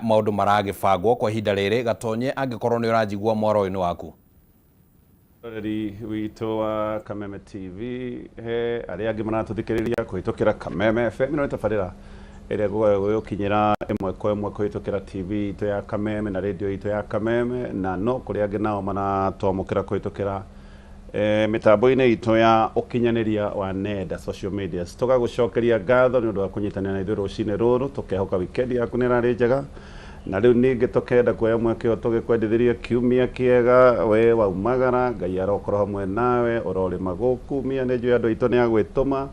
Maũndũ maragĩbangwo kwa ihinda rĩrĩ. Gatonye, angĩkorwo nĩ ũranjigua, mwaro ũyũ nĩ waku. Roreri witũ wa Kameme TV, he arĩa angĩ maratũthikĩrĩria kũhĩtũkĩra Kameme FM, ĩno nĩ tabarĩra ĩrĩa gũgũkinyĩra ĩmwe kwa ĩmwe kũhĩtũkĩra TV itũ ya Kameme na radio itũ ya Kameme, na no kũrĩ angĩ nao maratwamũkĩra kũhĩtũkĩra mĩtambo-inĩ itũ ya ũkinyanĩria wa nenda, social media. Tũgagũcokeria ngatho nĩ ũndũ wa kũnyitanĩra na ithuĩ rũcinĩ rũrũ. Tũkehoka weekend yaku nĩ ĩrarĩ njega, na rĩu ningĩ tũkenda kuoya mweke ũyũ tũgĩkwendithĩria kiumia kĩega. We waumagara, Ngai arokorwo hamwe nawe, ũrorĩma gũkumia. Nĩ njũĩ andũ aitũ nĩ agwĩtũma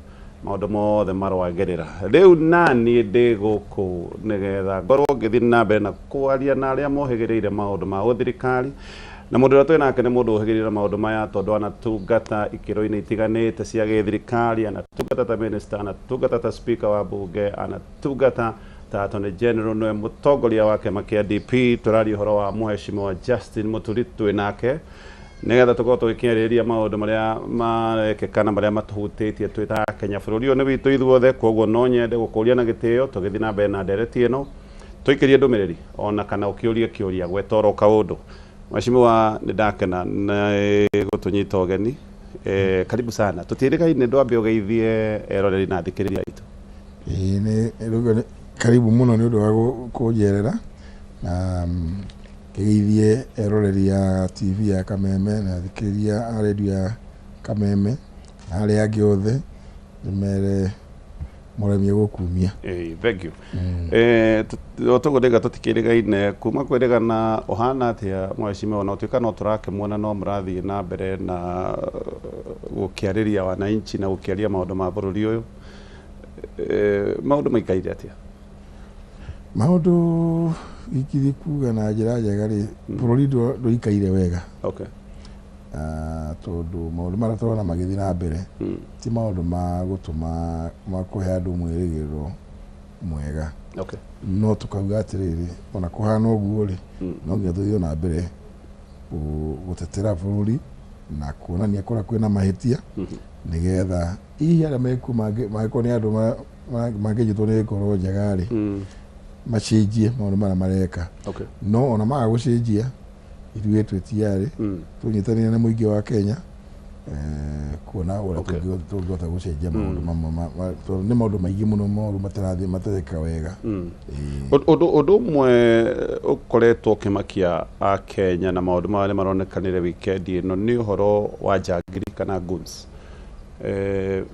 maũndũ mothe marwagĩrĩra. Rĩu naniĩ ndĩ gũkũ nĩgetha ngorwo ngĩthiĩ na mbere na kwaria na arĩa mohĩgĩrĩire maũndũ ma ũthirikari, na mũndũ ũrĩa twĩ nake nĩ mũndũ ũhĩgĩrĩire maũndũ maya, tondũ anatungata ikĩro-inĩ itiganĩte cia gĩthirikari. Anatungata ta minister, anatungata ta speaker wa bunge, anatungata ta attorney general, nĩwe mũtongoria wa kĩama kĩa DP. Tũraria ũhoro wa Mheshimiwa Justin Muturi. Twĩ nake nĩgetha tũkorwo tũgĩkĩarĩrĩria maũndũ marĩa marekĩka na marĩa matũhutĩtie twĩ ta Kenya. Bũrũri ũyũ nĩ witũ ithuothe, koguo no nyende gũkũria na gĩtĩo, tũgĩthiĩ na mbere na ndereti ĩno, tũikĩrie ndũmĩrĩri ona kana ũkĩũrie kĩũria, gweta oro kaũndũ. Mheshimiwa, nĩ ndakena nĩ gũtũnyita ũgeni. Karibu sana. Tũtiĩrĩgaine, ndwambe ũgeithie eroreri na athikĩrĩria aitũ. Ĩĩ, nĩ rĩu karibu mũno nĩ ũndũ wa kũnjerera na kĩgeithie eroreri a TV ya Kameme na athikĩrĩria a radio ya Kameme na arĩa angĩ othe, ndĩmere mũremie gũkumia. Ĩĩ, thank you. Toguo ndĩga tũtikĩrĩgaine kuma kwĩrĩgana. Ũhana atĩa, mheshimiwa? Na ũtuĩka no tũrakĩmuona, no mũrathiĩ na mbere na gũkĩarĩria wananchi na gũkĩaria maũndũ ma bũrũri ũyũ. Maũndũ maikaire atĩa? Maũndũ ingĩthiĩ kuga na njĩra njega rĩ, bũrũri ndũikaire wega. Tondũ maũndũ marĩa tũrona magĩthiĩ na mbere ti maũndũ ma gũtũma ma kũhe andũ mwĩrĩgĩrĩro mwega. No tũkauga atĩrĩrĩ, ona kũhana ũguo rĩ, no nginya tũthiĩ na mbere gũtetera bũrũri na kuonania kũrĩa kwĩna mahĩtia, nĩgetha hihi arĩa mekuo mangĩkorwo nĩ andũ mangĩnyitwo nĩ ngoro njega rĩ, macenjie maũndũ marĩa mareka. No ona maga gũcenjia, ithuĩ twĩ tayari tũnyitanĩre na mũingĩ wa Kenya kuona ũrĩa tũngĩhota gũcenjia maũndũ mamwe tondũ nĩ maũndũ maingĩ mũno moru matarathiĩ, matareka wega. Ĩĩ. Ũndũ ũmwe ũkoretwo ũkĩmakia a Kenya na maũndũ maya nĩ maronekanire weekend ĩno nĩ ũhoro wa njangiri kana goons.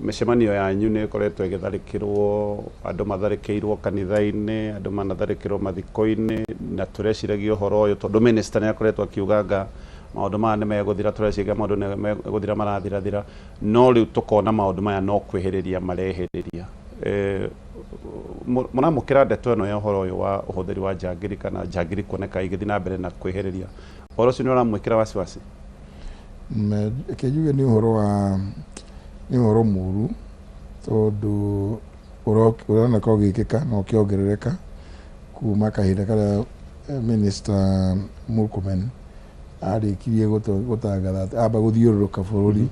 Mĩcemanio yanyu nĩ ĩkoretwo ĩgĩtharĩkĩrwo, andũ matharĩkĩirwo kanitha-inĩ, andũ manatharĩkĩrwo mathiko-inĩ, na tũreciragia ũhoro ũyũ tondũ minister nĩ akoretwo akiuga anga maũndũ maya nĩ megũthira. Tũreciragia maũndũ nĩ megũthira, marathirathira, no rĩu tũkona maũndũ maya no kwĩhĩrĩria marehĩrĩria. Mũramũkĩra ndeto ĩno ya ũhoro ũyũ wa ũhũthĩri wa njangiri kana njangiri kuoneka igĩthiĩ na mbere na kwĩhĩrĩria, ũhoro ũcio nĩ ũramwĩkĩra wasiwasi? Reke njuge nĩ ũhoro wa nĩ ũhoro mũru, tondũ ũroneka ũgĩkĩka na ũkĩongerereka kuma kahinda karĩa Minister Murkomen arĩkirie gũtangatha atĩ amba gũthiũrũrũka bũrũri,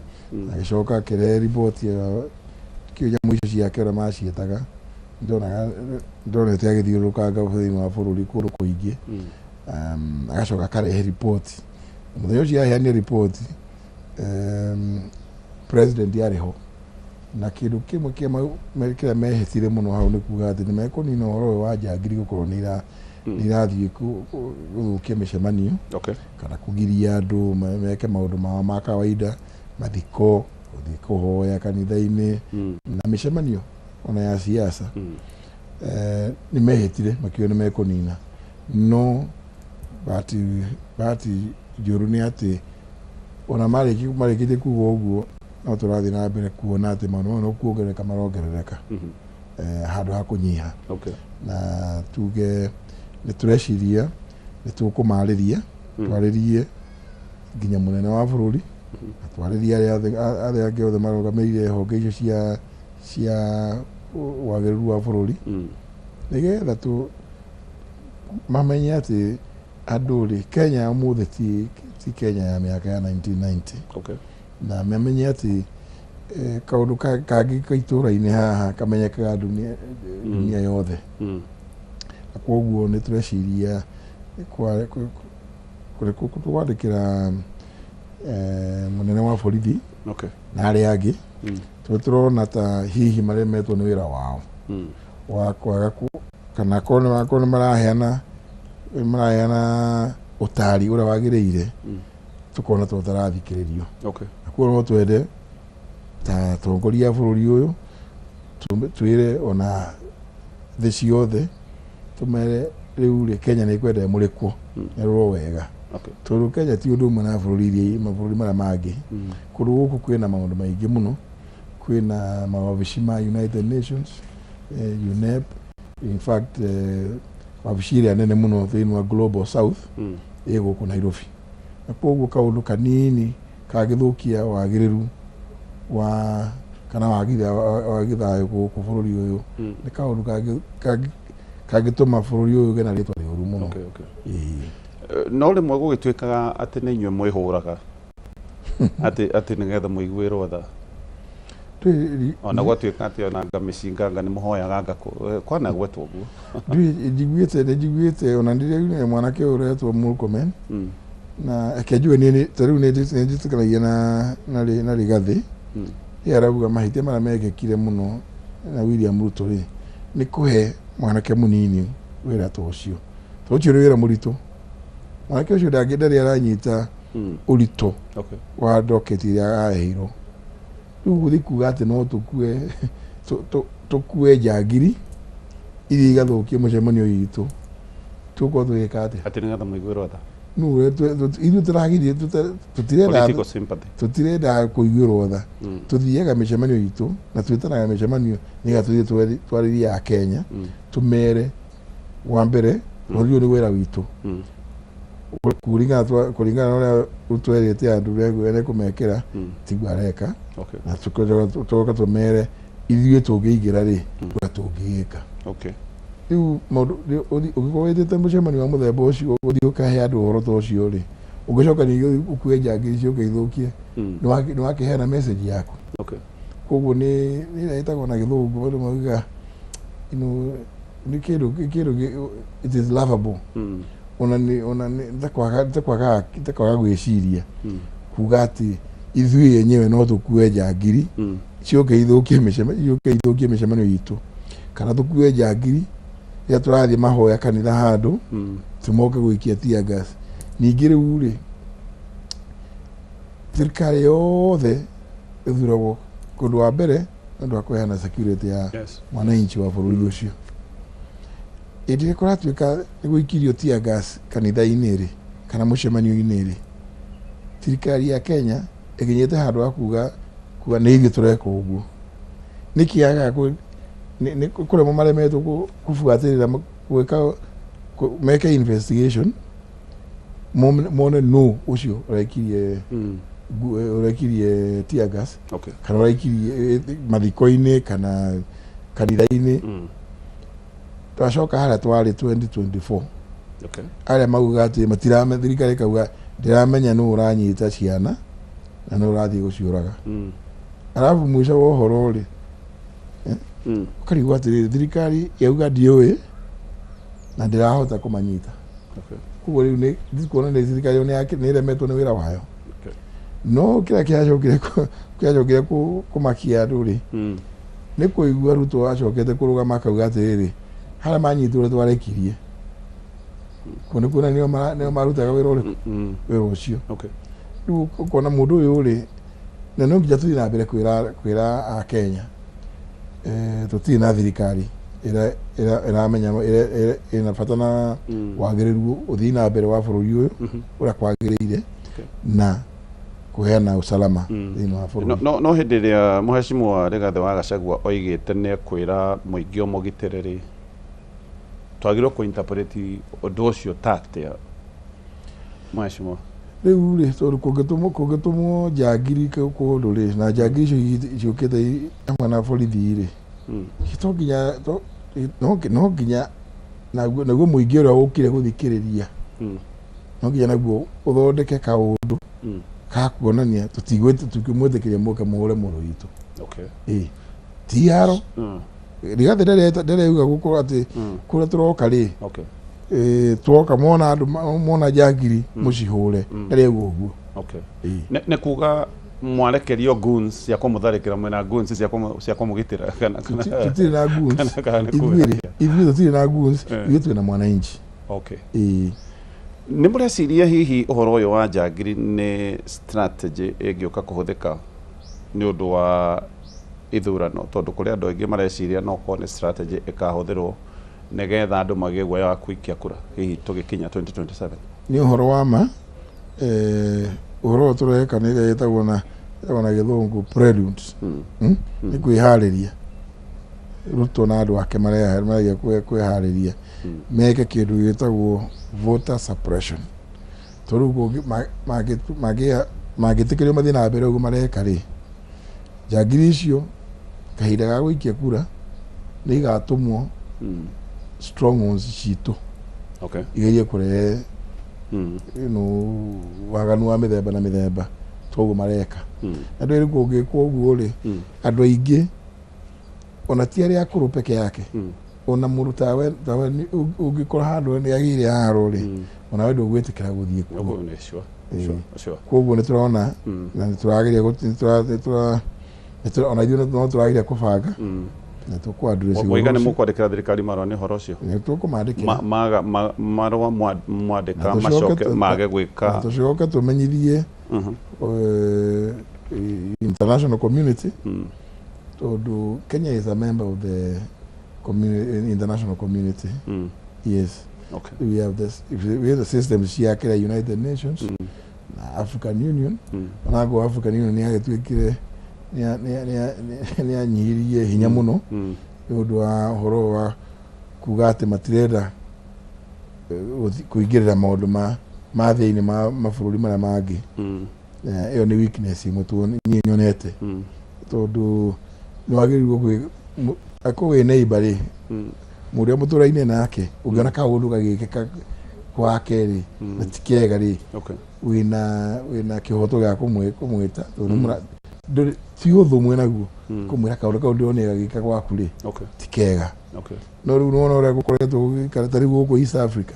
agĩcoka akĩrehe riboti ya kĩo nyamũ icio ciake ũrĩa maciĩtaga. Ndonaga ndonete agĩthiũrũrũkanga thĩinĩ wa bũrũri kũndũ kũingĩ. Agacoka akarehe riboti. Mũthenya ũcio aheanire riboti, president arĩ ho, na kĩndũ kĩmwe kĩrĩa mehĩtire mũno hau nĩ kuga atĩ nĩ mekũnina ũhoro ũyũ wa njangiri gũkorwo nĩ irathiĩ gũthũkia mĩcemanio kana kũgiria andũ meke maũndũ mao ma kawaida, mathiko, gũthiĩ kũhoya kanitha-inĩ na mĩcemanio ona ya siasa. Nĩ mehĩtire makiuga nĩ mekũnina, no bahati njũru nĩ atĩ ona marĩkĩtie kuga ũguo, no tũrathiĩ na mbere kuona atĩ maũndũ mau no kuongerereka marongerereka handũ ha kũnyiha. Na tuge nĩ tũreciria nĩ tũkũmarĩria, twarĩrie nginya mũnene wa bũrũri na twarĩrie arĩa angĩ othe marũgamĩrĩire honge icio cia wagĩrĩru wa bũrũri, nĩgetha tu mamenye atĩ andũ rĩ, Kenya ya ũmũthĩ ti Kenya ya mĩaka ya 1990. Na mamenye atĩ kaũndũ kangĩ ka itũũra-inĩ haha kamenyekaga dunia yothe. Na koguo nĩ tũreciria kwandĩkĩra mũnene wa borithi na arĩa angĩ, tondũ tũrona ta hihi maremetwo nĩ wĩra wao wa kwaga kana korwo nĩ maraheana ũtari ũrĩa wagĩrĩire, tukona to tarathikĩrĩrio. Na koguo no twende ta atongoria a bũrũri ũyũ twĩre ona thĩ ciothe tũmere rĩu rĩ Kenya nĩ ĩkwenda ĩmũrĩkwo ĩrorwo wega. Tondũ Kenya ti ũndũ ũmwe na bũrũri iria mabũrũri marĩa mangĩ. Kũndũ gũkũ kwĩna maũndũ maingĩ mũno, kwĩna mawabici ma United Nations, UNEP, in fact wabici ĩrĩa nene mũno thĩinĩ wa Global South ĩ gũkũ Nairobi. Na koguo kaũndũ kanini kangĩthũkia wagĩrĩru wa kana wagi thayũ gũkũ bũrũri ũyũ nĩ kaũndũ kangĩtũma bũrũri ũyũ ũgĩe na rĩtwa rĩũru mũno. No rĩmwe gũgĩtuĩkaga atĩ nĩ inyuĩ mwĩhũraga atĩ nĩgetha mũiguĩrwo tha, ona gwatuĩka atĩ ona anga mĩcinga anga nĩ mũhoyaga anga kwanagwetwo ũguo. Njiguĩte ona ndĩraiguire mwanake ũyũ ũretwo Murkomen, na reke njuge niĩ ta rĩu nĩ njĩtĩkanagia na Rigathĩ. Ye arauga mahĩtia marĩa mekĩkire mũno na William Ruto rĩ nĩ kũhe mwanake mũnini wĩra ta ũcio, tondũ ũcio nĩ wĩra mũritũ. Mwanake ũcio ndarĩ aranyita ũritũ wa doketi ĩrĩa aheirwo. Rĩu gũthiĩ kuga atĩ no tũkue njangiri iria igathũkia mũcemanio witũ, tũgũkorwo tũgĩka atĩa? Atĩ nĩgetha mũiguĩrwo tha? Ithuĩ tũragirie, tũtirenda kũiguĩrwo tha. Tũthiaga mĩcemanio itũ na twĩtanaga mĩcemanio nĩgetha tũthiĩ twarĩrie Akenya, tũmere wa mbere bũrũri ũyũ nĩ wĩra witũ, kũringana na ũrĩa ũtwerĩte andũ ũrĩa ekũmekĩra tiguo areka, na tũgoka tũmere ithuĩ tũngĩingĩra rĩ ũrĩa tũngĩgĩka. Rĩu maũndũ ũngĩkorwo wĩtĩte mũcemanio wa mũthemba ũcio ũthiĩ ũkahe andũ ũhoro ta ũcio rĩ, ũngĩcoka ningĩ ũkue njangiri ciũke ithũkie, nĩ wakĩheana message yaku. Koguo nĩ ĩrĩa ĩtagwo na gĩthũngũ andũ maugaga nĩ kĩndũ it is lovable. Ona nĩ ta kwaga gwĩciria kuga atĩ ithuĩ enyewe no tũkue njangiri ciũke ithũkie mĩcemanio itũ, kana tũkue njangiri rĩrĩa tũrathiĩ mahoya kanitha handũ tũmoke gũikia tear gas. Ningĩ rĩu rĩ thirikari yothe ĩthuragwo kũndũ wa mbere nĩ ũndũ wa kũheana security ya mwananchi wa bũrũri ũcio. Hĩndĩ ĩrĩa kũratuĩka nĩ gũikirio tear gas kanitha-inĩ rĩ kana mũcemanio-inĩ rĩ, thirikari ya Kenya ĩkinyĩte handũ ha kuga nĩ ithuĩ tũreka ũguo. Nĩkĩ yagaga nĩ kũremwo maremetwo kũbuatĩrĩra gwĩka meke investigation mone no ũcio ũrekirie tear gas kana ũraikirie mathiko-inĩ kana kanitha-inĩ. Twacoka harĩa twarĩ 2024, arĩa maugaga atĩ matirame, thirikari ĩkauga ndĩramenya nũ ũranyita ciana na nũ ũrathiĩ gũciũraga. Arabu mũico wa ũhoro rĩ ũkarigwo atĩrĩrĩ, thirikari yauga ndiũĩ na ndĩrahota kũmanyita. Koguo rĩu nĩ ndikuona nĩ thirikari nĩ ĩremetwo nĩ wĩra wayo. No kĩrĩa kĩacokire kũmakia andũ rĩ nĩ kũigua Ruto acokete kũrũgama akauga atĩrĩrĩ, harĩa manyitwo ũrĩa twarekirie. Kũu nĩ kuona nĩo marutaga wĩra ũrĩkũ? Wĩra ũcio. Rĩu ũkona mũndũ ũyũ rĩ, na no nginya tũthiĩ na mbere kwĩra Akenya tũtirĩ na thirikari ĩramenya ĩna bata na wagĩrĩru ũthii na mbere wa bũrũri ũyũ ũrĩa kwagĩrĩire na kũheana usalama thĩinĩ wa bũrũri. No hĩndĩ ĩrĩa Mheshimiwa Rigathĩ wa Gachagua oigĩte nĩ ekwĩra mũingĩ ũmũgitĩre rĩ, twagĩrĩirwo kũ-interpret ũndũ ũcio ta atĩa Mheshimiwa? Rĩu rĩ tondũ kũngĩtũmwo njangiri kũndũ rĩ, na njangiri icio ciũkĩte hamwe na borithi rĩ, no nginya naguo mũingĩ ũrĩa ũkire gũthikĩrĩria no nginya naguo ũthondeke kaũndũ ka kuonania tũtigwĩtĩkĩria mũke mũhũre mũrũ witũ. Ti haro. Rigathi ndareuga gũkorwo atĩ kũrĩa tũroka rĩ, Okay. twoka mona andũ mona njangiri mũcihũre, ndareuga ũguo. Okay. Ĩĩ. Nĩ kuga mwarekerio goons cia kũmũtharĩkĩra, mwĩna goons cia kũmũgitĩra kana Tũtirĩ na goons. Kana nĩ kuga Ithuĩ rĩ, ithuĩ tũtirĩ na goons, ithuĩ twĩna mwananchi. Okay. Ĩĩ. Nĩ mũreciria hihi ũhoro ũyũ wa njangiri nĩ strategy ĩngĩũka kũhũthĩka nĩ ũndũ wa ithurano, tondũ kũrĩ andũ aingĩ mareciria no korwo nĩ strategy ĩkahũthĩrwo nĩgetha andũ magĩe guoya wa kũikia kura hihi tũgĩkinya 2027? Nĩ ũhoro wa ma. Ũhoro ũyũ tũreka nĩ ĩrĩa ĩtagwo na gĩthũngũ preludes. Nĩ kwĩharĩria Ruto na andũ ake maregia kwĩharĩria meke kĩndũ gĩtagwo voter suppression, tondũ rĩu mangĩtĩkĩrio mathiĩ na mbere ũguo mareka rĩ, njangiri icio kahinda ga gũikia kura nĩ igatũmwo strongholds citũ igerie kũrehe waganu wa mĩthemba na mĩthemba. Toguo mareka. Na ndũĩ rĩu kũngĩkwo ũguo rĩ, andũ aingĩ ona ti arĩa akũrũ peke yake, ona mũndũ tawe ũngĩkora handũ nĩ agĩire haro rĩ, onawe ndũgwĩtĩkĩra gũthiĩ kuo. Ũguo nĩ sure. Sure. Koguo nĩ tũrona na nĩ tũrageria ona ithuĩ no tũrageria kũbanga na tũkũ address Mũiga nĩ ũhoro ũcio. Mũkwandĩkĩra thirikari marũa nĩ ũhoro ũcio? Nĩ tũkũmandĩkĩra. Marũa mwandĩka Na tũcoke macoke mage na gwĩka tũcoke tũmenyithie international community, tondũ Kenya is a member of the international community. Yes. We have this, if we have the system cia kĩrĩa United Nations na African Union. Onakorwo African Union nĩ yagĩtuĩkire nĩ yanyihirie hinya mũno nĩ ũndũ wa ũhoro wa kuga atĩ matirenda kũingĩrĩra maũndũ ma thĩinĩ ma mabũrũri marĩa mangĩ. Ĩyo nĩ weakness ĩmwe niĩ nyonete, tondũ nĩ wagĩrĩirwo akorwo wĩ neighbor rĩ, mũndũ ũrĩa mũtũraine nake, ũngĩona kaũndũ gagĩkĩka gwake rĩ na ti kega rĩ, wĩna kĩhoto gĩa kũmwĩta, tondũ ti ũthũ mwĩnaguo, kũmwĩra kaũndũ kau ndĩronire gagĩka gwaku rĩ ti kega. No rĩu nĩwona ũrĩa gũkoretwo gũgĩikara ta rĩu gũkũ East Africa,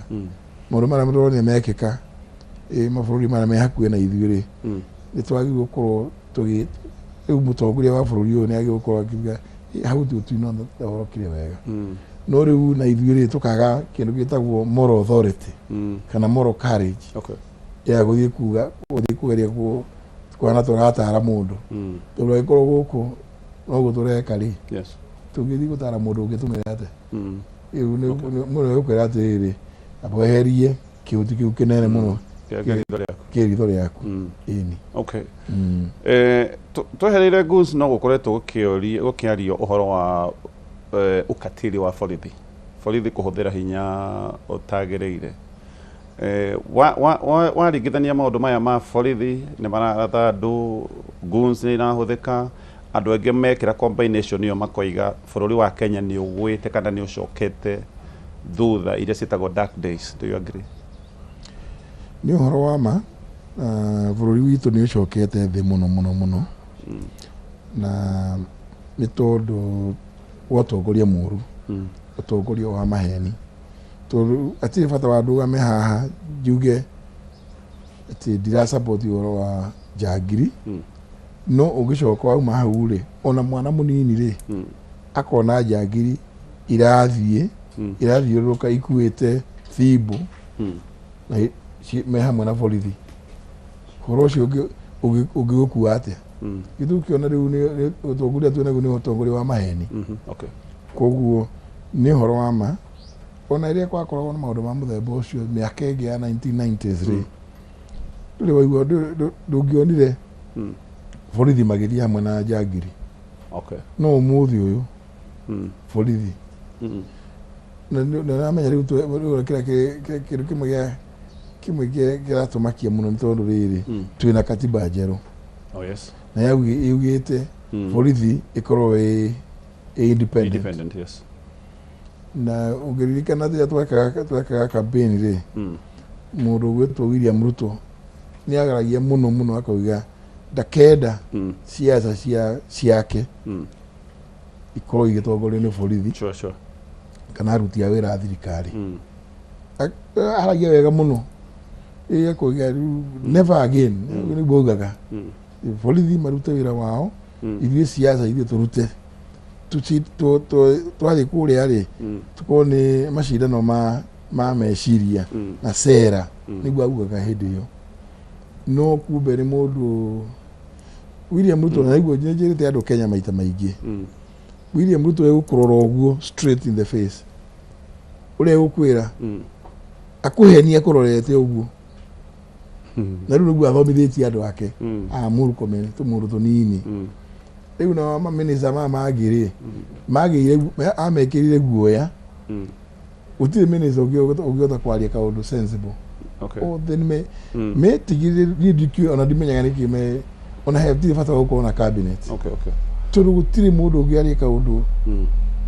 maũndũ marĩa tũronire mekĩka mabũrũri marĩa me hakuhĩ na ithuĩ rĩ, nĩ twagĩrĩirwo gũkorwo tũgĩ rĩu mũtongoria wa bũrũri ũyũ nĩ agĩrĩirwo gũkorwo akiuga, "Ĩ, hau tutinahorokire wega." No rĩu na ithuĩ rĩ, tũkaga kĩndũ gĩtagwo moral authority kana moral courage ya gũthiĩ kuga, gũthiĩ kũgeria kuhana tũratara mũndũ, tondũ angĩkorwo gũkũ noguo tũreka rĩ, tũngĩthiĩ gũtara mũndũ ũngĩ tũmwĩre atĩa? Rĩu mũndũ egũkwĩra atĩrĩrĩ, amba weherie kĩhuti kĩu kĩnene mũno Kĩa ritho rĩaku. Kĩ ritho rĩaku. Ĩni. Okay. Twehereire goons, no gũkoretwo gũkĩario ũhoro wa ukatili wa borithi, borithi kũhũthĩra hinya ũtagĩrĩire. Waringithania maũndũ maya ma borithi nĩ mararatha andũ, goons nĩ irahũthĩka, andũ aingĩ mekĩra combination ĩyo makoiga bũrũri wa Kenya nĩ ũgwĩte kana nĩ ũcokete thutha, iria ciĩtagwo dark days. Do you agree? Nĩ ũhoro wa ma, bũrũri witũ nĩ ũcokete thĩ mũno mũno mũno, na nĩ tondũ wa ũtongoria mũru, ũtongoria wa maheni, tondũ hatirĩ bata wa ndũgame haha njuge atĩ ndira support ũhoro wa njangiri, no ũngĩcoka wauma hau rĩ, ona mwana mũnini rĩ, akona njangiri irathiĩ irathiũrũrũka ikuĩte thimbo na me hamwe na borithi, ũhoro ũcio ũngĩgũkua atĩa? Gĩtũ ũkĩona rĩu nĩ ũtongoria twĩnaguo nĩ ũtongoria wa maheni. Koguo nĩ ũhoro wa ma, ona rĩrĩa gwakoragwo na maũndũ ma mũthemba ũcio mĩaka ĩngĩ ya 1990s rĩ, ndũrĩ waigua, ndũngĩonire borithi magĩthiĩ hamwe na njangiri. No ũmũthĩ ũyũ borithi na namenya rĩu rĩu kĩrĩa kĩndũ kĩmwe gĩa kĩmwe kĩratũmakia mũno nĩ tondũ rĩrĩ, twĩna katiba njerũ na yugĩte borithi ĩkorwo ĩ independent. Independent, yes. Na ũngĩririkana rĩrĩa twekaga campaign rĩ, mũndũ ũgwĩtwo William Ruto nĩ agaragia mũno mũno akauga ndakenda siasa cia ciake. ikorwo igĩtongorio nĩ borithi Sure. kana aruti a wĩra a thirikari. Aragia wega mũno, ĩgakũiga never again, nĩguo augaga. Borithi marute wĩra wao, ithuĩ siasa ithuĩ tũrute twathiĩ kũrĩa rĩ, tũkorwo nĩ macindano ma meciria na sera, nĩguo augaga hĩndĩ ĩyo. No kumbe nĩ mũndũ William Ruto, na nĩguo njĩrĩte andũ Kenya maita maingĩ, William Ruto egũkũrora ũguo straight in the face, ũrĩa egũkwĩra akũhenia kũrorete ũguo, na rĩu nĩguo athomithĩtie andũ ake a Murkomen tũmũndũ tũnini. Rĩu nao mamĩnĩsta maya mangĩ rĩ, magĩire amekĩrire guoya, gũtirĩ mĩnĩsta ũngĩhota kwaria kaũndũ sensible. Othe nĩ metigĩrire. Niĩ ndikĩũĩ ona ndimenyaga nĩkĩ me ona hatirĩ bata wa gũkorwo na cabinet, tondũ gũtirĩ mũndũ ũngĩaria kaũndũ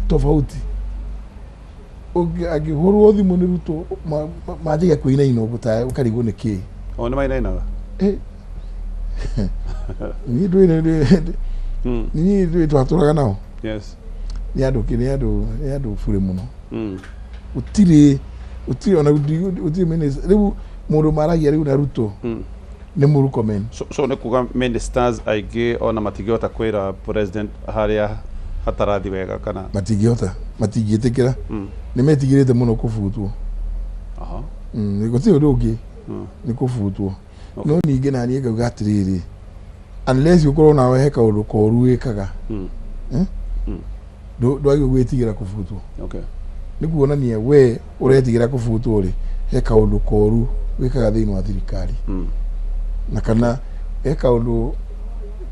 tofauti. Angĩhũrwo thimũ nĩ Ruto, manjagia kũinaina ũguo ta ũkarigwo nĩ kĩĩ. O nĩ mainainaga? Niĩ ndũĩ, niĩ ndũĩ twatũraga nao. Nĩ andũ nĩ andũ nĩ andũ burĩ mũno. Gũtirĩ ona gũtirĩ minister rĩu mũndũ maragia rĩu na Ruto nĩ Murkomen. So nĩ kuga ministers aingĩ ona matingĩhota kwĩra president harĩa hatarathi wega kana? Matingĩhota, matingĩtĩkĩra. Nĩ metigĩrĩte mũno kũbutwo. Gũtirĩ ũndũ ũngĩ, nĩ kũbutwo. No ningĩ naniĩ ngauga atĩrĩrĩ, unless ũkorwo nawe he kaũndũ koru wĩkaga, ndwagĩrĩirwo gwĩtigĩra kũbutwo. Nĩ kuonania we ũretigĩra kũbutwo rĩ, he kaũndũ koru wĩkaga thĩinĩ wa thirikari, na kana he kaũndũ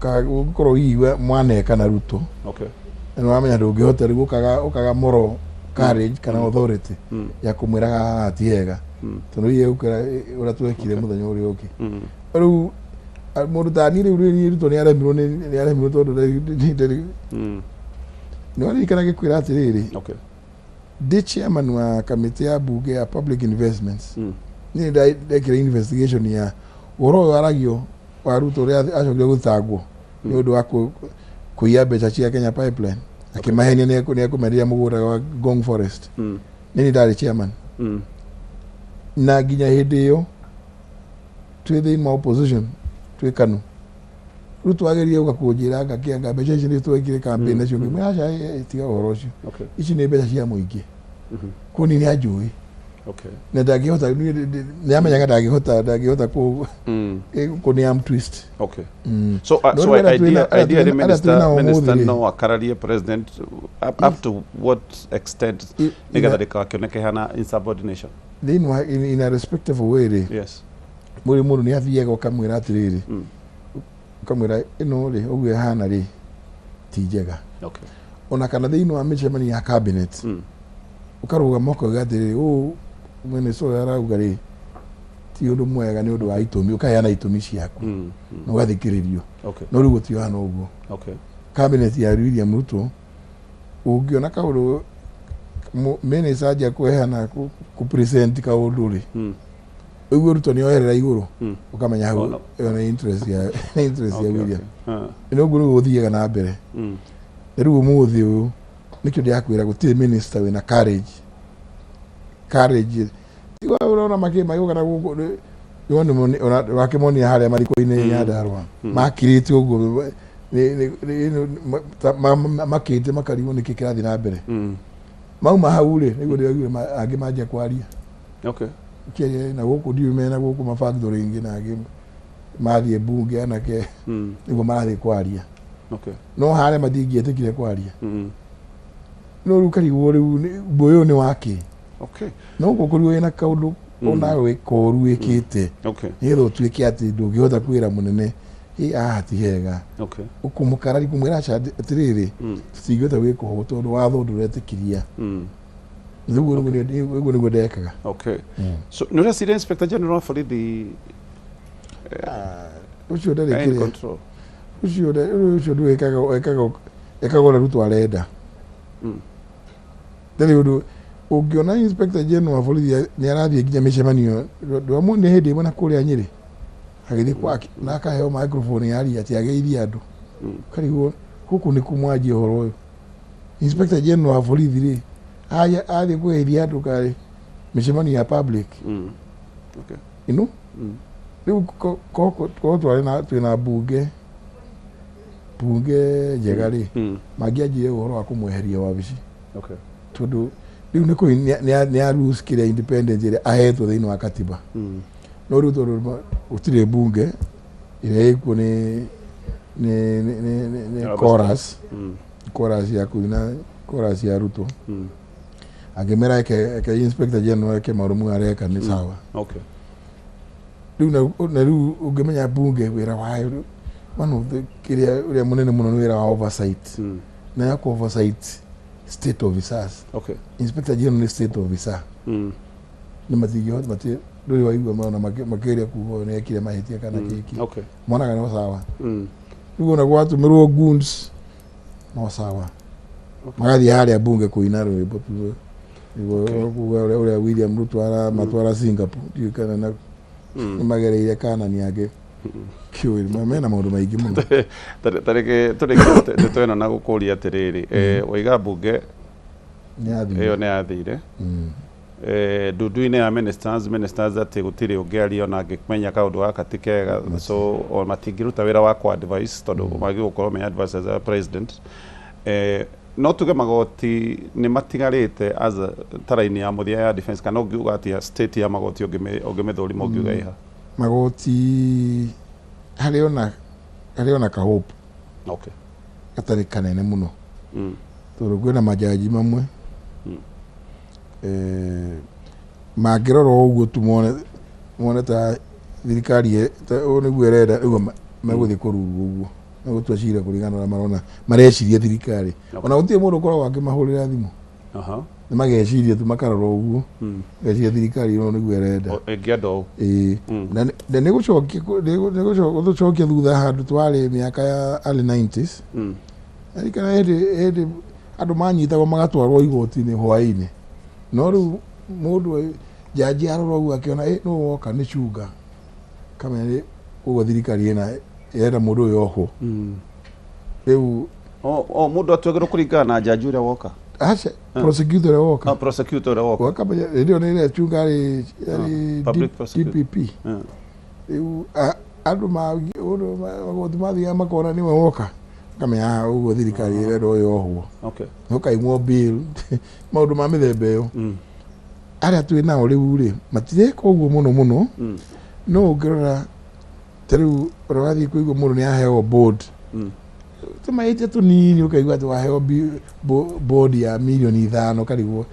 ũngĩkorwo hihi mwaneka na Ruto, na nĩwamenya ndũngĩhota rĩu ũkaga moral courage kana authority ya kũmwĩraga haha ti hega, tondũ hihi egũkwĩra ũrĩa twekire mũthenya ũrĩa ũngĩ. Rĩu mũndũ ta niĩ rĩu niĩ Ruto nĩ aremirwo tondũ ndarĩ nĩ waririkana gĩkwĩra atĩrĩrĩ, ndĩ chairman wa kamĩtĩ ya bunge ya public investments, niĩ ndekire investigation ya ũhoro ũyũ waragio wa Ruto ũrĩa acokire gũthitangwo nĩ ũndũ wa kũiya mbeca cia Kenya Pipeline, akĩmahenia nĩ ekũmenderia mũgũnda wa Ngong Forest. Nĩ ndarĩ chairman, na nginya hĩndĩ ĩyo twĩ thĩinĩ wa opposition, twĩ KANU, Ruto agerie gũka kũnjĩra ngakĩanga mbeca ici nĩ twekire campaign nacio, ngĩmwĩra aca, tiga ũhoro ũcio, ici nĩ mbeca cia mũingĩ. Kũni nĩ anjũĩ na ndangĩhota, nĩ amenyaga ndangĩhota kũ arm twist. So so idea the minister no akararie president up to what extent nigetha ndĩgakĩoneke hana insubordination? Thĩinĩ wa in a respectful way rĩ, mũrĩ mũndũ nĩ athiaga ũkamwĩra atĩrĩrĩ, ũkamwĩra ĩno rĩ ũguo ĩhana rĩ ti njega. Ona kana thĩinĩ wa mĩcemanio ya cabinet, ũkarũgama ũkauga atĩrĩrĩ, ũũ minister ũyũ arauga rĩ ti ũndũ mwega nĩ ũndũ wa itũmi, ũkaheana itũmi ciaku na ũgathikĩrĩrio. No rĩu gũtihana ũguo. Cabinet ya William Ruto, ũngĩona kaũndũ minister anjia kũheana kũ present kaũndũ rĩ, ũguo Ruto nĩ oherera igũrũ, ũkamenya hau ĩyo nĩ interest ya William. Nĩ ũguo rĩu gũthiaga na mbere. Rĩu ũmũthĩ ũyũ nĩkĩo ndĩrakwĩra gũtirĩ minister wĩna courage tiga ũrona magĩũka na gũkũ wakĩmonia harĩa mariko-inĩ Nyandarũa makirĩte ũguo, makĩte makarigwo nĩkĩ kĩrathiĩ na mbere. Mauma hau rĩ, nĩguo ndĩraugire angĩ manjia kwaria. Na gũkũ ndiũĩ mena gũkũ mafactory ingĩ na angĩ mathiĩ bunge anake nĩguo marathiĩ kwaria. No harĩa matingĩetĩkire kwaria. No rĩu karigwo rĩu ũyũ nĩ wakĩ. No gũkũrigwo wĩna kaũndũ onawe koru wĩkĩte nĩgetha ũtuĩke atĩ ndũngĩhota kwĩra mũnene ĩ haha ti hega. Ũkũmũkarari kũmwĩra aca atĩrĩrĩ, tũtingĩhota gwĩka ũguo tondũ watho ndũretĩkĩria. Ũguo nĩguo ndekaga. So nĩ ũreciria Inspector General wa borithi ũcio ndarĩ kĩrĩa ũcio ũcio ekaga ũrĩa Ruto arenda. Ndarĩ ũndũ ũngĩona Inspector General wa borithi nĩ arathiĩ nginya mĩcemanio ndwamuonire hĩndĩ ĩmwe na kũrĩa Nyĩrĩ agĩthiĩ kwake na akaheo microphone yaria atĩ ageithie andũ, karigwo gũkũ nĩ kumwanjia ũhoro ũyũ. Inspector General wa borithi rĩ, athiĩ kweheria andũ karĩ mĩcemanio ya public. You know? Rĩu korwo twarĩ na twĩna bunge njega rĩ, mangĩanjire ũhoro wa kũmweheria wabici. Tondũ rĩu nĩ kũi nĩ a lose kĩrĩa independence ĩrĩa ahetwo thĩinĩ wa katiba. No rĩu tondũ gũtirĩ bunge ĩrĩa ĩkuo nĩ chorus. Chorus ya kũina, chorus ya Ruto. Angĩmera eke Inspector General eke maũndũ mau areka nĩ sawa. Rĩu na rĩu ũngĩmenya bunge wĩra wayo, one of the kĩrĩa ũrĩa mũnene mũno nĩ wĩra wa oversight. Na ya oversight state officers. Inspector General nĩ state officer. Nĩ matingĩhota mati ndũrĩ waigua maona makĩgeria kuga ũyũ nĩ ekire mahĩtia kana kĩkĩ. Monaga no sawa. Rĩu ona gwatũmĩrwo goons no sawa. Magathiĩ harĩa bunge kũina rwĩmbo tu nĩguo kuga ũrĩa William Ruto aramatwara Singapore, ndiũĩ kana na nĩ magereire kana nĩ angĩ kĩũĩ mena maũndũ maingĩ mũno. Tarĩngĩ tũrĩkie ndeto ĩno na gũkũria atĩrĩrĩ, waiga bunge nĩ yathire. Ĩyo nĩ yathire. Ndundu-inĩ ya ministers atĩ gũtirĩ ũngĩaria ona angĩmenya kaũndũ gaka ti kega, so o matingĩruta wĩra wa kwa advice tondũ magĩrĩirwo gũkorwo me advisors a president. No tuge magoti nĩ matigarĩte as a ta raini ya mũthia ya defense, kana ũngiuga atĩa state ya magoti ũngĩmĩthũrima ũngiuga ĩha? Magoti harĩ ona ka hope. Gatarĩ kanene mũno. Tondũ kwĩna majaji mamwe. Mangĩrora ũguo tu mone ta thirikari ũũ nĩguo ĩrenda, nĩguo megũthiĩ kũrurwo ũguo. Megũtua cira kũringana na ũrĩa marona mareciria thirikari. Ona gũtirĩ mũndũ ũkoragwo akĩmahũrĩra thimũ. Nĩ mageciria tu makarora ũguo. Mageciria thirikari ĩno nĩguo ĩrenda. Ĩngĩenda ũũ. Ĩĩ. Na nĩ gũcokia gũtũcokia thutha handũ twarĩ mĩaka ya early 90s. Ndirikana hĩndĩ andũ manyitagwo magatwarwo igoti-inĩ hwaĩ-inĩ. No rĩu mũndũ jaji arora ũguo akĩona, nũ woka nĩ cunga. Kamenya nĩ ũguo thirikari ĩrenda mũndũ ũyũ ohwo. Rĩu O mũndũ atuagĩrwo kũringana na jaji ũrĩa woka? Aca, prosecutor ũrĩa woka. Prosecutor ũrĩa woka. Wakamenya hĩndĩ ĩyo nĩ ĩrĩa cunga arĩ Public prosecutor. DPP. Rĩu andũ magoti mathiaga makona nĩwe woka. Makamenya haha ũguo thirikari ĩrenda ũyũ ohwo. Ũkaimwo bill. Maũndũ ma mĩthemba ĩyo. Arĩa twĩ nao rĩu rĩ, matireka ũguo mũno mũno. No ũngĩrora ta rĩu ũrĩa wathiĩ kũigua mũndũ nĩ aheo board. Tũmahĩtia tũnini ũkaigua atĩ waheo board ya mirioni 5 karigwo.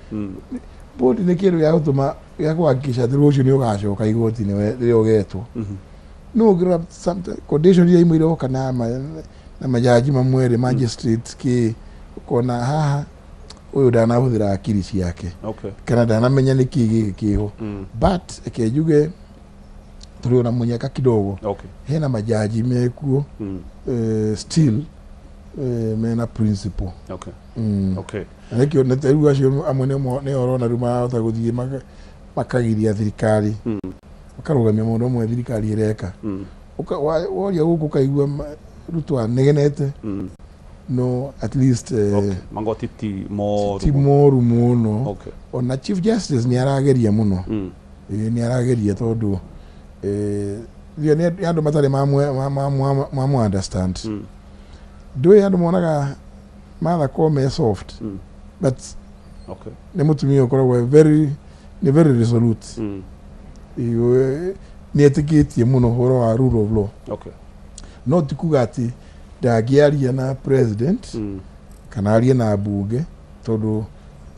Board nĩ kĩndũ gĩa gũtũma gĩa kũhakikisha atĩ rũciũ nĩ ũgacoka igoti-inĩ rĩrĩa ũgetwo. No ũngĩrora condition iria imwe iroka na majaji mamwe rĩ, magistrate kĩ, ũkona haha ũyũ ndanahũthĩra akiri ciake. Kana ndanamenya nĩkĩ gĩkĩ kĩho. But reke njuge tũrĩ ona mũnyaka kidogo. Hena majaji mekuo, still mena principle. Na nĩkĩo nĩ rĩu acio amwe nĩo ũrona rĩu marahota gũthiĩ makagiria thirikari. Makarũgamia maũndũ mamwe thirikari ĩreka. Woria gũkũ ũkaigua Ruto anegenete. No, at least, Magoti ti moru. Ti moru mũno. Ona Chief Justice nĩ arageria mũno. Nĩ arageria tondũ, nĩ andũ matarĩ mamu understand. Ndũĩ andũ monaga Martha Koome soft. But nĩ mũtumia ũkoragwo nĩ very resolute. Nĩ etĩkĩtie mũno ũhoro wa rule of law. No ti kuga atĩ ndangĩaria na president kana arie na mbunge, tondũ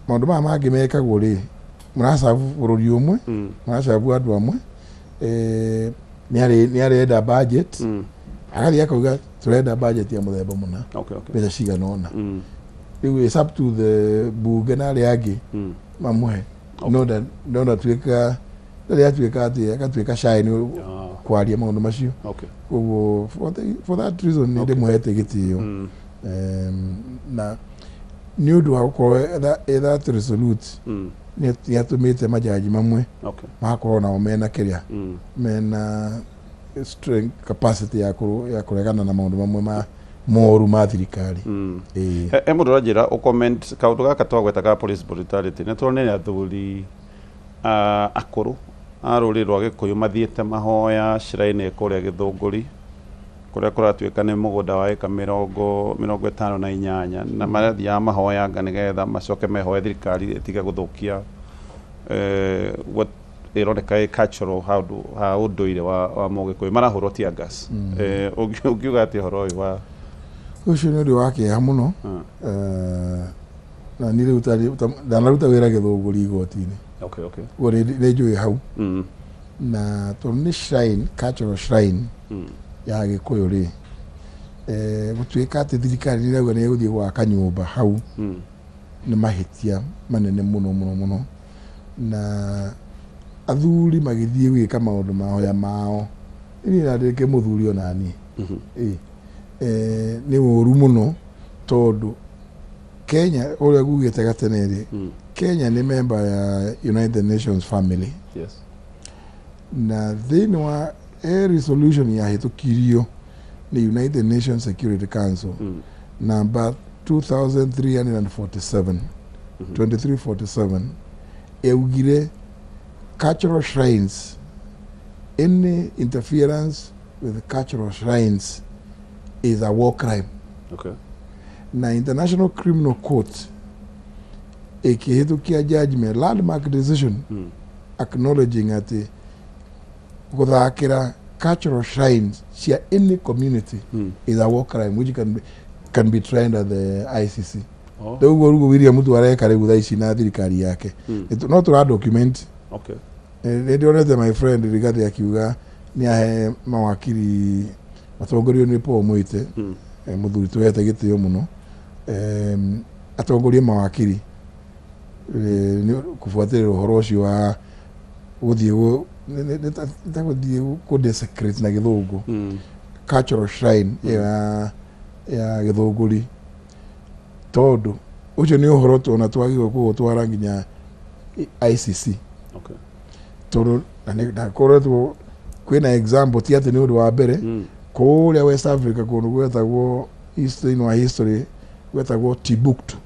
maũndũ maya mangĩ mekagwo rĩ, mũracabu bũrũri ũmwe, mũracabu andũ amwe, nĩ arenda budget, agathiĩ akauga tũrenda budget ya mũthemba mũna, mbeca cigana ũna. Rĩu it's up to the bunge na arĩa angĩ mamũhe. No ndatuĩka, ndarĩ atuĩka atĩ agatuĩka shy nĩ kwaria maũndũ macio. Koguo for that reason nĩ ndĩmũhete gĩtĩo. Na nĩ ũndũ wa gũkorwo that resolute, nĩ atũmĩte majaji mamwe magakorwo nao mena kĩrĩa, mena strength capacity ya kũregana na maũndũ mamwe ma moru ma thirikari. He mũndũ ũranjĩra ũcomment kaũndũ gaka twagweta ka police brutality. Nĩ tuonire athuri akũrũ a rũrĩrĩ rwa Gĩkũyũ mathiĩte mahoya shrine kũrĩa Gĩthũngũri, kũrĩa kũratuĩka nĩ mũgũnda wa ĩka 58, na marathiaga mahoyanga nĩgetha macoke mehoe thirikari ĩtige gũthũkia what ĩroneka ĩ cultural handũ ha ũndũire wa Mũgĩkũyũ, marahũrwo tear gas. Ũngiuga atĩ ũhoro ũyũ wa Ũcio nĩ ũndũ wa kĩeha mũno. Na niĩ rĩu ndanaruta wĩra Gĩthũngũri igoti-inĩ. Ũguo nĩ njũĩ hau. Na tondũ nĩ shrine, cultural shrine ya Gĩkũyũ rĩ, gũtuĩka atĩ thirikari nĩ ĩrauga nĩ ĩgũthiĩ gwaka nyũmba hau nĩ mahĩtia manene mũno mũno mũno. Na athuri magĩthiĩ gwĩka maũndũ mahoya mao, niĩ na ndĩkĩ mũthuri ona niĩ. Nĩ ũru mũno tondũ Kenya, ũrĩa ngugĩte gatene rĩ, Kenya nĩ member ya United Nations family. Na thĩinĩ wa resolution yahĩtũkirio nĩ United Nations Security Council number 2347, 2347, yaugire cultural shrines, any interference with cultural shrines is a war crime. Na International Criminal Court ĩkĩhĩtũkia judgment, landmark decision, acknowledging atĩ gũthakĩra cultural shrines cia any community is a war crime which can be tried at the ICC. Rĩu ũguo rĩu William Ruto areka rĩu thaa ici na thirikari yake. No tũra document. Nĩ ndĩronete my friend Rigathi akiuga nĩ ahe mawakiri matongorio nĩ Paul Mwite, mũthuri tuhete gĩtĩo mũno, atongorie mawakiri nĩ kũbuatĩrĩra ũhoro ũcio wa gũthiĩ nĩ ta gũthiĩ kũ desecrate na Gĩthũngũ cultural shrine ĩyo ya Gĩthũngũri, tondũ ũcio nĩ ũhoro tuona twagĩrĩirwo kũũtwara nginya ICC. Tondũ na koretwo kwĩna example, ti atĩ nĩ ũndũ wa mbere. Kũrĩa West Africa, kũndũ gwetagwo thĩinĩ wa history gwetagwo Timbuktu,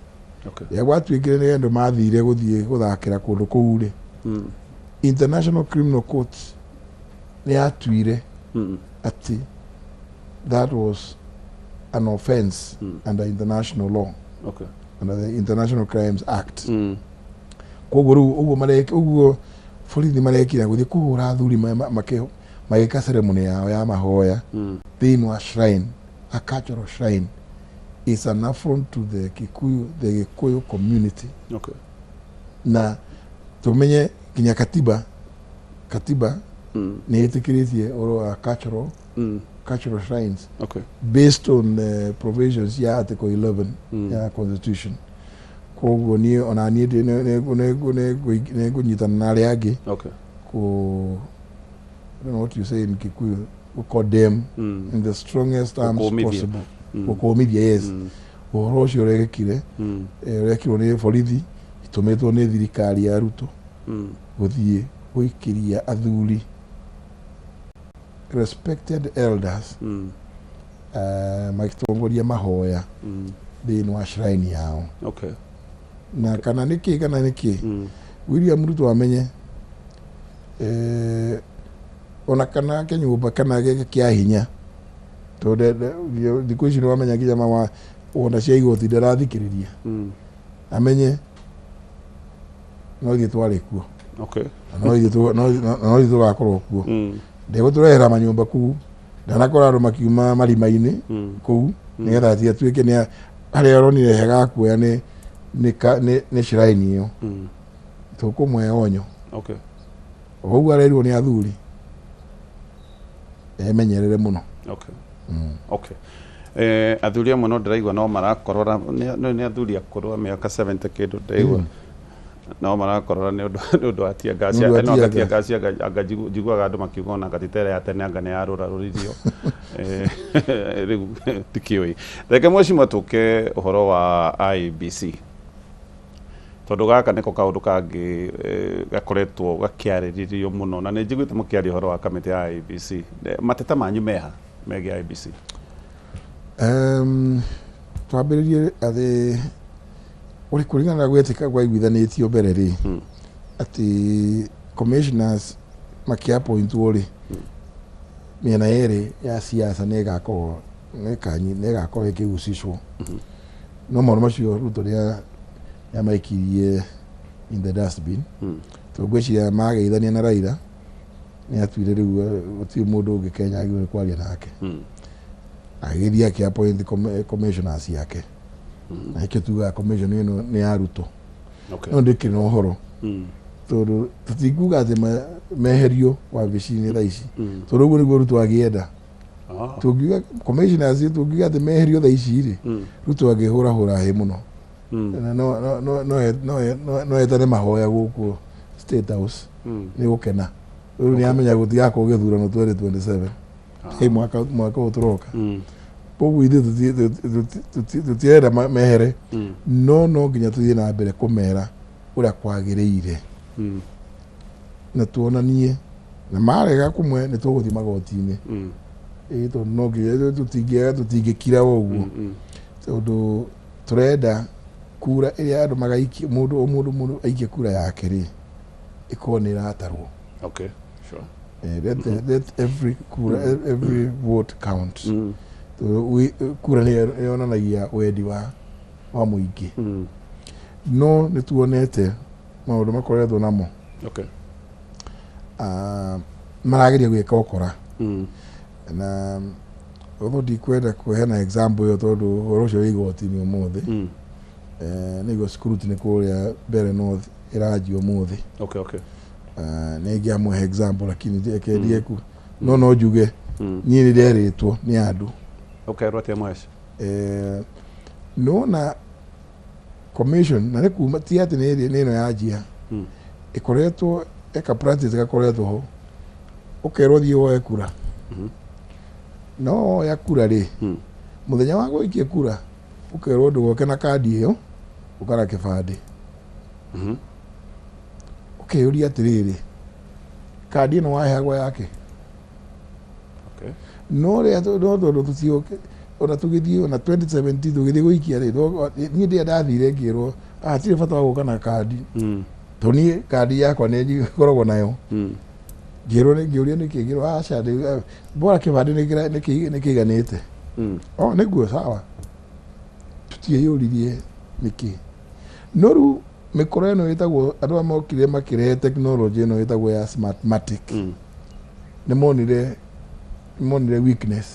rĩrĩa gwatuĩkire nĩ andũ mathire gũthiĩ gũthakĩra kũndũ kũu rĩ, International Criminal Court nĩ yatuire atĩ that was an offence under international law, under the International Crimes Act. Koguo rĩu ũguo mareka ũguo, borithi marekira gũthiĩ kũhũra athuri magĩka ceremony yao ya mahoya thĩinĩ wa shrine, a cultural shrine, is an affront to the Kikuyu, the Gikuyu community. Na tumenye nginya katiba nĩ ĩtĩkĩrĩtie ũhoro wa cultural shrines based on provisions ya article 11 ya constitution. Koguo niĩ ona niĩ nĩ ngũnyitana na arĩa angĩ kũ, I don't know what you say in Kikuyu, condemn in the strongest terms Gũkũmithia. possible. Gũkũmithia, yes, ũhoro ũcio ũrekire ũrekirwo nĩ borithi itũmĩtwo nĩ thirikari ya Ruto gũthiĩ gũikĩria athuri, respected elders, magĩtongoria mahoya thĩinĩ wa shrine yao. Na kana nĩkĩ, kana nĩkĩ, William Ruto amenye ona kana ake nyũmba kana gĩake kĩa hinya, tondũ thikũ ici nĩ wamenya nginya mawa wona cia igoti ndarathikĩrĩria. Amenye no ithuĩ twarĩ kuo. Na no ithuĩ tũgakorwo kuo. Ndegũtũrehera manyũmba kũu, ndanakora andũ makiuma marima-inĩ kũu nĩgetha ati atuĩke nĩ harĩa aronire hega kuoya nĩ shrine ĩyo. Tũkũmwe onyo. Ũguo arerirwo nĩ athuri emenyerere mũno. Okay. Athuri amwe no ndĩraigua no marakorora nĩ athuri akũrũ a mĩaka 70 kĩndũ, ndĩraigua no marakorora nĩ ũndũ wa tear gas. Nĩ ũndũ wa no tear anga tear gas. gas anga njiguaga andũ makiuga ona anga ti ta ĩrĩa ya tene, anga nĩ yarũrarũririo. Rĩu ndikĩũĩ. Reke mwecimwa tũke ũhoro wa IEBC, tondũ gaka nĩko kaũndũ kangĩ gakoretwo gakĩarĩrĩrio mũno, na nĩ njiguĩte mũkĩaria ũhoro wa kamĩtĩ ya IEBC. Mateta manyu meha megiĩ IEBC? Twambĩrĩrie atĩ ũrĩ kũringana na gwĩtĩka kwaiguithanĩtio mbere rĩ, atĩ commissioners makĩappointwo rĩ, mĩena yerĩ ya siasa nĩ ĩgakorwo nĩ ĩgakorwo ĩkĩhusishwo, no maũndũ macio Ruto nĩ nĩamaikirie in the dustbin, tondũ ngwĩciria mageithania na Raila nĩ atuire rĩu gũtirĩ mũndũ ũngĩ Kenya agĩrĩirwo nĩ kwaria nake. Agĩthiĩ akĩ appoint commissioners yake, na nĩkĩo tugaga commission ĩno nĩ ya Ruto. No ndĩkĩrĩ na ũhoro, tondũ tũtinguga atĩ meherio wabici-inĩ thaa ici, tondũ ũguo nĩguo Ruto angĩenda. Tũngiuga commissioners, tũngiuga atĩ meherio thaa ici rĩ, Ruto angĩhũrahũra hĩ mũno. Na no etane mahoya gũkũ State House nĩ gũkena. Rĩu nĩ amenya gũtigakorwo gĩthurano 2027. Hĩ, mwaka ũyũ tũroka. Koguo ithuĩ tũtirenda mehere, no nginya tũthiĩ na mbere kũmera ũrĩa kwagĩrĩire na tuonanie, na marega kũmwe nĩ tũgũthiĩ magoti-inĩ. Ĩĩ, tondũ no nginya tũtingĩkira o ũguo, tondũ tũrenda kura ĩrĩa andũ magaikia, mũndũ o mũndũ aikie kura yake rĩ, ĩkorwo nĩ ĩratarwo. Let every kura, every vote count. Tondũ kura nĩ yonanagia wendi wa mũingĩ. No nĩ tuonete maũndũ makoretwo namo. Marageria gwĩka ũkora, na although ndikwenda kũheana example ĩyo tondũ ũhoro ũcio wĩ igoti-inĩ ũmũthĩ. Nĩguo scrutiny kũrĩa Mbere North ĩranjia ũmũthĩ. Nĩ ingĩamũhe example, lakini reke ndige ku no njuge niĩ nĩ nderĩtwo nĩ andũ. Ũkerwo atĩa, Mhesh? Nona commission na nĩ kuma ti atĩ nĩ ĩno yanjia, ĩkoretwo eka practice gakoretwo ho, ũkerwo thiĩ woe kura. No woya kura rĩ, mũthenya wa gũikia kura ũkerwo ndũgoke na kandi ĩyo, ũkara kĩbandĩ. Ũkeyũria atĩrĩrĩ, kandi ĩno waheagwo yake? No rĩa no tondũ tũtioke ona tũgĩthiĩ ona 2017 tũgĩthiĩ gũikia rĩ, niĩ ndĩrĩa ndathire ngĩrwo hatirĩ bata wa gũka na kandi, tondũ niĩ kandi yakwa nĩ ngoragwo nayo. Ngĩrwo nĩ ngĩũria nĩkĩ, ngĩrwo aca, bora kĩbandĩ nĩ kĩiganĩte. O nĩguo sawa, tũtiĩyũririe nĩkĩ. No rĩu mĩkora ĩno ĩtagwo andũ arĩa mokire makĩrehe technology ĩno ĩtagwo ya Smartmatic, nĩ monire weakness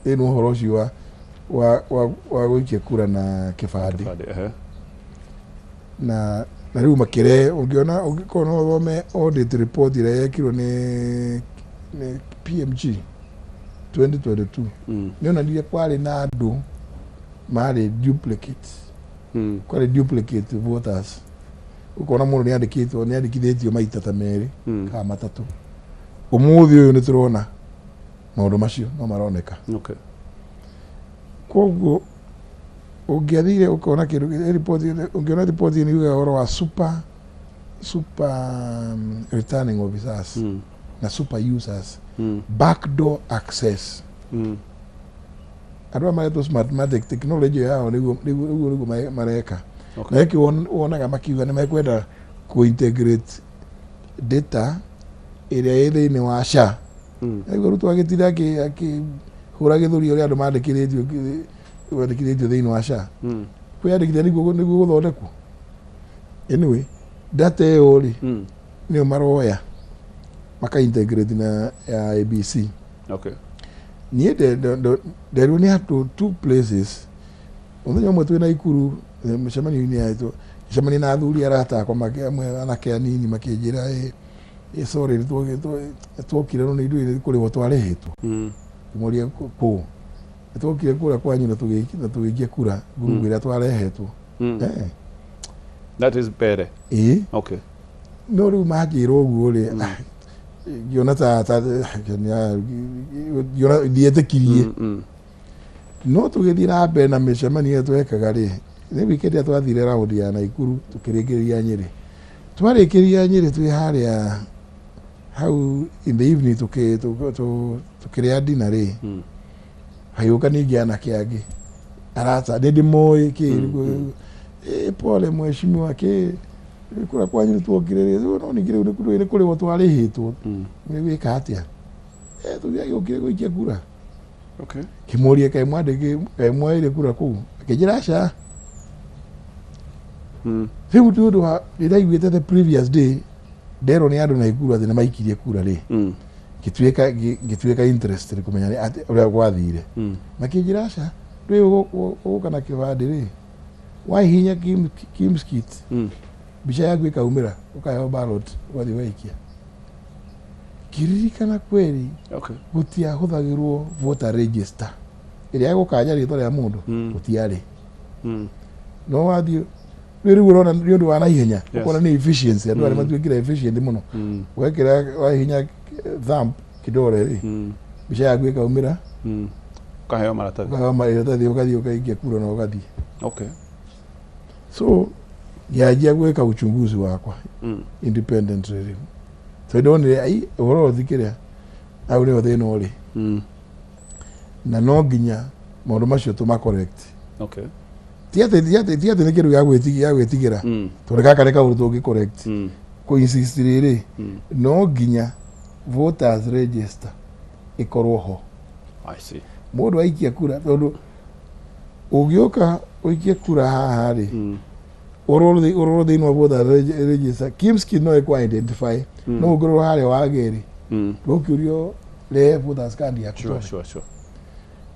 thĩinĩ wa ũhoro ũcio wa gũikia kura na kĩbandĩ. Kĩbandĩ, ehe. Na rĩu makĩrehe, ũngĩona, ũngĩkorwo no ũthome audit report ĩrĩa yekirwo nĩ PMG 2022, nĩ onanirie kwarĩ na andũ marĩ duplicates. Kwarĩ duplicate voters, ũkona mũndũ nĩ andĩkĩtwo, nĩ andĩkithĩtio maita ta merĩ kana matatũ. Ũmũthĩ ũyũ nĩ tũrona maũndũ macio no maroneka. Koguo ũngĩathire ũkona kĩndũ report, ũngĩona report nĩ yugaga ũhoro wa super returning officers na super users, backdoor access. Andũ aya maretwo Smartmatic, technology yao nĩguo mareka. Na ĩkĩ wonaga makiuga nĩ mekwenda kũ-integrate data ĩrĩa ĩ thĩinĩ wa SHA. Nĩguo Ruto agĩtinda akĩhũra gĩthũri ũrĩa andũ mandĩkithĩtio thĩinĩ wa SHA. Kwĩyandĩkithia nĩguo gũthondekwo. Anyway, data ĩyo rĩ, nĩyo maroya maka integrate na ya ABC. Niĩ nderirwo nĩ andũ two places. Mũthenya ũmwe twĩ Naikuru mũcemanio-inĩ yaitũ, ngĩcemania na athuri arata akwa amwe anake anini, makĩnjĩra, ĩ sorry, nĩ twokire no nĩ ithuĩ kũrĩhwo twarĩhĩtwo. Ngĩmoria kũ nĩ twokire kũrĩa kwanyu na tũgĩikia kura ngurubu ĩrĩa twarehetwo. That is mbere. Ĩĩ. No rĩu manjĩra ũguo rĩ, ngĩona ta ngĩona ndietĩkirie. No tũgĩthiĩ na mbere na mĩcemanio ĩrĩa twekaga rĩ, nĩ weekend ĩrĩa twathire raundi ya Naikuru, tũkĩrĩkĩrĩria Nyĩrĩ. Twarĩkĩria Nyĩrĩ, twĩ harĩa hau in the evening tũkĩrĩa dinner rĩ, Hagĩũka ningĩ anake angĩ arata nĩ ndĩmoĩ kĩ pole mheshimiwa kĩ kura kwanyu nĩtuokire rĩ no ningĩ rĩu nĩ kũrĩhwo twarĩhĩtwo nĩ gwĩka atĩa tũgĩokire gũikia kura. Okay. Kĩmũrie kaĩ mwandĩki kaĩ mwoire kura kũu akĩnjĩra aca. Rĩu nĩ ũndũ wa ndĩraiguĩte the previous day nderwo nĩ andũ Naikuru atĩ nĩmaikirie kura rĩ ngĩtuĩka interested kũmenya atĩ ũrĩa gwathire. Makĩnjĩra aca rĩu ũgũka na kĩbandĩ rĩ wahihinya Kimskit mbica yaku ĩkaumĩra ũkaheo ballot ũgathiĩ ũgaikia. Ngĩririkana kweri gũtiahũthagĩrwo voter register ĩrĩa ĩgũkanja rĩtwa rĩa mũndũ gũtiarĩ. No wathiĩ rĩu ũrona nĩ ũndũ wa naihenya ũkona nĩ efficiency andũ arĩa matuĩkire efficient mũno wekĩra wahihinya thumb kidole rĩ mbica yaku ĩkaumĩra ũkaheo maratathi ũkaheo maratathi ũgathiĩ ũkaikia kura na ũgathiĩ. Okay. So ngĩanjia gwĩka uchunguzi wakwa independently rĩu tondũ ndonire ai ũhoro ũyũ thikĩrĩa hau nĩho thĩna ũrĩ na no nginya maũndũ macio tũma correct. Okay. Ti atĩ nĩ kĩndũ gĩa gwĩtigĩra tondũ gaka nĩ kaũndũ tũngĩ correct. Kũ insist rĩrĩ no nginya voters register ĩkorwo ho. I see. Mũndũ aikia kura tondũ ũngĩũka ũikie kura haha rĩ ũrorwo thĩinĩ wa voters register Kimskit no ĩkũ identify no ũngĩrorwo harĩa wa kerĩ ndũkĩũrio rehe voters card yaku. Sure, sure.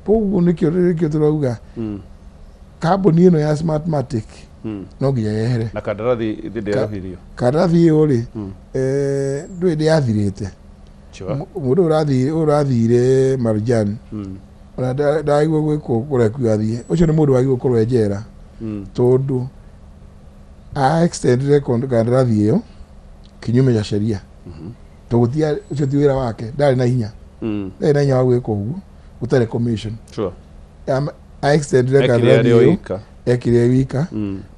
Koguo nĩkĩo tũrauga kambuni ĩno ya Smartmatic no nginya yehere. Na kandarathi ndĩrerũhirio. Kandarathi ĩyo rĩ ndũĩ ndĩathirĩte. Mũndũ ũrathire Marjan ona ndagĩrĩirwo gwĩkwo kũrekio athiĩ ũcio nĩ mũndũ wagĩrĩirwo gũkorwo e njera tondũ a extendire kandarathi ĩyo kinyume cha sheria. Tondũ ũcio ti wĩra wake ndarĩ na hinya. Ndarĩ na hinya wa gwĩka ũguo gũtarĩ commission. Sure. A extendire kandarathi ĩyo ekire wika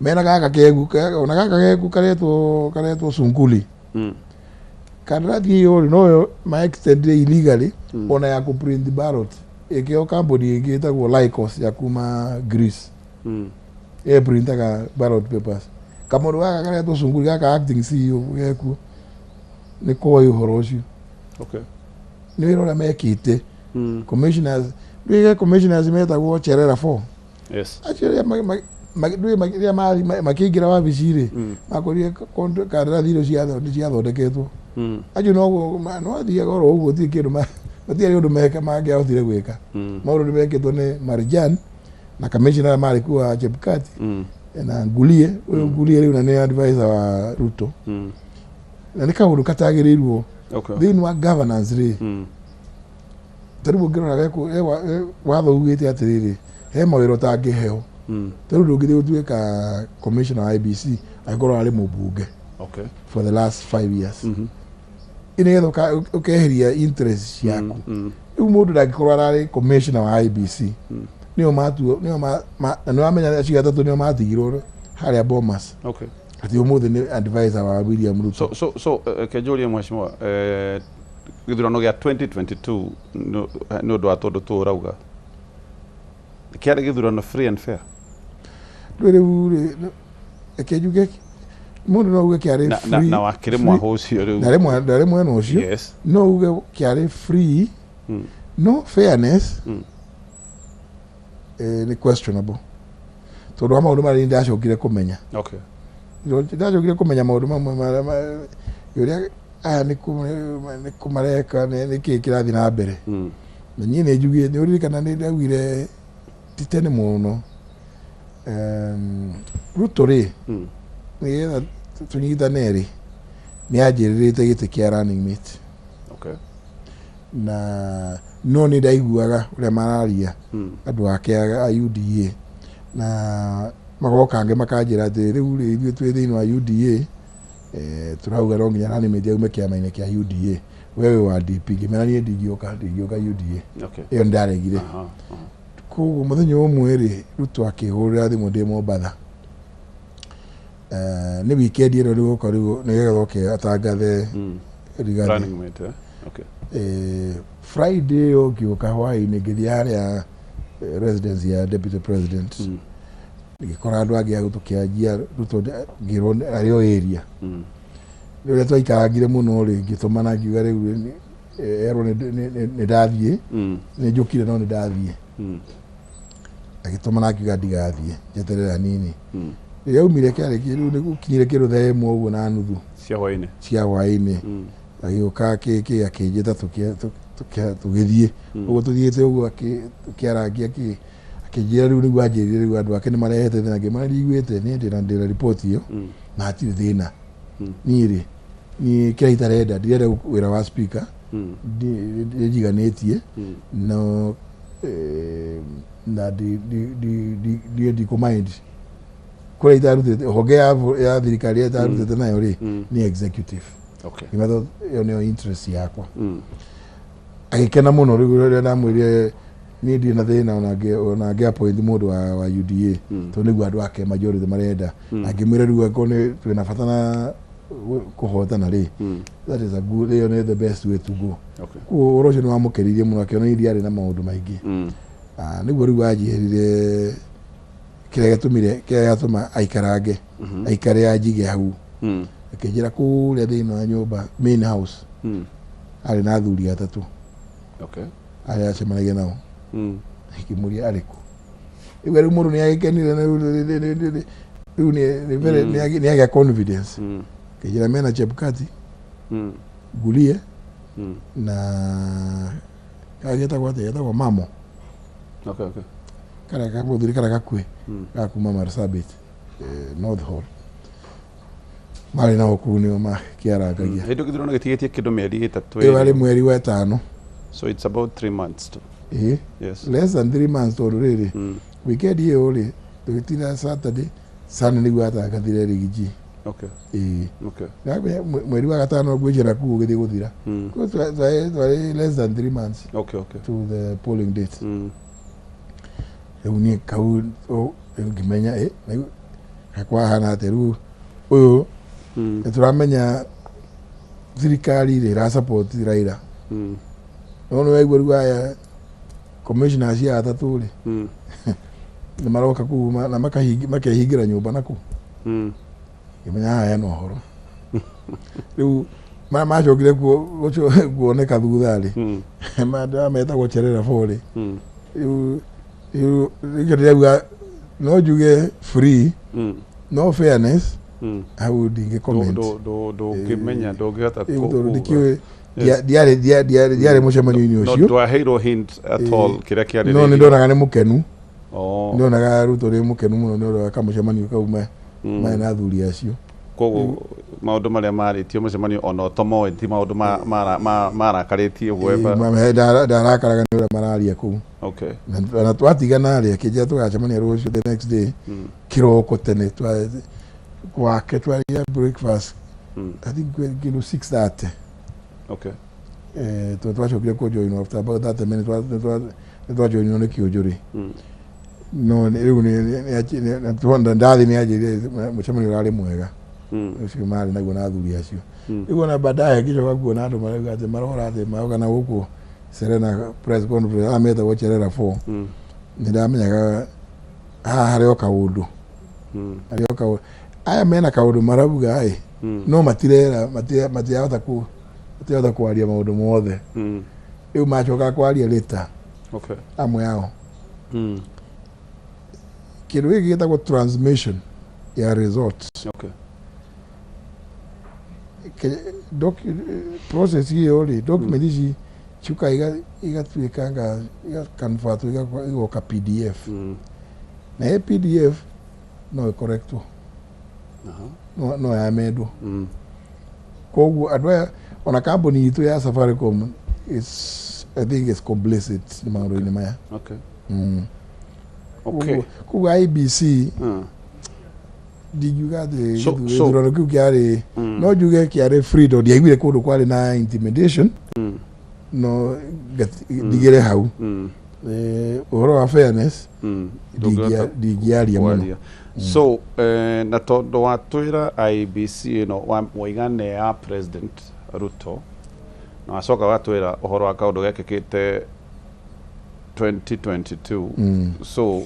mena gaka kegu ona gaka kegu karetwo Sunguli. Kandarathi ĩyo rĩ noyo ma extendire illegally ona ya kũ print ballot ĩkĩo kambuni ĩngĩ ĩtagwo Lycos ya kuma Greece. Ĩ printaga ballot papers. Kamũndũ gaka karetwo Sunguli gaka acting CEO gekuo nĩ koĩ ũhoro ũcio. Okay. Nĩ wĩra ũrĩa mekĩte. Commissioners ndũĩ commissioners metagwo Cherera 4. Yes. Acio arĩa makĩingĩra wabici rĩ makorire kandarathi icio ciathondeketwo. Acio no athiaga oro ũguo gũtirĩ kĩndũ matiarĩ ũndũ mangĩahotire gwĩka. Maũndũ nĩ mekĩtwo nĩ Marjan na commissioner marĩ kuo wa Chebukati na Ngulie ũyũ Ngulie rĩu na nĩ advisor wa Ruto. Na nĩ kaũndũ katagĩrĩirwo thĩinĩ wa governance rĩ ta rĩu ũngĩrora watho ugĩte atĩrĩrĩ he mawĩra ũtangĩheo. Ta rĩu ndũngĩthiĩ gũtuĩka commissioner wa IEBC angĩkorwo arĩ mũmbunge. Okay. For the last 5 years. Nĩgetha ũkeheria interest ciaku. Rĩu mũndũ ndangĩkorwo ararĩ commissioner wa IEBC. Nĩo matuo nĩo na nĩwamenya acio atatũ nĩo matigirwo harĩa Bomas. Okay. Atĩ ũmũthĩ nĩ advisor wa William Ruto. So kĩnjũrie mheshimiwa gĩthurano gĩa 2022 nĩ ũndũ wa tondũ tũrauga kĩarĩ gĩthurano free and fair. Rĩu rĩ reke njuge mũndũ no uge kĩarĩ free na wakĩrĩ mwaho ũcio rĩu ndarĩ mwena ũcio. Yes. No uge kĩarĩ free no fairness nĩ questionable tondũ wa maũndũ marĩa ndacokire kũmenya. Okay. Ndacokire kũmenya maũndũ mamwe ũrĩa aya nĩ kũmareka nĩ kĩĩ kĩrathiĩ na mbere. Na niĩ nĩ njugire nĩ ũririkana nĩ ndaugire ti tene mũno Ruto rĩ nĩgetha tũnyitane rĩ nĩ anjĩrĩrĩte gĩtĩ kĩa running mate. Okay. Na no nĩ ndaiguaga ũrĩa mararia andũ ake a UDA na magoka angĩ makanjĩra atĩ rĩu rĩ ithuĩ twĩ thĩinĩ wa UDA tũrauga no nginya running mate aume kĩama-inĩ kĩa UDA wewe wa DP ngĩmera niĩ ndingĩũka UDA. Ĩyo nĩndaregire. Koguo mũthenya ũmwe rĩ Ruto akĩhũrĩra thimũ ndĩ Mombatha. Nĩ weekend ĩno rĩu rĩu nĩgetha oke atangathe Rigathi. Running mate. Okay. Friday ĩyo ngĩũka hwaĩ-inĩ ngĩthiĩ harĩa residence ya deputy president. Ngĩkora andũ angĩ agũ tũkĩanjia Ruto ngĩrwo arĩ o area. Rĩrĩa twaikarangire mũno rĩ, ngĩtũmana ngiuga rĩu erwo nĩ ndathiĩ, nĩ njũkire no nĩ ndathiĩ. Agĩtũmana akiuga ndigathiĩ, njeterere hanini. Rĩrĩa aumire kĩarĩ rĩu nĩ gũkinyire kĩndũ thaa 1 ũguo na nuthu cia hwainĩ. Cia hwainĩ. Agĩũka akĩ akĩnjĩta tũgĩthiĩ ũguo tũthiĩte ũguo tũkĩarangia akĩnjĩra rĩu nĩguo anjĩrire rĩu andũ ake nĩ marehete thĩna. Ngĩmwĩra nĩiguĩte niĩ ndĩna riboti ĩyo na hatirĩ thĩna. Niĩ rĩ, niĩ kĩrĩa itarenda, ndirenda wĩra wa speaker, ndĩnjiganĩtie no na ndiĩ ndikũ mind kũrĩa itarutĩte honge ya thirikari ĩrĩa itarutĩte nayo rĩ nĩ executive. Ngĩmetha ĩyo nĩyo interest yakwa. Agĩkena mũno rĩu rĩrĩa ndamwĩrire niĩ ndirĩ na thĩna ona ngĩ appoint mũndũ wa UDA tondũ nĩguo andũ ake majority marenda. Na ngĩmwĩra rĩu angĩkorwo nĩ twĩna bata na kũhotana rĩ, that is a good, ĩyo nĩ the best way to go. Koguo ũhoro ũcio nĩ wamũkenirie mũno, akĩona niĩ ndiarĩ na maũndũ maingĩ. Nĩguo rĩu anjĩrire kĩrĩa gĩatũmire, kĩrĩa gĩatũma aikarange aikare anjige hau. Akĩnjĩra kũrĩa thĩinĩ wa nyũmba main house arĩ na athuri atatũ arĩa acemanagia nao. Ngĩmũria arĩkũ. Rĩu mũndũ nĩ agĩkenire na rĩu nĩ agĩa confidence. Akĩnjĩra mena Chebukati, Gulie na kagetagwo atĩa, getagwo Mamo. Karĩa kamũthuri karĩa gakuhĩ ga kuma Marsabit, North Hall marĩ nao kũu nĩo makĩarangagia. Hĩndĩ gĩthurano gĩtigĩtie kĩndũ mĩeri 3. Ĩyo arĩ mweri wa 5. So it's about 3 months to. Ĩĩ. Less than 3 months tondũ rĩrĩ weekend ĩyo rĩ tũgĩtinda Saturday, Sunday nĩguo atangathire Riggy G. Ĩĩ. Ndamenya mweri wa 5 ngwĩjĩra kũu ũgĩthiĩ gũthira. Koguo twarĩ less than 3 months to the polling date. Rĩu niĩ kau rĩu ngĩmenya ĩ rĩu kwahana atĩa rĩu ũyũ nĩ tũramenya thirikari rĩ ĩra support Raila. No nĩ waigua rĩu aya commissioners aya atatũ rĩ nĩ maroka kũu na makehingĩra nyũmba nakũu. Ngĩmenya haha hena ũhoro. Rĩu marĩa macokire kuoneka thutha rĩ metagwo Cherera Four rĩ rĩu nĩkĩo ndĩrauga no njuge free no fairness hau ndingĩ comment. Ndũngĩmenya, ndũngĩhota Rĩu tondũ kuga. ndikĩũĩ ndiarĩ mũcemanio-inĩ No ũcio. ndwaheirwo hint at all kĩrĩa kĩarĩrĩirio? No nĩ ndonaga nĩ mũkenu. Oh. Ndonaga Ruto nĩ mũkenu mũno nĩ ũndũ wa kamũcemanio kau marĩ na athuri acio. Koguo maũndũ marĩa marĩtio mũcemanio ona ũtomoĩ ti maũndũ marakarĩtie whoever. Ndarakaraga nĩ ũrĩa mararia kũu. Na twatigana rĩ akĩnjĩra tũgacemania rũciũ the next day kĩroko tene gwake twarĩa breakfast. I think kĩndũ 6:30. Tondũ twacokire kũjoinwo after about 30 minutes nĩ twajoinwo nĩ kĩũnjũrĩ. No rĩu ndathiĩ nĩ anjĩrire mũcemanio ũrarĩ mwega ũcio marĩ naguo na athuri acio. Rĩu ona baadaye ngĩcoka kuona andũ marauga atĩ marora atĩ maroka na gũkũ Serena press conference aya metagwo Cherera Four. Nĩ ndamenyaga haha harĩ o kaũndũ harĩ o kaũndũ aya mena kaũndũ marauga ĩ no matirera matirahota kwaria maũndũ mothe. Rĩu macoka kwaria later amwe ao kĩndũ gĩkĩ gĩtagwo transmission ya results. Process ĩyo rĩ document ici ciũkaga igatuĩkanga igaconvertwo igoka PDF. Na ĩ PDF no ĩkorektwo no yamendwo. Koguo andũ aya ona kambuni itũ ya Safaricom is, I think, is complicit nĩ maũndũ-inĩ maya. Koguo IEBC ndingiuga atĩ gĩthurano kĩu kĩarĩ no njuge kĩarĩ free tondũ ndiaiguire kũndũ kwarĩ na intimidation no ndigĩre hau. Ũhoro wa fairness ndingĩaria mũno. Kwaria. So na tondũ watwĩra IEBC ĩno waiga nĩ ya President Ruto na wacoka watwĩra ũhoro wa kaũndũ gekĩkĩte. 2022. So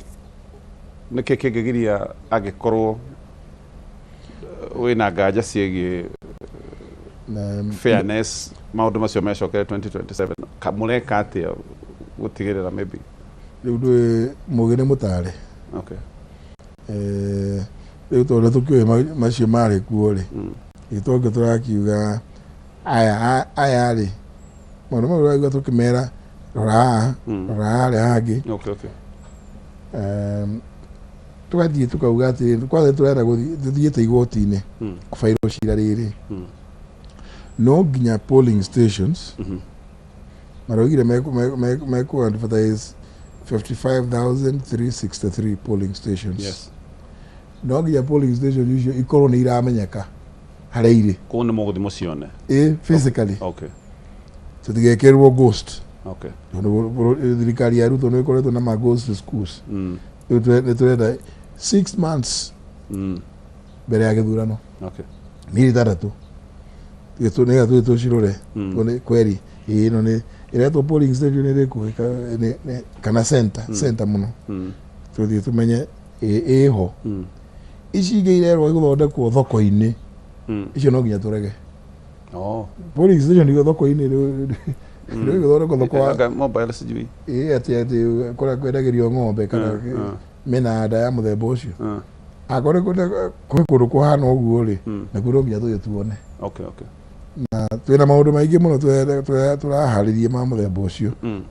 nĩkĩ kĩngĩgiria angĩkorwo wĩna nganja ciĩgiĩ fairness, maũndũ macio mecokere 2027? Mũreka atĩa gũtigĩrĩra maybe? Rĩu ndũĩ mũgĩ nĩ mũtare. Rĩu tondũ tũkĩũĩ macio marĩ kuo rĩ, gĩtongĩ tũrakiuga aya aya rĩ, maũndũ mau tũraigua tũkĩmera rora haha, rora harĩa hangĩ. Tũgathiĩ tũkauga atĩ kwanza tũrenda gũthiĩ, tũthiĩte igoti-inĩ kũbairwo cira rĩrĩ, no nginya polling stations maraugire meku advertise 55,363 polling stations. No nginya polling station icio ikorwo nĩ iramenyeka harĩa irĩ. Kũu nĩ mũgũthiĩ mũcione? Ĩ, physically. Tũtigekĩrwo ghost, tondũ thirikari ya Ruto nĩ ĩkoretwo na ma ghost schools. Rĩu nĩ tũrenda 6 months mbere ya gĩthurano, mĩeri 6, nĩgetha tũthiĩ tũcirore, tuone kweri ĩ ĩno nĩ ĩretwo polling station ĩrĩkũ, kana center, center mũno, tũthiĩ tũmenye ĩ ĩho. Ici ingĩ irerwo igũthondekwo thoko-inĩ, icio no nginya tũrege. Polling station igũ thoko-inĩ rĩu ĩgũthondekwo thoko wa Anga mobile sijui. Ĩ, atĩ kũrĩa kwendagĩrio ng'ombe kana mĩnanda ya mũthemba ũcio. Akorwo kwĩ kũndũ kũhana ũguo rĩ, nakuo no nginya tũthiĩ tuone. Na twĩna maũndũ maingĩ mũno tũraharĩria ma mũthemba ũcio.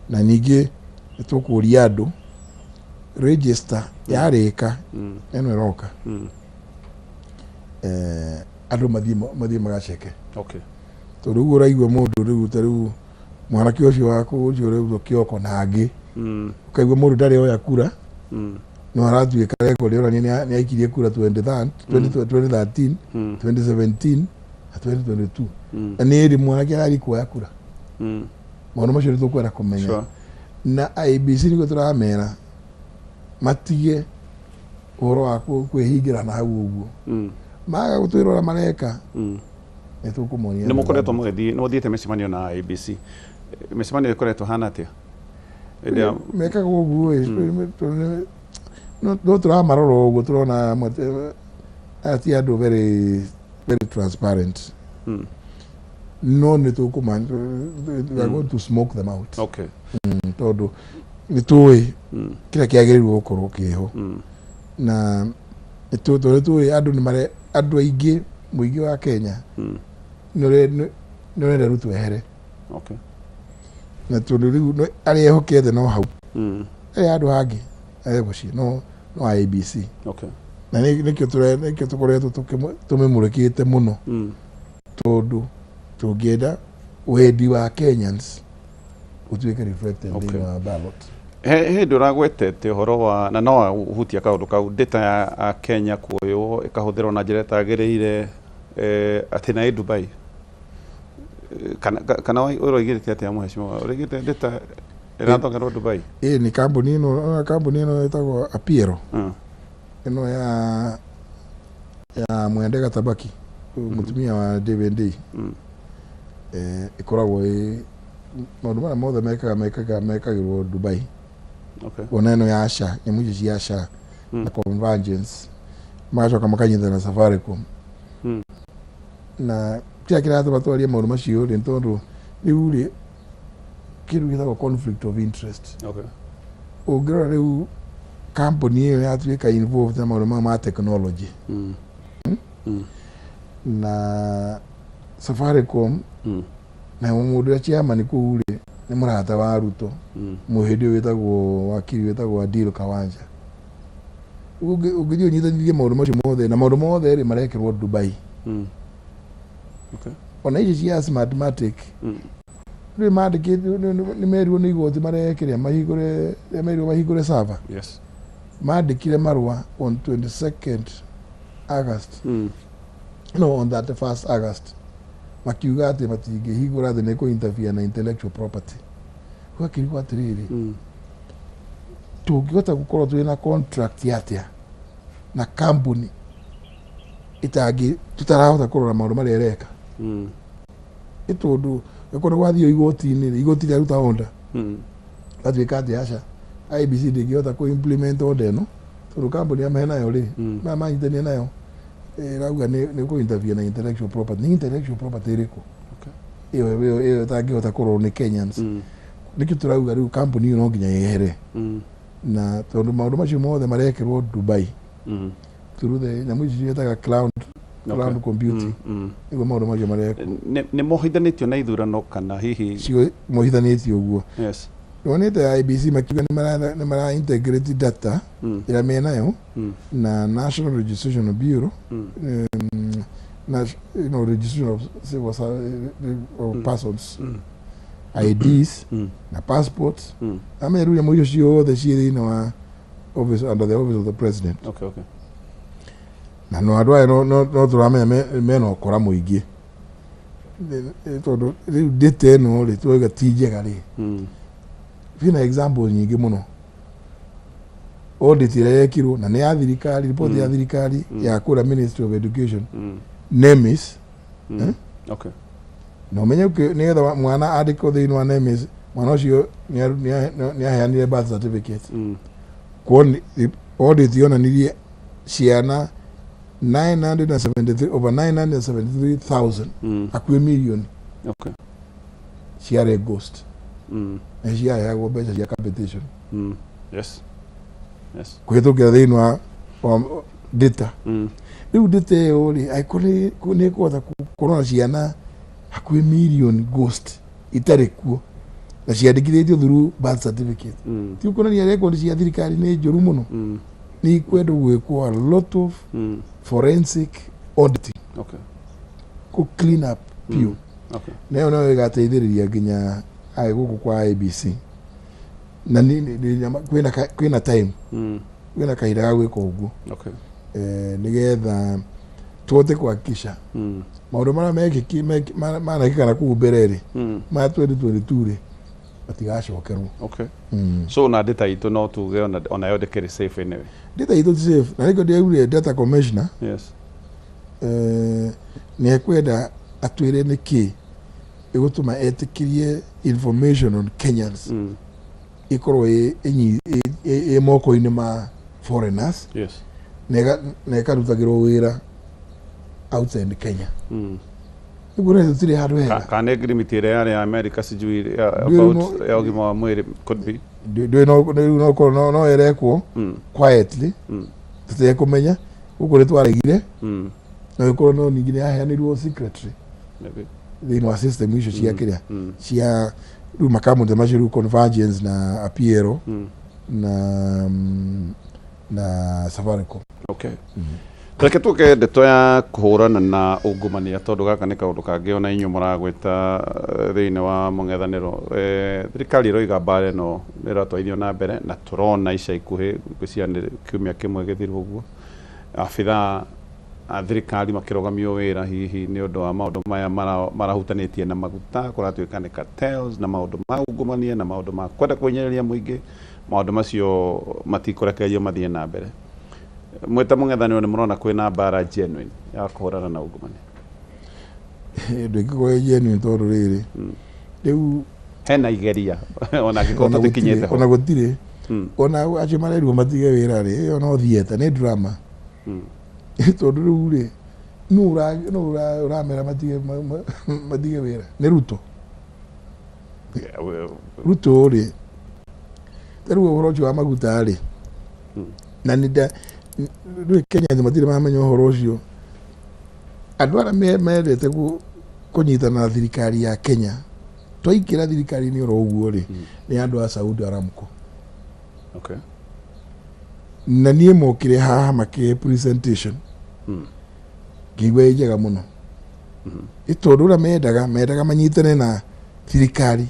Na ningĩ nĩ tũkũria andũ register yarĩka ĩno ĩroka, andũ mathiĩ magaceke, tondũ ũguo ũraigua mũndũ rĩu, ta rĩu mwanake ũcio waku ũcio ũrĩa kĩoko na angĩ, ũkaigua mũndũ ndarĩ oya kura, no aratuĩka record ĩronania nĩ aikirie kura 2013, 2013, 2017 na 2022, na nĩ ĩrĩ mwanake arathiĩ kuoya kura. Maũndũ macio nĩ tũkwenda kũmenya. Na IEBC nĩguo tũramera matige ũhoro wa kwĩhingĩra na hau ũguo. Maga gũtwĩra ũrĩa mareka, nĩ tũkũmonia. Nĩ mũkoretwo mũgĩthiĩ, nĩ mũthiĩte mĩcemanio na IEBC? Mĩcemanio ĩkoretwo hana atĩa? Hĩndĩ ya- Mekaga ũguo ĩ, tondũ no tũramarora ũguo, tũrona amwe aya ti andũ very very transparent. No nĩ tũkũma, we are going to smoke them out. Tondũ nĩ tũĩ kĩrĩa kĩagĩrĩirwo gũkorwo kĩho, na tondũ nĩ tũĩ andũ nĩ mare, andũ aingĩ, mũingĩ wa Kenya nĩ ũrenda Ruto ehere. Na tondũ rĩu arĩa ehokete no hau, arĩa handũ hangĩ egũciĩ no IEBC. Na nĩkĩo tũkoretwo tũmĩmũrĩkĩte mũno, tondũ tũngĩenda wendi wa Kenyans ũtuĩke reflected thĩinĩ wa ballot. He hĩndĩ ũragwetete ũhoro wa, na no ũhutia kaũndũ kau, data ya a Kenya kuoywo ĩkahũthĩrwo na njĩra ĩtagĩrĩire, atĩ na ĩ Dubai. Kana ũroigĩte atĩa, mheshimiwa? Ũroigĩte data ĩrathongerwo Dubai? Ĩ, nĩ kambuni ĩno, kambuni ĩno ĩtagwo Apiero, ĩno ya Mwende Gatabaki, mũtumia wa David Ndii. Ĩkoragwo ĩ maũndũ marĩa mothe mekaga mekagĩrwo Dubai. Ona ĩno ya SHA, nyamũ icio cia SHA na Convergence, magacoka makanyitana na Safaricom. Na kĩrĩa kĩratũma twarie maũndũ macio rĩ, nĩ tondũ rĩu rĩ kĩndũ gĩtagwo conflict of interest. Ũngĩrora rĩu kambuni ĩyo yatuĩka involved na maũndũ maya ma technology, na Safaricom, na mũndũ ũrĩa chairman kũu rĩ nĩ mũrata wa Ruto, mũhĩndĩ ũyũ wĩtagwo wakiri wĩtagwo Adil Kawanja. Ũngĩthiĩ ũnyitanithie maũndũ macio mothe, na maũndũ mothe rĩ marekĩrwo Dubai. Ona ici cia Smartmatic, rĩu mandĩkĩtwo nĩ merirwo nĩ igoti marehe kĩrĩa mahingũre, merirwo mahingũre server. Mandĩkire marũa on 22nd August, no on 31st August, makiuga atĩ matingĩhingũra, atĩ nĩ kũ interfere na intellectual property. Ũgakĩrigwo atĩrĩrĩ, tũngĩhota gũkorwo twĩna contract atĩa na kambuni ĩtangĩ tũtarahota kũrora maũndũ marĩa ĩreka? Nĩ tondũ gũkorwo gwathiĩ igoti-inĩ rĩ, igoti rĩaruta order. Gatuĩka atĩ aca, IEBC ndĩngĩhota kũ implement order ĩno tondũ kambuni ĩrĩa menayo rĩ, maya manyitania nayo ĩrauga nĩ kũ interfere na intellectual property. Nĩ intellectual property ĩrĩkũ ĩyo ĩtangĩhota kũrorwo nĩ Kenyans? Nĩkĩo tũrauga rĩu kambuni ĩyo no nginya yehere, na tondũ maũndũ macio mothe marekĩrwo Dubai through the nyamũ ici ciĩtaga cloud computing, nĩguo maũndũ macio marekwo. Nĩ mohithanĩtio na ithurano kana hihi? Cio mohithanĩtio ũguo. Wonete IEBC makiuga nĩ mara integrate data ĩrĩa menayo na National Registration Bureau, na registration of civil of persons, IDs na passports. Amenya rĩu nyamũ icio ciothe ciĩ thĩinĩ wa office, under the Office of the President. Na no andũ aya no tũramenya mena ũkora mũingĩ, tondũ rĩu data ĩno rĩ, twauga ti njega rĩ, kwĩna example nyingĩ mũno. Audit ĩrĩa yekirwo na nĩ ya thirikari, report ya thirikari ya kũrĩa Ministry of Education, NEMIS. Eh? Na ũmenye nĩgetha mwana andĩkwo thĩinĩ wa NEMIS, mwana ũcio nĩ aheanire birth certificate. Audit yonanirie ciana 973, over 973,000, hakuhĩ mirioni, ciarĩ ghost na ciaheagwo mbeca cia capitation kũhĩtũkĩra thĩinĩ wa data. Rĩu data ĩyo rĩ, angĩkorwo nĩ ĩkũhota kũrora ciana hakuhĩ mirioni ghost itarĩ kuo na ciandĩkithĩtio through birth certificate, ti kuonania record cia thirikari nĩ njũru mũno? Nĩ ikwendwo gwĩkwo a lot of forensic auditing, kũ clean up piũ. Na ĩyo nayo ĩgateithĩrĩria nginya ai gũkũ kwa IEBC na kwĩna time, kwĩna kahinda ga gwĩka ũguo, nĩgetha tũhote kuhakikisha maũndũ marĩa manekĩka na kũu mbere rĩ, ma 2022 rĩ, matigacokerwo. So na data itũ no tuge onayo ndĩkĩrĩ safe anyway? Data itũ ti safe, na nĩkĩo ndĩraugire data commissioner nĩ ekwenda atwĩre nĩkĩ ĩgũtũma etĩkĩrie information on Kenyans ĩkorwo ĩ moko-inĩ ma foreigners na ĩkarutagĩrwo wĩra outside Kenya. Nĩguo nĩ tũtirĩ handũ hega. Kana agreement ĩrĩa yarĩ ya America sijui Ndũĩ about ya ũgima wa mwĩrĩ could be. Ndũĩ, no rĩu no korwo no ĩrekwo quietly tũtekũmenya. Gũkũ nĩ twaregire, no ĩkorwo no ningĩ nĩ yaheanirwo secretly Maybe. thĩinĩ wa system icio cia kĩrĩa cia rĩu makambuni macio rĩu, Convergence na Apiero na Safaricom. Okay. Reke tuke ndeto ya kũhũrana na ungumania, tondũ gaka nĩ kaũndũ kangĩ ona inyuĩ mũragwĩta thĩinĩ wa mũng'ethanĩro. Thirikari ĩroiga mbara ĩno nĩ ĩratwarithio na mbere, na tũrona ica ikuhĩ, ngwĩciria nĩ kiumia kĩmwe gĩthiru ũguo, abithaa a thirikari makĩrũgamio wĩra hihi nĩ ũndũ wa maũndũ maya marahutanĩtie na maguta. Kũratuĩka nĩ cartels na maũndũ ma ungumania na maũndũ ma kwenda kũhinyĩrĩria mũingĩ. Maũndũ macio matikũrekererio mathiĩ na mbere. Mwĩta mũng'ethanĩro, nĩ mũrona kwĩna mbara genuine ya kũhũrana na ungumania? Ndĩngĩkorwo ĩ genuine, tondũ rĩrĩ, rĩu Hena igeria ona angĩkorwo ona tũtikinyĩte gũtirĩ ho? Ona gũtirĩ. Ona acio marerirwo matige wĩra rĩ, ĩyo no theatre, nĩ drama, tondũ rĩu rĩ, nũ ũramera matige wĩra? Nĩ Ruto? Yeah, Ruto rĩ, ta rĩu ũhoro ũcio wa maguta rĩ, na nĩ nda rĩu Kenya matirĩ mamenya ũhoro ũcio. Andũ arĩa mendete kũnyitana na thirikari ya Kenya, twaingĩra thirikari-inĩ oro ũguo rĩ, nĩ andũ a Saudi Aramco. Na niĩ mokire haha makĩhe presentation, ngĩigua ĩ njega mũno, nĩ tondũ ũrĩa mendaga manyitane na thirikari,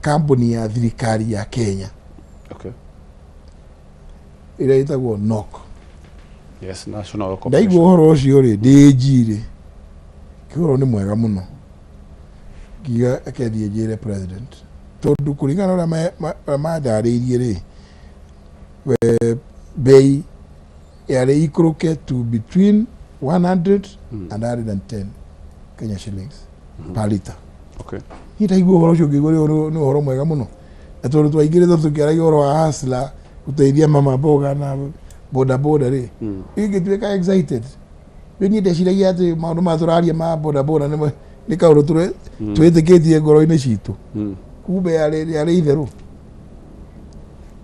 kambuni ya thirikari ya Kenya ĩrĩa ĩtagwo NOC. Yes, National Oil Ndaigua Corporation. ũhoro ũcio rĩ, ndĩ njirĩ kĩhoro nĩ mwega mũno, ngiuga akethiĩ njĩre president, tondũ kũringana na ũrĩa mandarĩirie rĩ, bei yarĩ ikũrũke to between 100 and 110 Kenya shillings per liter. Niĩ ndaigua ũhoro ũcio ngĩigua rĩu nĩ ũhoro mwega mũno. Na tondũ twaingĩrĩte tũkĩaragia ũhoro wa hustler gũteithia mama mboga na boda boda rĩ, ingĩtuĩka excited. Rĩu niĩ ndeciragia atĩ maũndũ maya tũraria ma boda boda nĩ kaũndũ twĩtĩkĩtie ngoro-inĩ citũ. Kumbe yarĩ itherũ.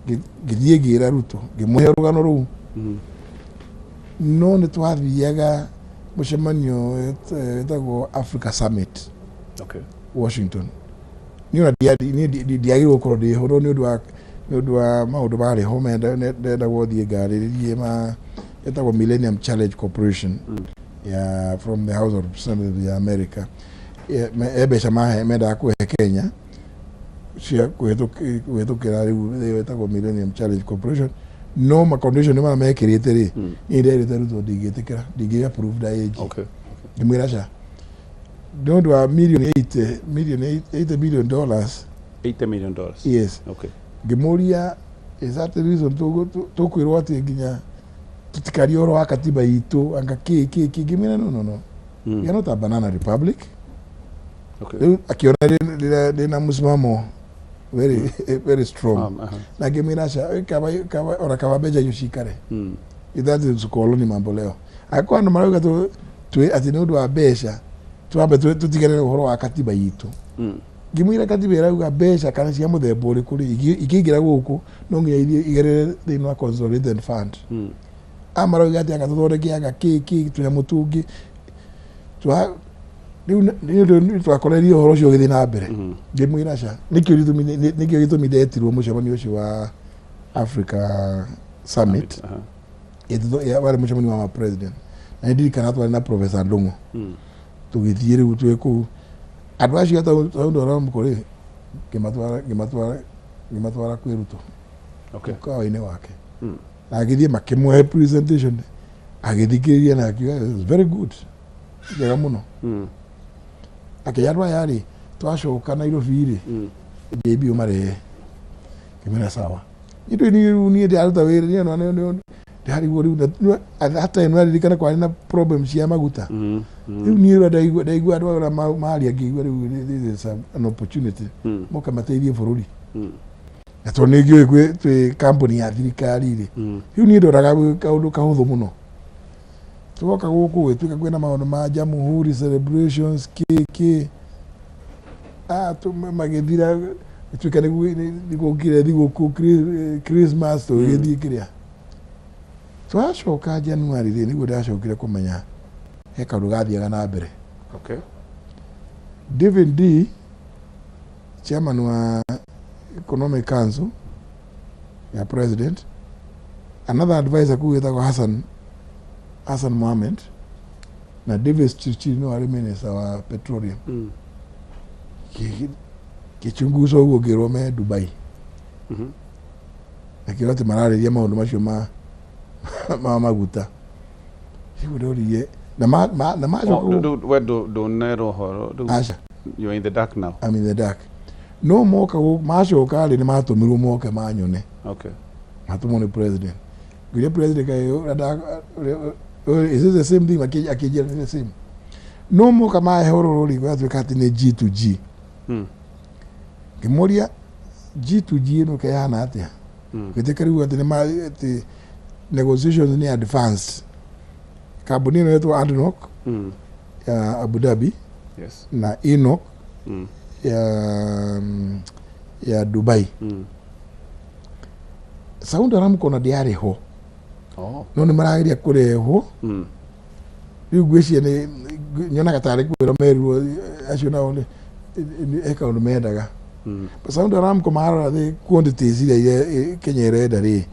Ngĩthiĩ ngĩra Ruto, ngĩmũhe rũgano rũu. No nĩ twathiaga mũcemanio wĩtagwo Africa Summit, Washington. Niĩ ona ndiagĩrĩirwo gũkorwo ndĩ ho, no nĩ ũndũ wa maũndũ marĩ ho ndendagwo thiĩ ngarĩrĩrie ma ĩtagwo Millennium Challenge Corporation ya from the House of Representatives ya America. E mbeca mendaga kũhe Kenya cia kũhĩtũkĩra rĩu ĩtagwo Millennium Challenge Corporation, no ma condition marĩa mekĩrĩte rĩ, niĩ nderĩte Ruto ndingĩtĩkĩra, ndingĩ approve da age. Ngĩmwĩra ca nĩ ũndũ wa million 80 million, $80 million. $80 million. Yes. Ngĩmũria, is that the reason tũkwĩrwo atĩ nginya tũtikarie ũhoro wa katiba itũ, anga kĩ kĩ kĩ? Ngĩmwĩra, no, no, no, we are not a banana republic. Rĩu akĩona ndĩna msimamo very very strong. Na ngĩmwĩra ca kaba ona kaba mbeca icio cikare. That is ukoloni mambo leo. Angĩkorwo andũ marauga twĩ atĩ nĩ ũndũ wa mbeca twambe tũtigane na ũhoro wa katiba itũ. Ngĩmwĩra katiba ĩrauga mbeca kana cia mũthemba ũrĩkũ rĩ, ikĩingĩra gũkũ no nginya ithiĩ igerere thĩinĩ wa consolidated fund. A marauga atĩ anga tũthondeke anga kĩ kĩ tũnyamũ tũngĩ twa rĩu nĩ ũndũ nĩ twakorerie ũhoro ũcio ũgĩthiĩ na mbere. Ngĩmwĩra ca nĩkĩo gĩtũmi ndetirwo mũcemanio ũcio wa Africa Summit. Warĩ mũcemanio wa ma president na nĩ ndirikana twarĩ na Professor Ndung'u. Tũgĩthiĩ rĩu twĩ kũu andũ acio a Saudi Aramco rĩ, ngĩmatwara kwĩ Ruto mũkawa-inĩ wake. Na agĩthiĩ makĩmũhe presentation, agĩthikĩrĩria na akiuga, "It's very good, njega mũno." Akĩra andũ aya rĩ, twacoka Nairobi rĩ, JB ũmarehe. Ngĩmwĩra sawa. Niĩ rĩu niĩ ndĩraruta wĩra niĩ ona ndĩrarigwo rĩu at that time naririkana kwarĩ na problem cia maguta. Rĩu niĩ ũrĩa ndaigua andũ aya maria, ngĩigua rĩu this is an opportunity moke mateithie bũrũri. Na tondũ nĩ ngĩũĩ twĩ kambuni ya thirikari rĩ, rĩu niĩ ndoraga gwĩ kaũndũ kahũthũ mũno. Twoka gũkũ gwĩtuĩka kwĩna maũndũ ma Jamhuri celebrations kĩ kĩ. Magĩthira gĩtuĩka nĩgũkire thigũkũ Christmas, tũgĩthiĩ kĩrĩa. Twacoka January rĩ, nĩguo ndacokire kũmenya he kaũndũ gathiaga na mbere. David Ndii, chairman wa Economic Council ya president, another advisor kuu wĩtagwo Hassan Mohamed na Davis Chirchir nĩ warĩ minister wa petroleum. Kĩchunguza ũguo ngĩrwo me Dubai. Na kĩrwo atĩ mararĩria maũndũ macio ma maguta. Rĩu ndoririe na macoka Oh, we ndũnerwo ũhoro rĩu? Aca. You're in the dark now. I'm in the dark. No moka macoka rĩ, nĩ matũmirwo moke manyone. Matũmwo nĩ president. Ngĩũria president kaĩ is it the same thing? Akĩnjĩra nĩ the same. No moka mahe ũrũrũ rĩ, gwatuĩka atĩ nĩ G to G. Ngĩmũria G to G ĩno kĩhana atĩa? Gwĩtĩka rĩu atĩ nĩ atĩ negotiations nĩ advanced. Kambuni ĩno ĩtwo ADNOC ya Abu Dhabi na ENOC ya Dubai. Saudi Aramco na ndĩarĩ ho. No nĩ marageria kũrehwo. Rĩu ngwĩciria nĩ nyonaga tarĩ kwĩrwo merirwo acio nao nĩ he kaũndũ mendaga. Saudi Aramco marora the quantities iria Kenya ĩrenda rĩ,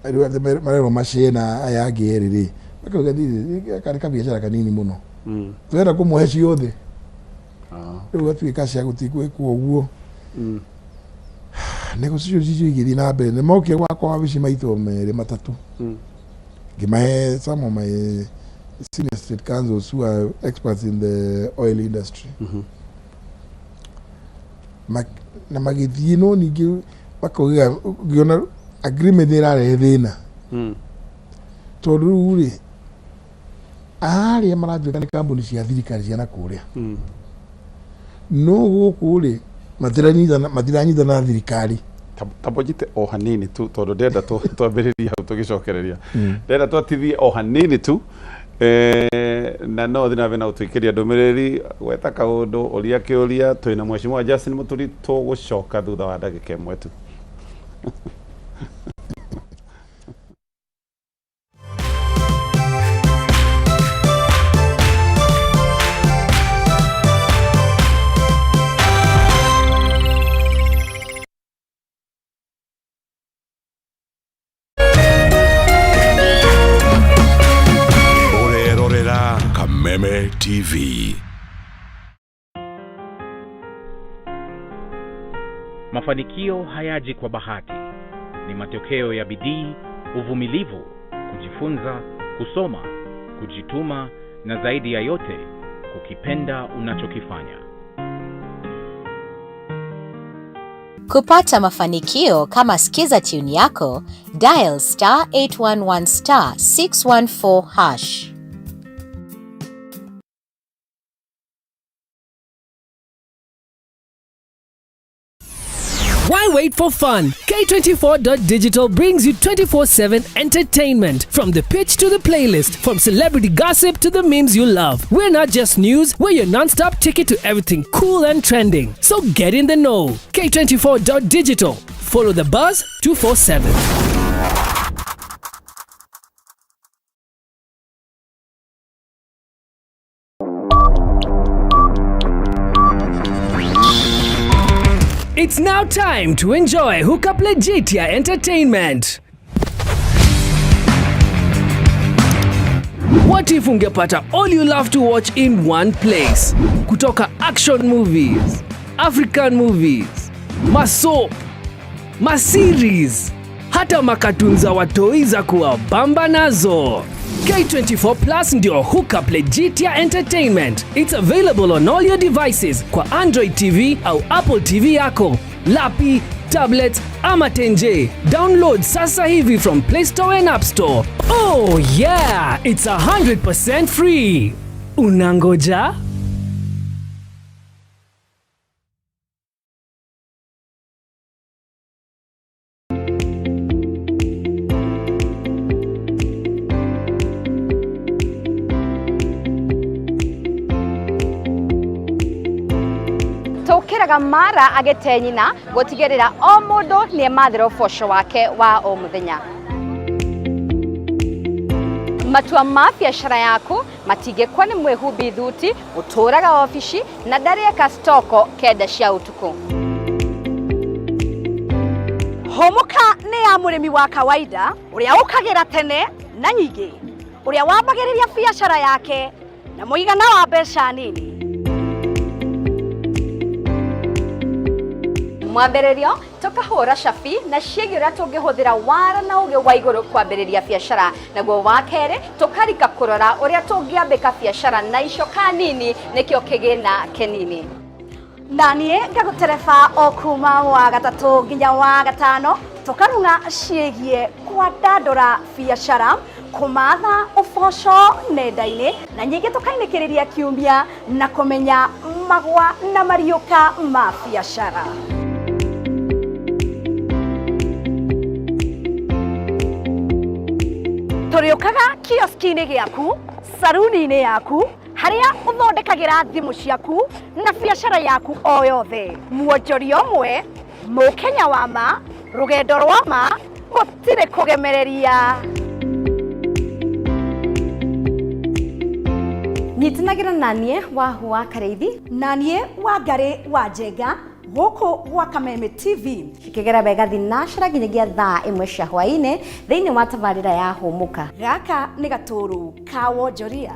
rĩu atĩ marerwo macee na aya angĩ erĩ rĩ, makauga karĩ kabiacara kanini mũno. Twenda kũmũhe ciothe. Rĩu gatuĩka cia gũtigwĩkwo ũguo. Negotiations icio igĩthiĩ na mbere, nĩ mokire gwakwa wabici maito merĩ matatũ. Ngĩmahe some of my senior state councils who are experts in the oil industry. Na magĩthiĩ no ningĩ makauga ngĩona agreement nĩ ĩrarehe thĩna. Tondũ rĩu rĩ, arĩa maratuĩka nĩ kambuni cia thirikari cia na kũrĩa. No gũkũ rĩ, matiranyitana na thirikari. Tambojite o hanini tu tondu ndenda twambĩrĩrie hau tũgĩcokereria ndenda twatithie o hanini tu na no thiĩ na mbere na gũtũikĩria ndũmĩrĩri gweta kaũndũ ũria kĩũria twĩna mheshimiwa Justin Muturi tũgũcoka thutha wa ndagĩka ĩmwe tu. Kameme TV. Mafanikio hayaji kwa bahati. Ni matokeo ya bidii, uvumilivu, kujifunza, kusoma, kujituma na zaidi ya yote kukipenda unachokifanya. Kupata mafanikio kama Skiza tune yako, dial *811 *614#. Why wait for fun? K24.digital brings you 24/7 entertainment. From the pitch to the playlist, from celebrity gossip to the memes you love. We're not just news, we're your non-stop ticket to everything cool and trending. So get in the know. K24.digital. Follow the buzz 247. It's now time to enjoy Hookup Legitia Entertainment. What if ungepata all you love to watch in one place? Kutoka action movies, African movies, masoap, maseries, hata makatun za watoi za kuwabamba nazo. K24 Plus ndio Hookup Legitia Entertainment. It's available on all your devices kwa Android TV au Apple TV yako, lapi, tablet ama tenje. Download sasa hivi from Play Store and App Store. Oh yeah, it's 100% free. Unangoja? Tukiraga mara agete nyina gutigerera o mundu ni emathira uboco wake wa o muthenya. Matua ma biacara yaku matingĩkwo nĩ mwĩhumbi thuti ũtũraga obici na ndarĩeka stoko 9 cia ũtukũ. Hũmũka nĩ ya mũrĩmi wa kawaida ũrĩa ũkagĩra tene na nyingĩ, ũrĩa wambagĩrĩria biacara yake na mũigana wa mbeca nini. Mwambĩrĩrio tukahũra cabi na ciĩgiĩ ũrĩa tũngĩhũthĩra wara na ũgĩ wa igũrũ kwambĩrĩria biacara, naguo wa kerĩ tũkarika kũrora ũrĩa tũngĩambĩka biacara na icoka nini nĩkĩo kĩgĩna kĩnini. Na niĩ ngagũtereba o kuma wa gatatũ nginya wa gatano tũkarung'a ciĩgiĩ kwandandũra biacara, kũmatha ũboco nenda-inĩ na nyingĩ tũkainĩkĩrĩria kiumia na kũmenya magwa na mariũka ma biacara. Tũrĩũkaga kioski-inĩ gĩaku, saruni-inĩ yaku, harĩa ũthondekagĩra thimũ ciaku na biacara yaku o yothe. Mwonjoria ũmwe, mũkenya wa ma, rũgendo rwa ma, gũtirĩ kũgemereria. Nyitanagĩra na niĩ Wahu wa Karĩithi na niĩ Wangarĩ wa Njenga gũkũ gwa Kameme TV. Cikĩgera wega thinacera nginyagia thaa 1 cia hwaĩ-inĩ thĩinĩ wa tabarĩra ya Hũmũka. Gaka nĩ gatũrũ ka wonjoria.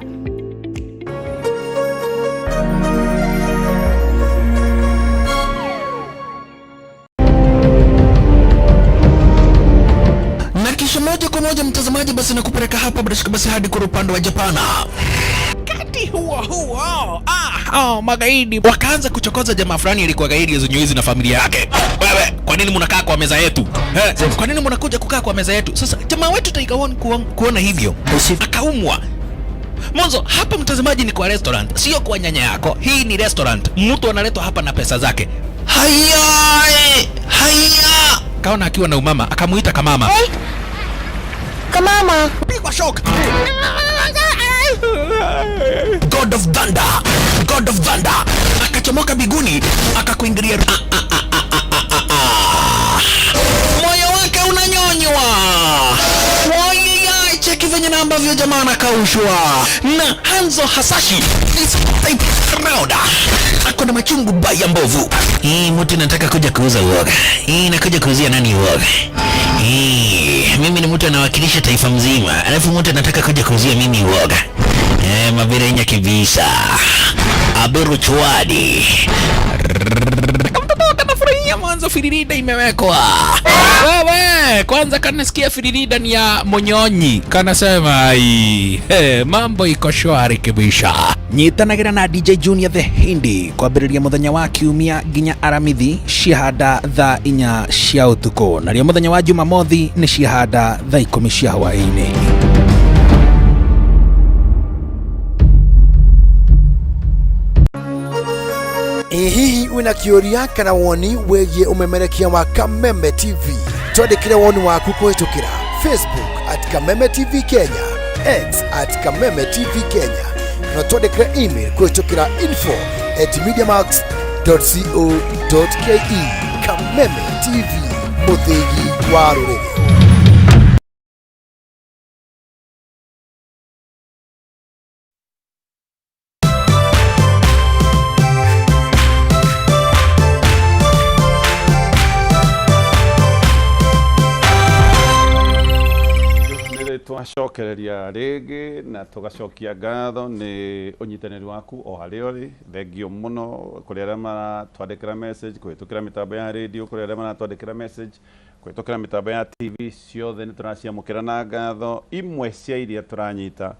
Na kisha moja kwa moja mtazamaji, basi nakupeleka hapa bila shaka basi hadi kwa upande wa Japana. Wakati huo huo, magaidi wakaanza kuchokoza jamaa fulani alikuwa gaidi zenyewe na familia yake. Wewe, kwa nini mnakaa kwa meza yetu? Kwa nini mnakuja kukaa kwa meza yetu? Sasa jamaa wetu Tiger One kuona hivyo akaumwa. Mwanzo hapa mtazamaji ni kwa restaurant, sio kwa nyanya yako. Hii ni restaurant. Mtu analetwa hapa na pesa zake. Haya, haya. Kaona akiwa na umama akamuita kamama. Hey. Kamama. Pigwa shock. God of Thunder, God of Thunder akachomoka biguni akakuingilia. Moyo wake unanyonywa. Wai, cheki venye na ambavyo jamaa anakaushwa na Hanzo Hasashi is type round. Ako na machungu baya mbovu. Hii mtu nataka kuja kuuza uoga. Hii nakuja kuuzia nani uoga? Hii mimi ni mtu anawakilisha taifa mzima, alafu mtu anataka kuja kuuzia mimi uoga. Mabirenya kibisa. Aberu chwadi. Kamtoto kanafurahia mwanzo firirida imewekwa. Wewe kwanza kanasikia firirida ni ya monyonyi. Kanasema ai, mambo iko shwari kibisha. Nyitanagira na DJ Junior the Hindi kwambĩrĩria mũthenya wa kiumia nginya aramithi ciahanda thaa 4 cia ũtukũ, narĩo mũthenya wa Jumamothi nĩ ciahanda thaa 10 cia hwaĩ-inĩ. Ĩ hihi wĩna kĩũria kana woni wĩgiĩ ũmemerekia wa Kameme TV? Twandĩkĩre woni waku kũhĩtũkĩra Facebook at Kameme TV Kenya, X at Kameme TV Kenya, na twandĩkĩre email kũhĩtũkĩra info@mediamax.co.ke. Kameme TV, mũthĩgi wa rũrĩrĩ. Twacokereria rĩngĩ na tũgacokia ngatho nĩ ũnyitanĩri waku o harĩa ũrĩ. Thengio mũno kũrĩ arĩa maratwandĩkĩra message kũhĩtũkĩra mĩtambo ya radio, kũrĩ arĩa maratwandĩkĩra message kũhĩtũkĩra mĩtambo ya TV, ciothe nĩ tũraciamũkĩra na ngatho. Imwe cia iria tũranyita,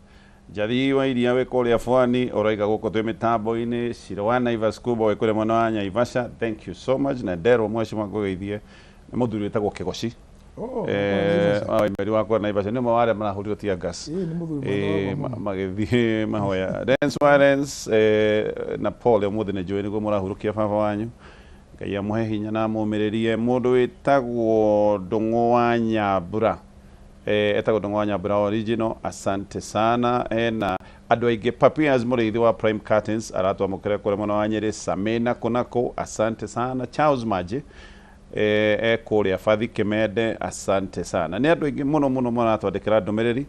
Njathi wa iria wĩ kũrĩa Bwani ũraiga gũkũ twĩ mĩtambo-inĩ, Ciro wa Naivas Kuba wĩ kũrĩa mwena wa Naivasha, thank you so much. Na nderwo mheshimiwa ngũgeithie nĩ mũthuri wĩtagwo Kĩgoci. Mweri wakwa Naivasha nĩ ũmwe wa arĩa marahũrirwo tear gas magĩthiĩ mahoya. Dance Warens na Paul ũmũthĩ nĩ njũĩ nĩguo mũrahurũkia baba wanyu, Ngai amũhe hinya na amũmĩrĩrie. Mũndũ wĩtagwo Ndũng'ũ wa Nyambura, etagwo Ndũng'ũ wa Nyambura original, asante sana. Ena andũ aingĩ, Papias mũrĩithi wa Prime Curtains aratwamũkĩra kũrĩa mwena wa Nyĩrĩ, Samena Kunako, asante sana. Charles Maji kũrĩa Bathi Kĩmende, asante sana. Nĩ andũ aingĩ mũno mũno maratwandĩkĩra ndũmĩrĩri,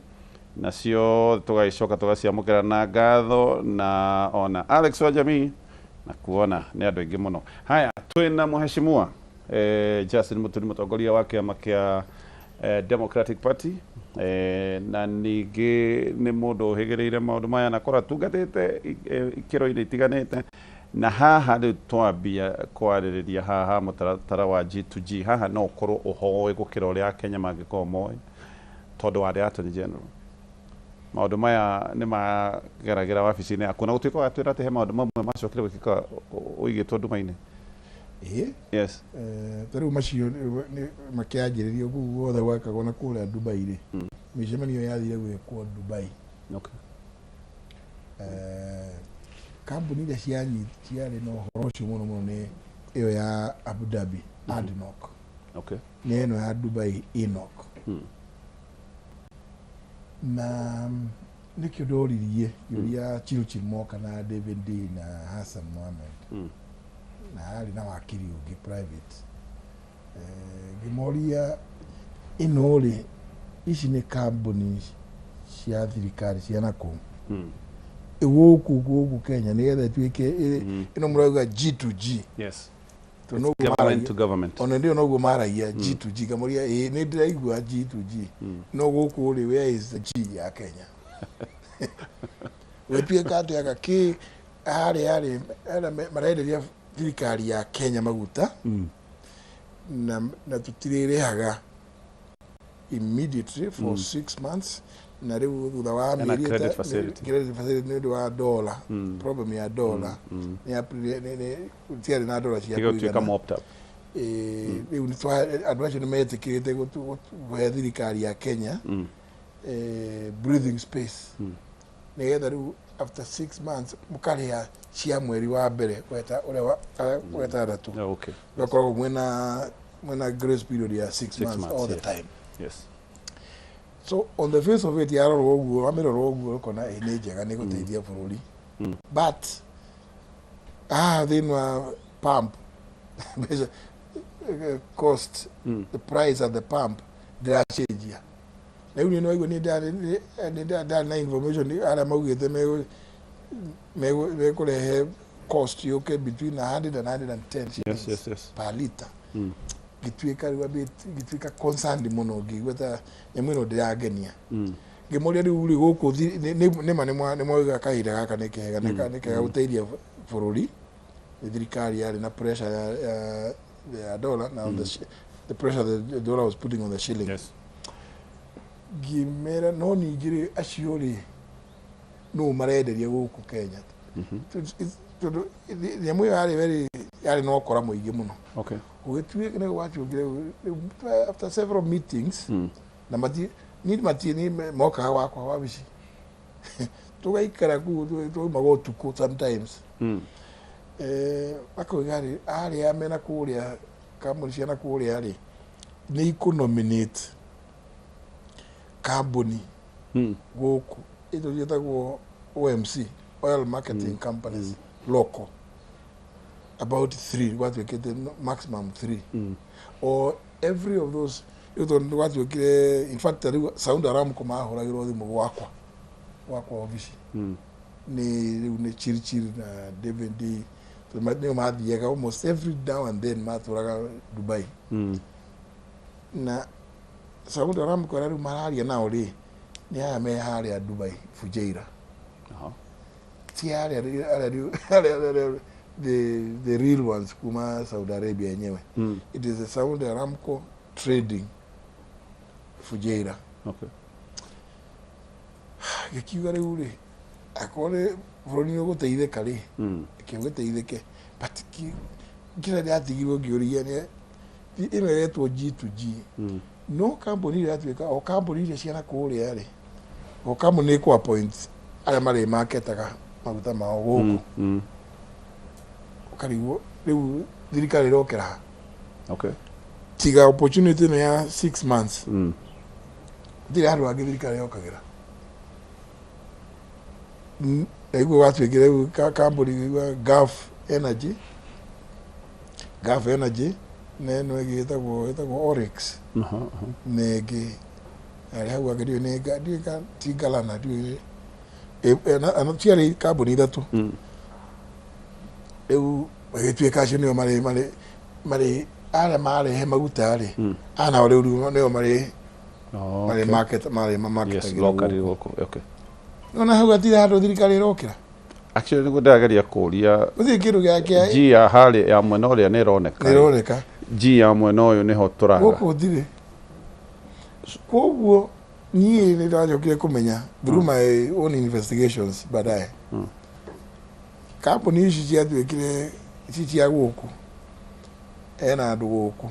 nacio tũgagĩcoka tũgaciamũkĩra na ngatho, na ona Alex wa Jamii na kuona nĩ andũ aingĩ mũno. Haya, twĩna mheshimiwa Justin Muturi, mũtongoria wa kĩama kĩa Democratic Party, na ningĩ nĩ mũndũ ũhĩgĩrĩire maũndũ maya na korwo atungatĩte ikĩro-inĩ itiganĩte. Na haha rĩu twambia kwarĩrĩria haha mũtaratara wa G2G, haha no ũkorwo ũhoĩ gũkĩra ũrĩa Akenya mangĩkorwo moĩ, tondũ warĩ Attorney General. Maũndũ maya nĩ mageragĩra wabici-inĩ yaku, na gũtuĩka watwĩra atĩ he maũndũ mamwe macokire gwĩkĩka ũigĩtwo nduma-inĩ. Yes. Ta rĩu macio makĩanjĩrĩrio kũu guothe gwakagwo na kũrĩa Dubai rĩ, mĩcemanio yathire gwĩkwo Dubai. Okay. Kambuni iria ciarĩ na ũhoro ũcio mũno mũno nĩ ĩyo ya Abu Dhabi, ADNOC. Okay. Nĩ ĩno ya Dubai, ENOC. Na nĩkĩo ndoririe kĩũria Chirchir Moka na David D na Hassan Mohamed, na harĩ na wakiri ũngĩ private. Ngĩmoria ĩno rĩ, ici nĩ kambuni cia thirikari cia nakũu gũkũ Kenya nĩgetha ĩtuĩke ĩno mũrauga G2G. Yes. Government to government. Ona ndio noguo maragia G2G, ngamoria ĩ nĩ ndĩraigua G2G, no gũkũ rĩ where is the G ya Kenya? Gwĩtuĩka atĩ anga kĩ harĩa harĩ marenderia thirikari ya Kenya maguta na tũtirĩrĩhaga immediately for 6 months, na rĩu thutha wa mĩeri credit facility nĩ ũndũ wa dollar, problem ya dollar tiarĩ na dollar cia kũigana. Rĩu andũ acio nĩ metĩkĩrĩte kũhe thirikari ya Kenya breathing space, nĩgetha rĩu after 6 months mũkarĩha cia mweri wa mbere ũrĩa wetandatũ. Ũgakoragwo mwĩna Mwena grace period ya 6 Six months, months, all the yes. time. Yes. So on the face of it, yarorwo ũguo, wamĩrora ũguo ũkona ĩ nĩ njega, nĩ gũteithia bũrũri. But haha thĩinĩ wa pump mbeca, cost, the price at the pump ndĩracenjia. Na rĩu niĩ nĩwaigua niĩ ndarĩ na information arĩa maugĩte mekũrehe cost yũke between 100 and 110 shillings per liter. Ngĩtuĩka rĩu a bit, ngĩtuĩka concerned mũno, ngĩigua ta nyamũ ĩno ndĩrangenia. Ngĩmũria rĩu rĩ gũkũ nĩma nĩmwauga kahinda gaka nĩ kega, nĩ kega gũteithia bũrũri. Nĩ thirikari yarĩ na pressure ya dollar na on the pressure the dollar was putting on the shilling. Yes. Ngĩmera no ningĩ rĩ acio rĩ nũ marenderia gũkũ Kenya? Tondũ nyamũ ĩyo yarĩ very, yarĩ na ũkora mũingĩ mũno. Okay. Gũgĩtuĩka nĩ gwacũngire rĩu after several meetings na mati ni mati ni mokaga gwakwa wabici, tũgaikara kũu, twaumaga ũtukũ sometimes. Makoiga rĩ arĩa mena kũrĩa kambuni ciana kũrĩa rĩ nĩ ikũ-nominate kambuni gũkũ ĩto ciĩtagwo OMC, oil marketing companies, local, about three gwatuĩkĩte maximum three or every of those. Rĩu tondũ nĩ gwatuĩkire, in fact rĩu Saudi Aramco mahũragĩrwo thimũ gwakwa obici nĩ rĩu nĩ Chirchir na David D, tondũ nĩo mathiaga almost every now and then, matũraga Dubai. Na Saudi Aramco arĩa rĩu mararia nao rĩ nĩ aya me harĩa Dubai, Fujairah. Ti arĩa rĩu the real ones kuma Saudi Arabia yenyewe. It is the Saudi Aramco Trading Fujairah. Gĩkiuga rĩu rĩ akorwo nĩ bũrũri nĩ ũgũteithĩka rĩ, kĩo gĩteithĩke, but kĩrĩa ndĩratigirwo ngĩũria nĩ ĩno ĩretwo G2G. No kambuni ĩrĩa yatuĩka o kambuni iria ciana kũrĩa rĩ, o kambuni nĩ ĩkũ appoint arĩa marĩ maketaga maguta mao gũkũ. Ũkarigwo rĩu thirikari ĩrokera ha? Okay. Tiga opportunity ĩno ya 6 months, gũtirĩ handũ hangĩ thirikari yokagĩra. Naiguo gwatuĩkire rĩu kambuni ĩgwa Gulf Energy, Gulf Energy na ĩno ĩngĩ ĩtagwo Oryx. Aha. Na ĩngĩ arĩ hau angĩ ndiũĩ nĩ ndiũĩ ti Galana, ndiũĩ ciarĩ kambuni ithatũ. Rĩu gĩtuĩka acio nĩo marĩ arĩa marehe maguta rĩ, aya nao rĩu nĩo marĩ marĩ market marĩ Yes, marketagĩra locally gũkũ. gũkũ. Okay. Ona hau hatirĩ handũ thirikari ĩrokĩra. Actually nĩguo ndĩrageria kũria. Gũtirĩ kĩndũ gĩa G ya harĩa ya mwena ũrĩa nĩ ĩroneka. Nĩ ĩroneka. G ya mwena ũyũ nĩho tũraga. Gũkũ gũtirĩ. Koguo niĩ nĩ ndacokire kũmenya through my own investigations baadaye, kambuni ici ciatuĩkire ici cia gũkũ, ena andũ gũkũ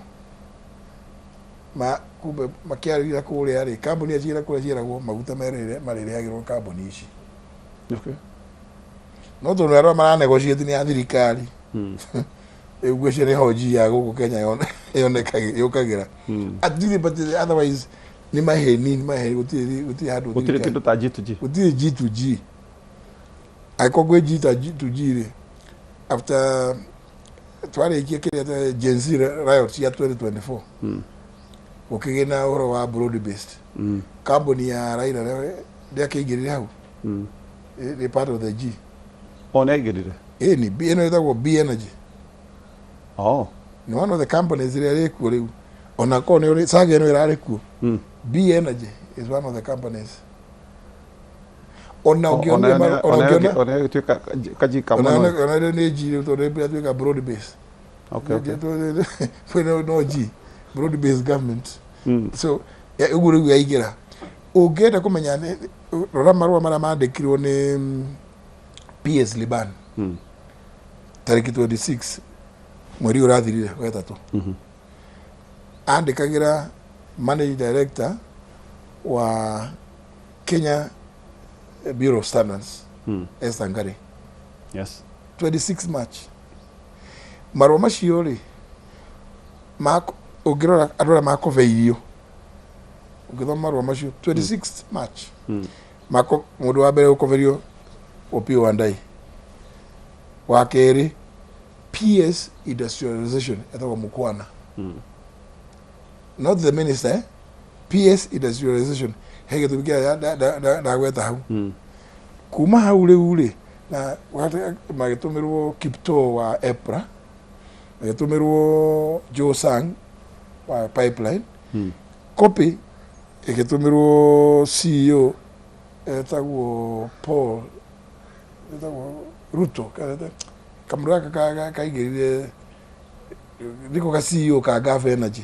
ma kumbe makĩarĩria kũrĩa rĩ, kambuni iria ciĩra kũrĩa ciĩragwo maguta marĩrehagĩrwo kambuni ici. No tondũ arĩa maranegotiate nĩ a thirikari, rĩu ngwĩciria nĩho G ya gũkũ Kenya yonekagĩra yũkagĩra. Atirĩ, but otherwise nĩ maheni, nĩ maheni, gũtirĩ handũ. Gũtirĩ kĩndũ ta G2G. Gũtirĩ G2G. Angĩkorwo kwĩ G ta G2G rĩ, after twarĩkia kĩrĩa Gen Z riot cia 2024, gũkĩgĩa na ũhoro wa broad based, kambuni ya Raila ndĩakĩingĩrire hau. Nĩ part of the G. O nĩ aingĩrire? Ĩni ĩno ĩtagwo B Energy. Oh. Nĩ one of the companies ĩrĩa ĩrĩ kuo rĩu, ona korwo nĩ ũrĩ Sage ĩno ĩrarĩ kuo. B Energy is one of the companies. Ona ũngĩonire ona ũngĩona Ona ĩgĩtuĩka kaji ka mwena ũyũ. Ona rĩu nĩ G rĩu tondũ ĩratuĩka broad base. Okay. Kwĩna no G, broad based government. So ũguo rĩu yaingĩra, ũngĩenda kũmenya rora marũa marĩa mandĩkirwo nĩ PS Liban tarĩki 26 mweri ũyũ ũrathirire wetatũ. Andĩkagĩra managing director wa Kenya Bureau of Standards, Esther Ngari. 26 March. Marũa macio rĩ Ũngĩrora andũ arĩa makobeirio, ũngĩthoma marũa macio 26 March, mako mũndũ wa mbere gũkoberio Opiyo Wandayi, wa kerĩ PS Industrialization etagwo Mukwana, not the minister, eh? PS Industrialization he gĩtũmi kĩrĩa ndagweta hau. Kuma hau rĩu rĩ na magĩtũmĩrwo Kiptoo wa EPRA, magĩtũmĩrwo Joe Sang wa pipeline, copy ĩgĩtũmĩrwo CEO etagwo Paul, etagwo Ruto, kamũndũ gaka kaingĩrire nĩko ka CEO ka Gulf Energy.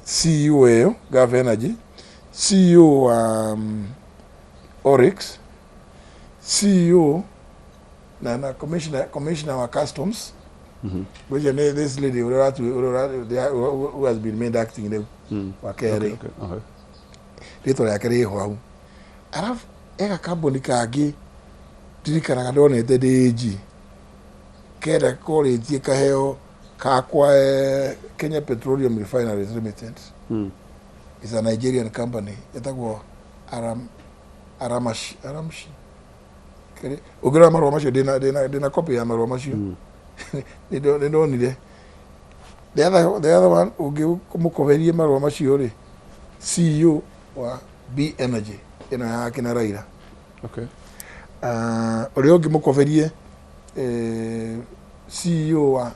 CEO ĩyo Gulf Energy, CEO wa Oryx, CEO na commissioner wa customs, which is this lady ũrĩa ũrĩa who has been made acting rĩu wa KRA. Rĩtwa rĩake rĩho hau. Arabu ega kambuni kangĩ ndirikanaga ndonete ndĩ AG kenda korĩtie kaheo kakwa, Kenya Petroleum Refineries Limited is a Nigerian company ĩtagwo Aramashi Aramshi. Ũngĩrora marũa macio, ndĩna copy ya marũa macio, nĩ ndonire the other one ũngĩ mũkoberie marũa macio rĩ, CEO wa B Energy ĩno ya kina Raila. Ũrĩa ũngĩ mũkoberie, CEO wa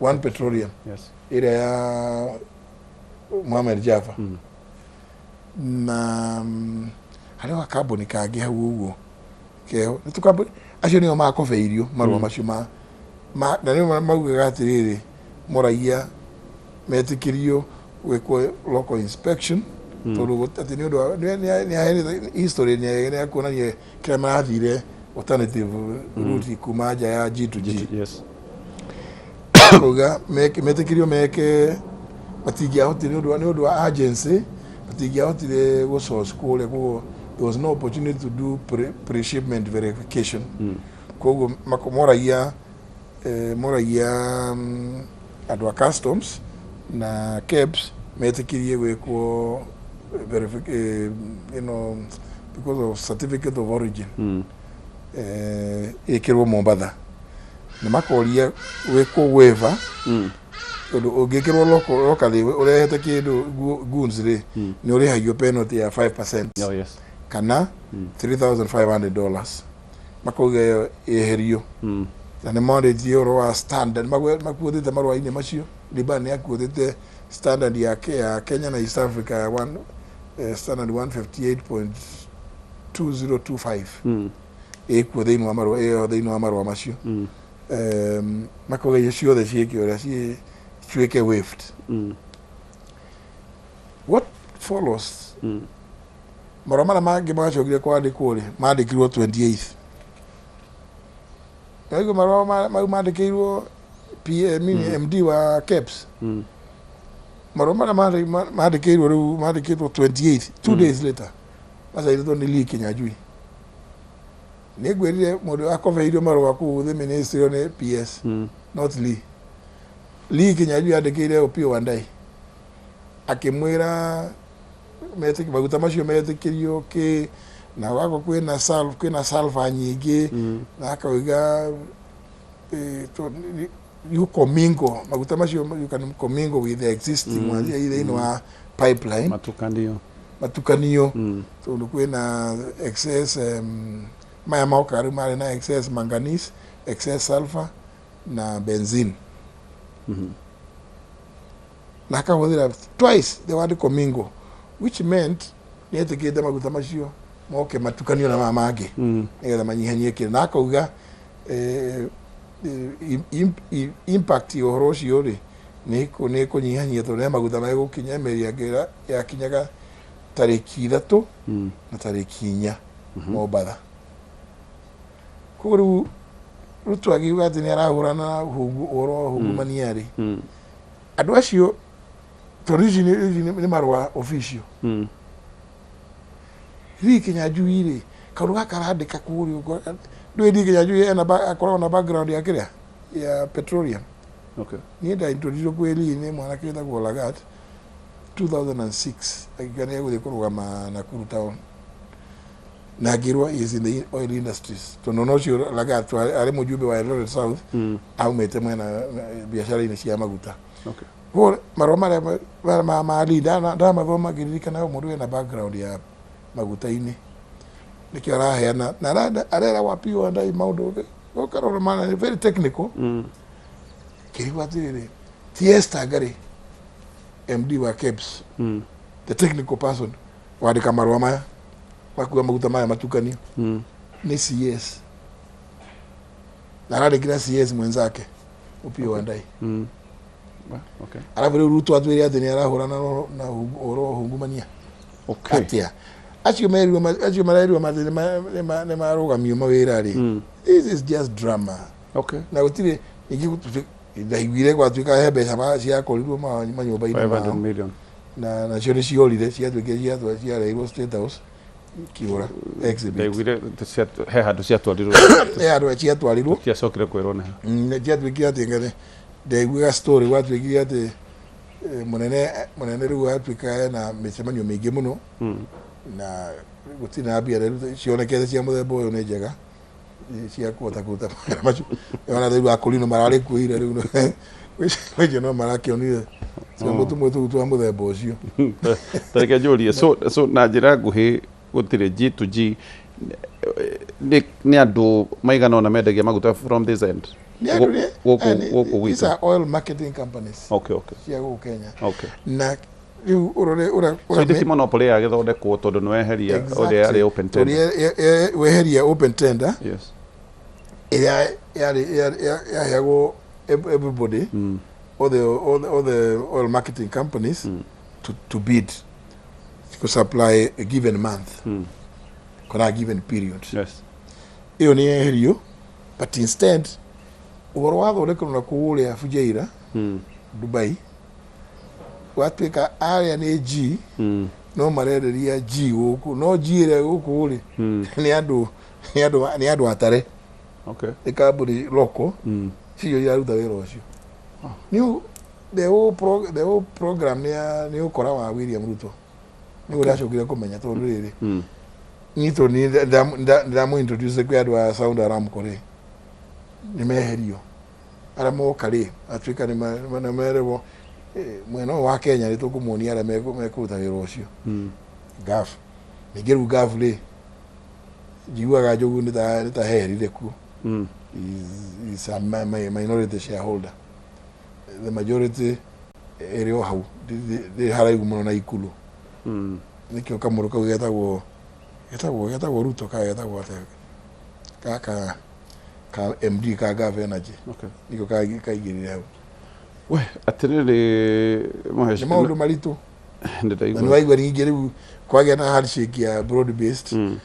One Petroleum ĩrĩa ya Mohamed Jaffa, na harĩ wa kambuni kangĩ hau ũguo keho nĩ tũkambuni acio nĩo makobeirio marũa macio ma na nĩo maugaga atĩrĩrĩ, moragia metĩkĩrio gwĩkwo local inspection, tondũ atĩ nĩ ũndũ wa nĩ aheanĩte history nĩ ya kuonania kĩrĩa marathire alternative route kuma nja ya G to G. Kuga metĩkĩrio meke matingĩahotire nĩ ũndũ wa agency, matingĩahotire gũ source kũrĩa, koguo there was no opportunity to do pre-shipment verification. Koguo moragia andũ a customs na KEBS metĩkĩrie gwĩkwo because of certificate of origin ĩkĩrwo Mombatha, na makoria gwĩkwo waiver, tondũ ũngĩkĩrwo locally ũrehete kĩndũ goods rĩ, nĩ ũrĩhagio penalty ya 5% kana $3500. Makauga ĩyo ĩeherio, na nĩ morĩtie ũhoro wa standard makuothĩte marũa-inĩ macio. Liban nĩ akuothĩte standard ya Kenya na East Africa ya standard 158.2025 ĩkuo thĩinĩ wa marũa ĩyo, thĩinĩ wa marũa macio. Makauga icio ciothe ciĩke ũrĩa cituĩke waived. What follows, marũa marĩa mangĩ macokire kwandĩkwo rĩ, mandĩkirwo 28th. Naigua marũa mau mandĩkĩirwo PA, MD wa KEBS. Marũa marĩa mandĩkĩirwo rĩu mandĩkĩtwo 28th, 2 days later, macairĩtwo nĩ Lee Kinyanjui. Nĩ ngwĩrire mũndũ akobeirio marũa kũu the ministry nĩ PS, not Lee. Lee Kinyanjui andĩkĩire Opiyo Wandayi akĩmwĩra maguta macio metĩkĩrio kĩ na wako kwĩna sulfur nyingĩ, na akauga you commingle maguta macio, you can commingle with the existing ones thĩinĩ wa pipeline. Matukanio. Matukanio, tondũ kwĩna excess, maya moka rĩu marĩ na excess manganese, excess sulfur na benzene, na akahũthĩra twice the word commingle, which meant nĩ etĩkĩte maguta macio moke matukanio na maya mangĩ nĩgetha manyihanyihie kĩrĩa, na akauga impact ya ũhoro ũcio rĩ nĩ kũnyihanyihia, tondũ he maguta megũkinya meri yakinyaga tarĩki 3 na tarĩki 4 Mombatha. Koguo rĩu Ruto akiuga atĩ nĩ arahũrana na ũhoro wa ungumania rĩ, andũ acio, tondũ ici nĩ marũa official. Lee Kinyanjui rĩ, kaũndũ gaka arandĩka kũrĩa ũguo, ndũĩ Lee Kinyanjui ena akoragwo na background ya kĩrĩa ya petroleum. Okay. Niĩ ndaintroducirwo kwĩ Lee nĩ mwanake wĩtagwo Lagat 2006, agĩũka nĩ egũthiĩ kũrũgama Nakuru town, na ngĩrwo is in the oil industries, tondũ ona ũcio Lagat arĩ mũjumbe wa Eldoret South, aumĩte mwena biacara-inĩ cia maguta. Koguo marũa marĩa ma Lee ndamathoma ngĩririkana mũndũ wĩna background ya maguta-inĩ, nĩkĩo araheana na arera Opiyo Wandayi maũndũ ũkarora mana nĩ very technical. Kĩrigwo atĩrĩrĩ, ti Esther Ngari, MD wa KEBS, the technical person wandĩka marũa maya makuga maguta maya matukanio, nĩ CS, na arandĩkĩra CS mwenzake Opiyo Wandayi. Arabu rĩu Ruto atwĩre atĩ nĩ arahũrana na ũhoro wa ũhungumania. Atĩa acio merirwo acio marerirwo atĩ nĩ marũgamio mawĩra rĩ? This is just drama. Na gũtirĩ ningĩ ndaiguire gwatuĩka he mbeca ciakorirwo manyũmba-inĩ 500 mao million. Na nacio nĩ ciorire, ciatuĩkire ciareirwo State House kiũra exhibit. Ndaiguire he handũ ciatwarirwo. He handũ ciatwarirwo. Ciacokire kwĩrwo nĩ ha. Ciatuĩkire atĩ ngene ndaiguaga story gwatuĩkire atĩ mũnene rĩu atuĩka ena mĩcemanio mĩingĩ mũno na gũtirĩ na mbia rĩu cionekete cia mũthemba ũyũ nĩ njega cia kũhota kũruta mawĩra macio. Ona rĩu akũrinũ mararĩ kuo ira, rĩu gwĩcio no marakĩonire ciongo tũmwe tũu twa mũthemba ũcio. Tareke njũrie, so na njĩra nguhĩ, gũtirĩ G to G, nĩ andũ maigana ũna mendagia maguta from this end? Nĩ andũ Gũkũ gũkũ, these gwitũ. are oil marketing companies cia gũkũ Kenya. Na rĩu ũrore ũrĩa So ithe ti monopoly yagĩthondekwo tondũ nĩ weheria ũrĩa yarĩ open tender. Tondũ weheria open tender ĩrĩa yarĩ yaheagwo everybody, all the oil marketing companies to bid to supply a given month kana a given period. Ĩyo nĩ yeherio, but instead ũhoro wathondekerwo na kũrĩa Fujairah, Dubai, gwatuĩka arĩa nĩ G no marenderia G gũkũ, no G ĩrĩa gũkũ rĩ, nĩ andũ atare. Nĩ kambuni local cio iraruta wĩra ũcio. Nĩ the whole program nĩ ũkora wa William Ruto nĩ ũracokire kũmenya, tondũ rĩrĩ nyitwo nĩ ndamũ introduce kwĩ andũ a Saudi Aramco rĩ, nĩ meherio arĩa moka rĩ, atuĩka nĩ merwo mwena ũyũ wa Kenya nĩ tũkũmuonia arĩa mekũruta wĩra ũcio. Gulf ningĩ, rĩu Gulf rĩ, njiguaga Njogu nĩ ta heherire kuo. Is a minority shareholder, the majority ĩrĩ o hau ndĩ haraihu mũno na ikulu. Nĩkĩo kamũrũ kau getagwo Ruto ka getagwo atĩa gaka ka MD ka Gulf Energy. Nĩkĩo kaigĩrĩre hau. We atĩrĩrĩ. Nĩ maũndũ maritũ. Na Ndĩraigua. nĩ waigua ningĩ rĩu kwagĩa na handshake ya broad based.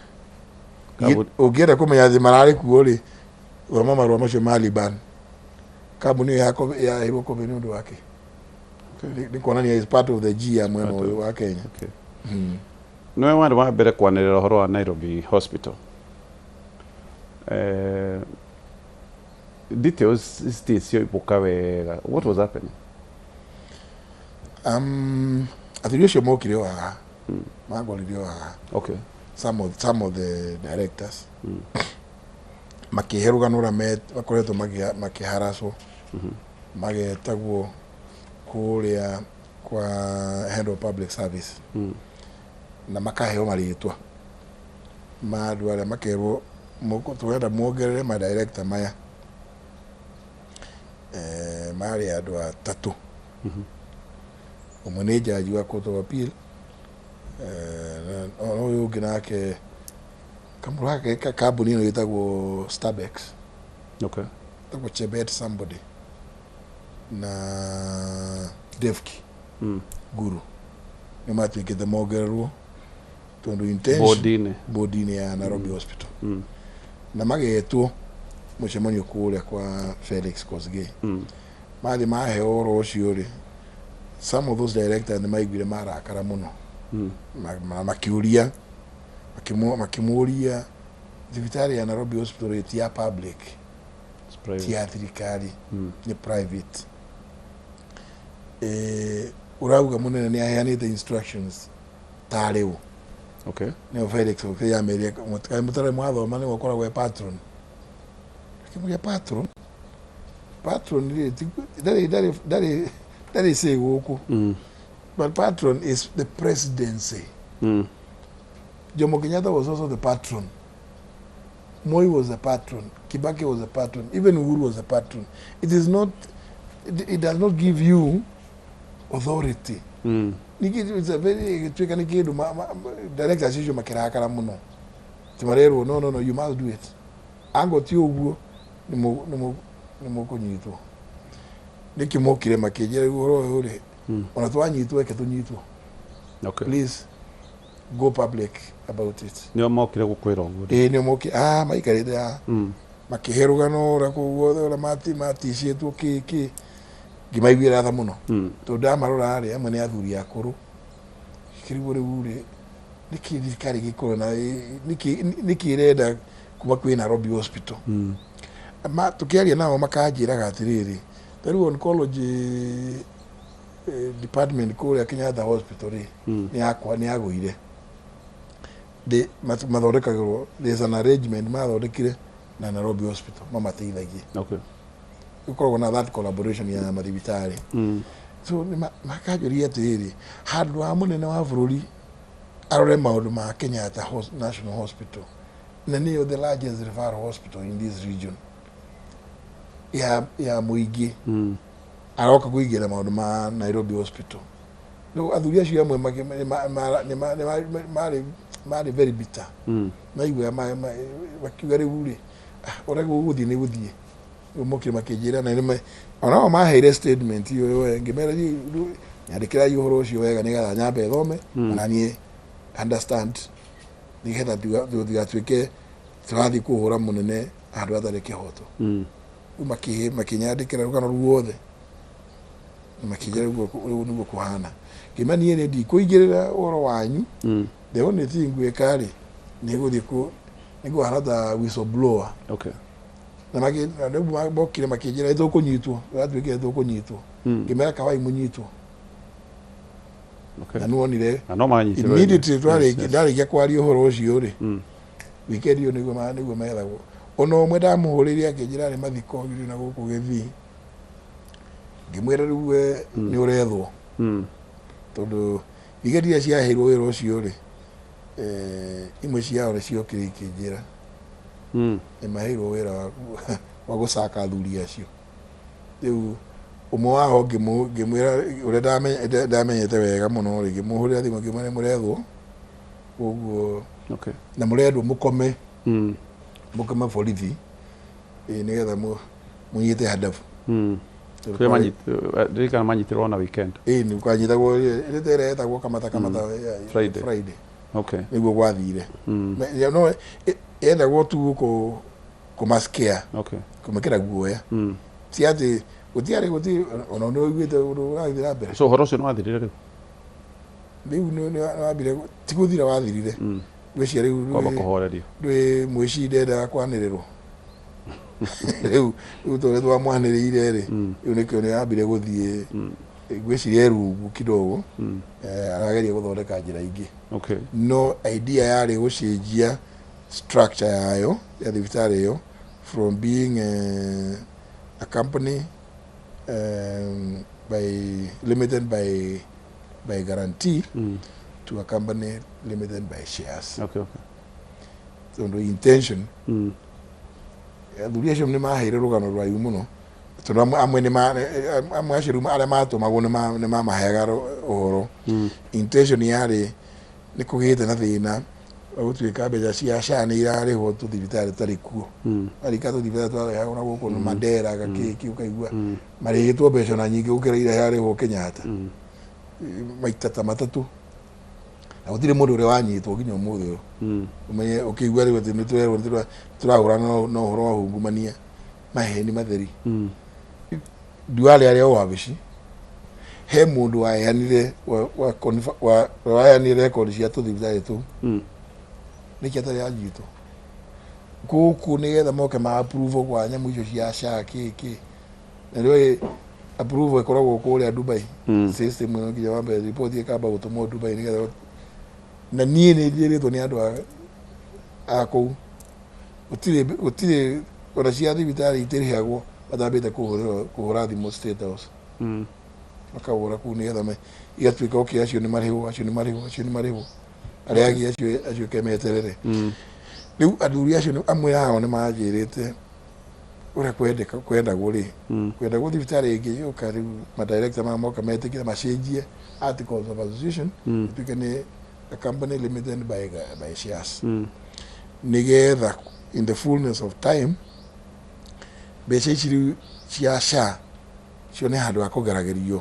Ũngĩenda kũmenya atĩ mararĩ kuo rĩ, thoma marũa macio ma Liban. Kambuni ĩyo yaheirwo kobe nĩ ũndũ wake. Nĩ kuonania is part of the G ya mwena ũyũ wa Kenya. Nĩwe warĩ wa mbere kwanĩrĩra ũhoro wa Nairobi Hospital. Details citirĩ cioimbũka wega. What was happening? Athuri acio mokire o haha, mangorire o haha. Some of the directors makĩhe rũgano ũrĩa makoretwo makĩharacwo, magetagwo kũrĩa kwa head of public service na makaheo marĩtwa ma andũ arĩa makerwo tũrenda muongerere ma director maya. Marĩ andũ atatũ. Ũmwe nĩ jaji wa court of appeal, na ũyũ ũngĩ nake kamũndũ gaka ka kambuni ĩno ĩtagwo Starbex. Ĩtagwo Chebet somebody na Devki Guru nĩ matuĩkĩte mongererwo tondũ intention Bodi-inĩ. Bodi-inĩ ya Nairobi Hospital. Na magetwo mũcemanio kũrĩa kwa Felix Kosgei. Mathiĩ maheo ũhoro ũcio rĩ, some of those directors nĩ maiguire marakara mũno. Makĩũria makĩmũria thibitarĩ ya Nairobi Hospital ti ya public, It's private. ti ya thirikari, nĩ private. Ũrauga mũnene nĩ aheanĩte instructions tarĩ ũ? Nĩo Felix Okiya amerie mũtarĩ mwathoma nĩwe ũkoragwo e patron. Akĩmũria patron, patron rĩ, ndarĩ say gũkũ, but patron is the presidency. Jomo Kenyatta was also the patron. Moi was a patron. Kibaki was a patron. Even Uhuru was a patron. It is not, it does not give you authority. Ningĩ it's a very gĩtuĩka nĩ kĩndũ directors icio makĩrakara mũno. Ti marerwo, "No, no, no, you must do it." Ango ti ũguo nĩ mũkũnyitwo. Nĩkĩ mokire makĩnjĩra rĩu ũhoro ũyũ rĩ, ona twanyitwo eke tũnyitwo. Please go public about it. Nĩo mokire gũkwĩra ũguo? Ĩĩ, nĩo mokire, ah, maikarĩte haha makĩhe rũgano ũrĩa kũu guothe ũrĩa maticĩtwo kĩ kĩ, ngĩmaiguĩra tha mũno tondũ ndamarora rĩ, amwe nĩ athuri akũrũ, kĩrigwo rĩu rĩ, nĩkĩ thirikari gĩkorwo na nĩkĩ ĩrenda kuma kwĩ Nairobi Hospital. Ma tũkĩaria nao makanjĩraga atĩrĩrĩ, ta rĩu oncology department kũrĩa Kenyatta Hospital rĩ, nĩ yakwa nĩ yagũire. Mathondekagĩrwo, there's an arrangement mathondekire na Nairobi Hospital mamateithagie. Gũkoragwo na that collaboration ya mathibitarĩ. So makanjũria atĩrĩrĩ, handũ ha mũnene wa bũrũri arore maũndũ ma Kenyatta National Hospital, na nĩyo the largest referral hospital in this region ya mũingĩ, aroka kũingĩra maũndũ ma Nairobi Hospital. Rĩu athuri acio amwe nĩ marĩ very bitter. Maigua makiuga rĩu rĩ, ah, ũrĩa gũgũthiĩ nĩ gũthiĩ. Rĩu mokire makĩnjĩra na onao maheire statement ĩyo we, ngĩmera rĩu nyandĩkĩrai ũhoro ũcio wega nĩgetha nyambe thome ona niĩ understand, nĩgetha tũtigatuĩke tũrathiĩ kũhũra mũnene handũ hatarĩ kĩhoto. Rĩu makĩnyandĩkĩra rũgano ruothe na makĩnjĩra rĩu nĩguo kũhana. Ngĩma niĩ nĩ ndikũingĩrĩra ũhoro wanyu. The only thing ngwĩka rĩ, nĩ gũthiĩ nĩ kũhana ta whistleblower. Na rĩu mokire makĩnjĩra nĩtũkũnyitwo, tũratuĩkire tũkũnyitwo. Ngĩmera kawai mũnyitwo. Na nĩwonire Na no manyitirwo. immediately twarĩkia, ndarĩkia kwaria ũhoro ũcio rĩ, weekend ĩyo nĩguo nĩguo methagwo. Ona ũmwe ndamũhũrĩire akĩnjĩra arĩ mathiko ngiri na gũkũ Gĩthii, ngĩmwĩra rĩu we nĩ ũrethwo, tondũ weekend iria ciaheirwo wĩra ũcio rĩ, imwe ciao nĩ ciokire ikĩnjĩra nĩ maheirwo wĩra wa gũcaka athuri acio. Rĩu ũmwe wao ngĩmwĩra ũrĩa ndamenyete wega mũno rĩ, ngĩmũhũrĩra thimũ ngĩmwĩra nĩ mũrethwo koguo na mũrendwo mũkome, mũkome borithi, nĩgetha mũnyite handabu. Tondũ Kũrĩa ndirikana manyitirwo na weekend. Ĩĩ, nĩ kwanyitagwo ĩrĩa ĩrĩa ĩtagwo kamata kamata Friday. Friday. Nĩguo gwathire. No yendagwo tu kũmascare, kũmekĩra guoya, ti atĩ gũtiarĩ gũtirĩ ona nĩ ũiguĩte ũndũ ũrathiĩ na mbere. So ũhoro ũcio nĩ wathirire rĩu? Rĩu nĩ wambire, ti gũthira wathirire, ngwĩciria rĩu Kwamba kũhorerio. Ndwĩ mũici ndendaga kwanĩrĩrwo rĩu tondũ twamwanĩrĩire rĩ, rĩu nĩkĩo nĩ yambire gũthiĩ, ngwĩciria rungu kidogo. Arageria gũthondeka njĩra ingĩ. No idea yarĩ gũcenjia structure yayo ya thibitarĩ ĩyo from being a company by limited by guarantee to a company limited by shares. Tondũ intention, athuri acio nĩ maheire rũgano rũraihu mũno, tondũ amwe amwe acio rĩu arĩa matũmagwo nĩ mamaheaga ũhoro. Intention yarĩ nĩ kũgĩte na thĩna wa gũtuĩka mbeca cia SHA nĩ irarĩhwo tũthibitarĩ tũtarĩ kuo. Arika tũthibitarĩ twarehagwo na gũkũ Mandera gakĩki, ũkaigua marĩhĩtwo mbeca na nyingĩ gũkĩra iria yarĩhwo Kenyatta, maita ta matatũ, na gũtirĩ mũndũ ũrĩa wanyitwo nginya ũmũthĩ ũyũ. Ũmenye ũkĩigua rĩu atĩ nĩ tũrerwo nĩ tũrahũrana na ũhoro wa ungumania, maheni matheri. Duale arĩa o wabici he mũndũ waheanire waheanire record cia tũthibitarĩ tũu, nĩkĩ atarĩ anjitwo gũkũ nĩgetha moke ma approve kwa nyamũ icio cia SHA kĩ kĩ? Na rĩu Approval ĩkoragwo kũrĩa Dubai. System ĩno nginya wambe report ĩkamba gũtũmwo Dubai nĩgetha, na niĩ nĩ njĩrĩtwo nĩ andũ a kũu, gũtirĩ ona cia thibitarĩ itirĩhagwo matambĩte kũhũra thimũ State House. Makahũra kũu nĩgetha igatuĩka, okay, acio nĩ marĩhwo, acio nĩ marĩhwo, acio nĩ marĩhwo, arĩa angĩ acio ke meterere. Rĩu athuri acio amwe ao nĩ manjĩrĩte ũrĩa kwendeka kwendagwo rĩ, kwendagwo thibitarĩ ĩngĩ yũka. Rĩu madirector maya moka metĩkĩra macenjie articles of association, ĩtuĩke nĩ a company limited by shares, nĩgetha in the fullness of time mbeca ici rĩu cia SHA cione handũ ha kũgeragĩrio,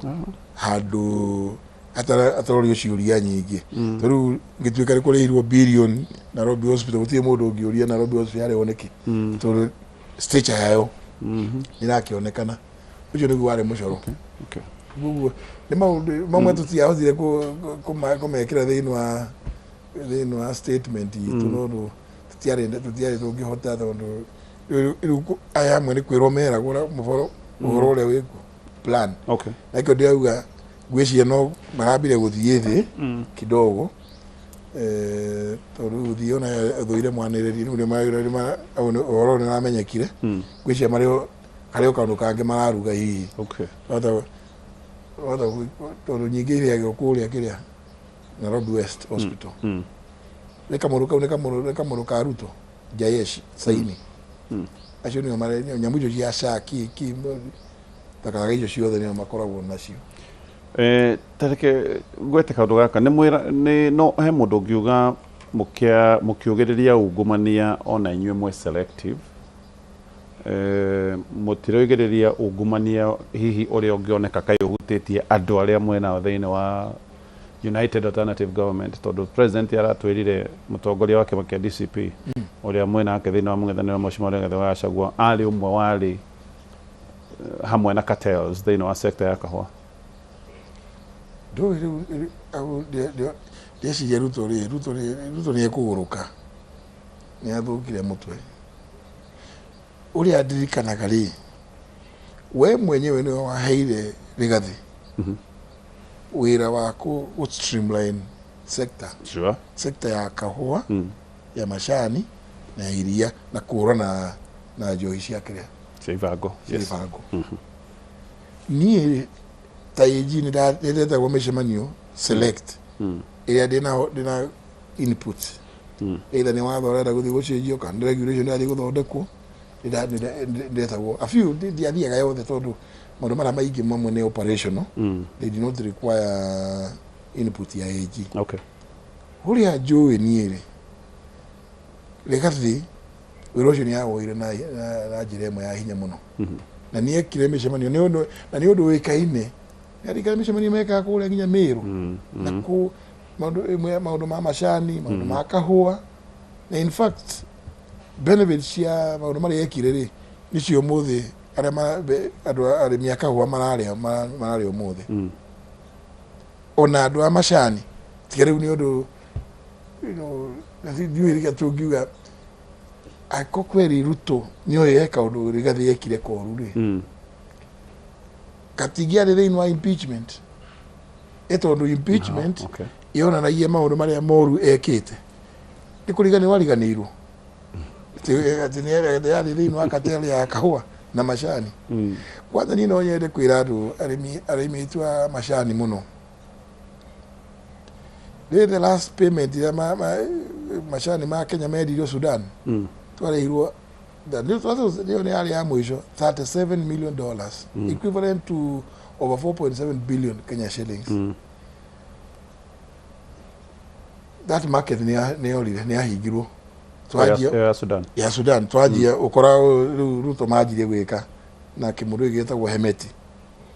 handũ atarorio ciũria nyingĩ. Tondũ rĩu ngĩtuĩka nĩ kũrĩhirwo billion Nairobi Hospital, gũtirĩ mũndũ ũngĩũria Nairobi Hospital yarĩhwo nĩkĩ, tondũ stature yayo nĩ ĩrakĩonekana. Ũcio nĩguo warĩ mũcoro. Koguo nĩ maũndũ mamwe tũtiahotire kũmekĩra thĩinĩ wa statement itũ, nondũ tũtiarĩ tũngĩhota, tondũ rĩu aya amwe nĩ kwĩrwo meragwo ũhoro ũhoro ũrĩa wĩkuo plan. Na kĩo ndĩrauga, ngwĩciria no marambire gũthiĩ thĩ kidogo, tondũ rĩu gũthiĩ ona thũire mwanĩrĩri rĩu ũhoro nĩ ũramenyekire. Ngwĩciria marĩ o harĩ o kaũndũ kangĩ mararuga hihi. Wahota tondũ nyingĩ irĩagĩrwo kũrĩa kĩrĩa Nairobi West Hospital. Nĩ kamũrũ kau, nĩ kamũrũ ka Ruto Jayesh Saini. Acio nĩo mare nyamũ icio cia SHA ki takataka icio ciothe nĩo makoragwo nacio. Tareke ngwete kaũndũ gaka nĩ mwĩra nĩ no he mũndũ ũngiuga mũkiugĩrĩria ungumania ona inyuĩ mwĩ selective, mũtiroigĩrĩria ungumania hihi ũrĩa ũngĩoneka kaĩ ũhutĩtie andũ arĩa mwenao thĩinĩ wa United Alternative Government, tondũ president aratwĩrire mũtongoria wa kĩama kĩa DCP ũrĩa mwenake thĩinĩ wa mũng'ethanĩro, Mheshimiwa Rigathĩ wa Gachagua, arĩ ũmwe warĩ hamwe na cartels thĩinĩ wa sector ya kahũa. Ndũĩ rĩu au ndĩreciria Ruto rĩ, Ruto nĩ ekũgũrũka, nĩ athũkire mũtwe. Ũrĩa ndirikanaga rĩ, we mwenyewe nĩwe waheire Rigathĩ wĩra wa kũ streamline sector, sector ya kahũa, ya macani na ya iria, na kũhũrana na njohi cia kĩrĩa, cia ibango. Cia ibango. Niĩ ta AG nĩ ndetagwo mĩcemanio select ĩrĩa ndĩna input, either nĩ watho ũrenda gũthiĩ gũcenjio kana nĩ regulation ĩrathiĩ gũthondekwo. Ndetagwo a few, ndiathiaga yothe tondũ maũndũ marĩa maingĩ mamwe nĩ operational, they do not require input ya AG. Ũrĩa njũĩ niĩ rĩ, Rigathĩ wĩra ũcio nĩ awoire na njĩra ĩmwe ya hinya mũno, na nĩ ekire mĩcemanio nĩ ũndũ na nĩ ũndũ ũĩkaine, nĩ mĩcemanio mekaga kũrĩa nginya Meru, na kũ maũndũ ĩmwe, maũndũ ma macani, maũndũ ma kahũa, na in fact benefits cia maũndũ marĩa ekire rĩ, nĩcio ũmũthĩ arĩa andũ arĩmi a kahũa mararĩa ũmũthĩ, ona andũ a macani. Tiga rĩu nĩ ũndũ na ndiũĩ rĩrĩa tũngiuga angĩkorwo kweri Ruto nĩoĩ he kaũndũ Rigathĩ ekire koru rĩ, katingĩarĩ thĩinĩ wa impeachment, ĩ tondũ impeachment yonanagia maũndũ marĩa moru ekĩte. Nĩ kũriganĩrwo wariganĩirwo atĩ nĩ yarĩ thĩinĩ wa cartel ya kahũa na macani. Kwanza niĩ no nyende kwĩra andũ arĩmi aitũ a macani mũno rĩ, the last payment ĩrĩa macani ma Kenya mendirio Sudan, twarĩhirwo nĩyo nĩ yarĩ ya mũico $37 million, equivalent to over 4.7 billion Kenya shillings. That market nĩ yorire, nĩ yahingirwo. Twanjia ya Sudan. Ya Sudan. Twanjia ũkora rĩu Ruto manjirie gwĩka na kĩmũndũ gĩkĩ gĩtagwo Hemeti,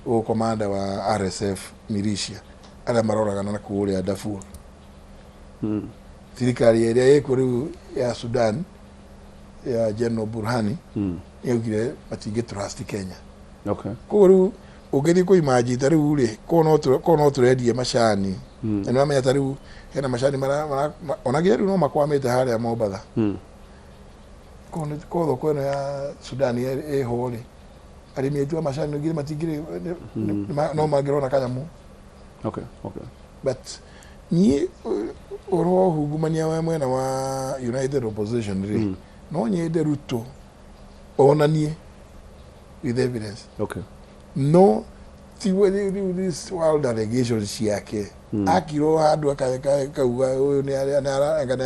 ũyũ commander wa RSF militia arĩa maroragana na kũrĩa Darfur. Thirikari ĩrĩa ĩkuo rĩu ya Sudan ya General Burhani nĩyaugire matingĩ trust Kenya. Koguo rĩu ũngĩthiĩ kũimanjita rĩu rĩ, korwo no tũrendie macani, na nĩ wamenya ta rĩu hena macani ona nginya rĩu no makwamĩte harĩa Mombatha. Korwo thoko ĩno ya Sudan ĩho rĩ, Arĩmi aitũ a macani ngiri matingĩrĩ no mangĩrona kanyamũ. But niĩ ũhoro wa ũhungumania wa mwena wa United Opposition rĩ, no nyende Ruto onanie with evidence. No ti rĩu this wild allegations ciake, akirwo handũ akauga ũyũ nĩ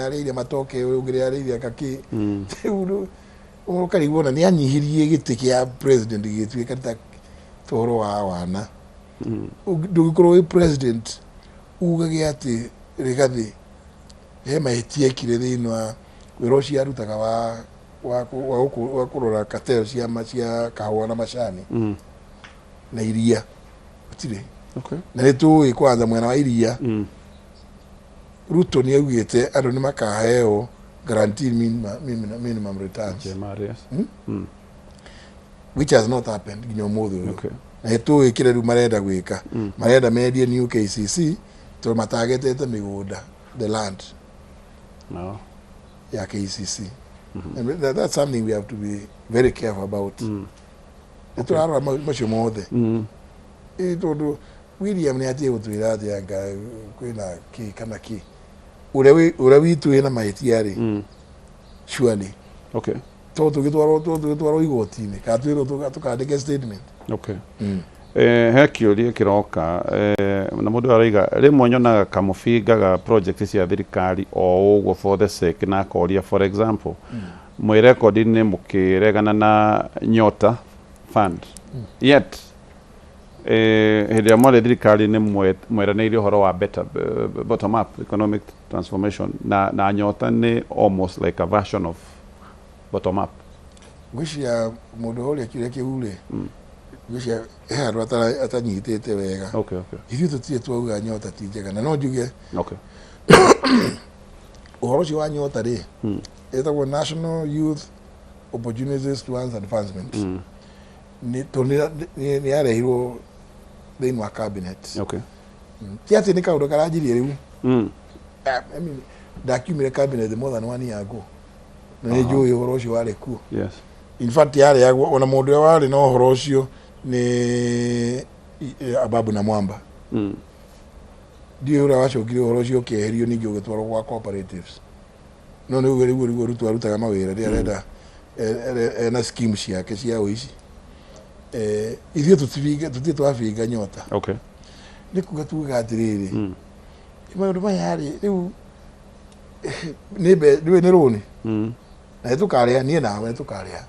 arĩire matoke, ũyũ ũngĩ nĩ arĩire kakĩ. Rĩu ũkarigwo ona nĩ anyihirie gĩtĩ kĩa president gĩgĩtuĩka ta ũhoro wa wana. Ndũngĩkorwo wĩ president ugage atĩ Rigathi he mahĩtia ekire thĩinĩ wa wĩra ũcio arutaga wa kũrora cartel cia kahũa na macani na iria gũtirĩ. Na nĩ tũĩ kwanza mwena wa iria, Ruto nĩ augĩte andũ nĩ makaheo guaranteed minimum returns. GMR, yes. Which has not happened nginya ũmũthĩ ũyũ. Na nĩ tũĩ kĩrĩa rĩu marenda gwĩka, marenda mendie New KCC tondũ matagetete mĩgũnda, the land No. ya KCC. And that's something we have to be very careful about. Nĩ tũrarora macio mothe. Ĩ tondũ William nĩ atige gũtwĩra atĩ anga kwĩna kĩ kana kĩ, ũrĩa witũ wĩna mahĩtia rĩ, surely to tũgĩtwarwo igoti-inĩ kana twĩrwo tũkandĩke statement. He kĩũria kĩroka na mũndũ araiga rĩmwe nyonaga kamũbingaga project cia thirikari o ũguo for the sake, na akoria, for example, mwĩ rekondi-inĩ mũkĩregana na Nyota Fund, yet hĩndĩ ĩrĩa mwarĩ thirikari-inĩ mweranĩire ũhoro wa better bottom up economic transformation, na Nyota nĩ almost like a version of bottom up. Ngwĩciria mũndũ ũrĩa kĩũria kĩu rĩ, ngwĩciria he handũ atanyitĩte wega. Ithuĩ tũtirĩ twauga Nyota ti njega, na no njuge ũhoro ũcio wa Nyota rĩ, ĩtagwo National Youth Opportunities Towards Advancement, nĩ tondũ nĩ yarehirwo thĩinĩ wa cabinet. Ti atĩ nĩ kaũndũ karanjirie rĩu. I mean, ndakiumire cabinet more than one year ago na nĩ njũĩ ũhoro ũcio warĩ kuo. In fact, yarĩagwo ona mũndũ ũrĩa warĩ na ũhoro ũcio nĩ Ababu na Mwamba. Ndiũĩ ũrĩa wacokire ũhoro ũcio ũkĩeherio, ningĩ ũgĩtwarwo gwa cooperatives, no nĩ rĩu Ruto arutaga mawĩra rĩrĩa arenda ena scheme ciake cia ũici. Ithuĩ tũtirĩ twabinga Nyota. Nĩ kuga tugaga atĩrĩrĩ, maũndũ maya rĩ, rĩu nĩ rũni na nĩ tũkarĩha, niĩ nawe nĩ tũkarĩha.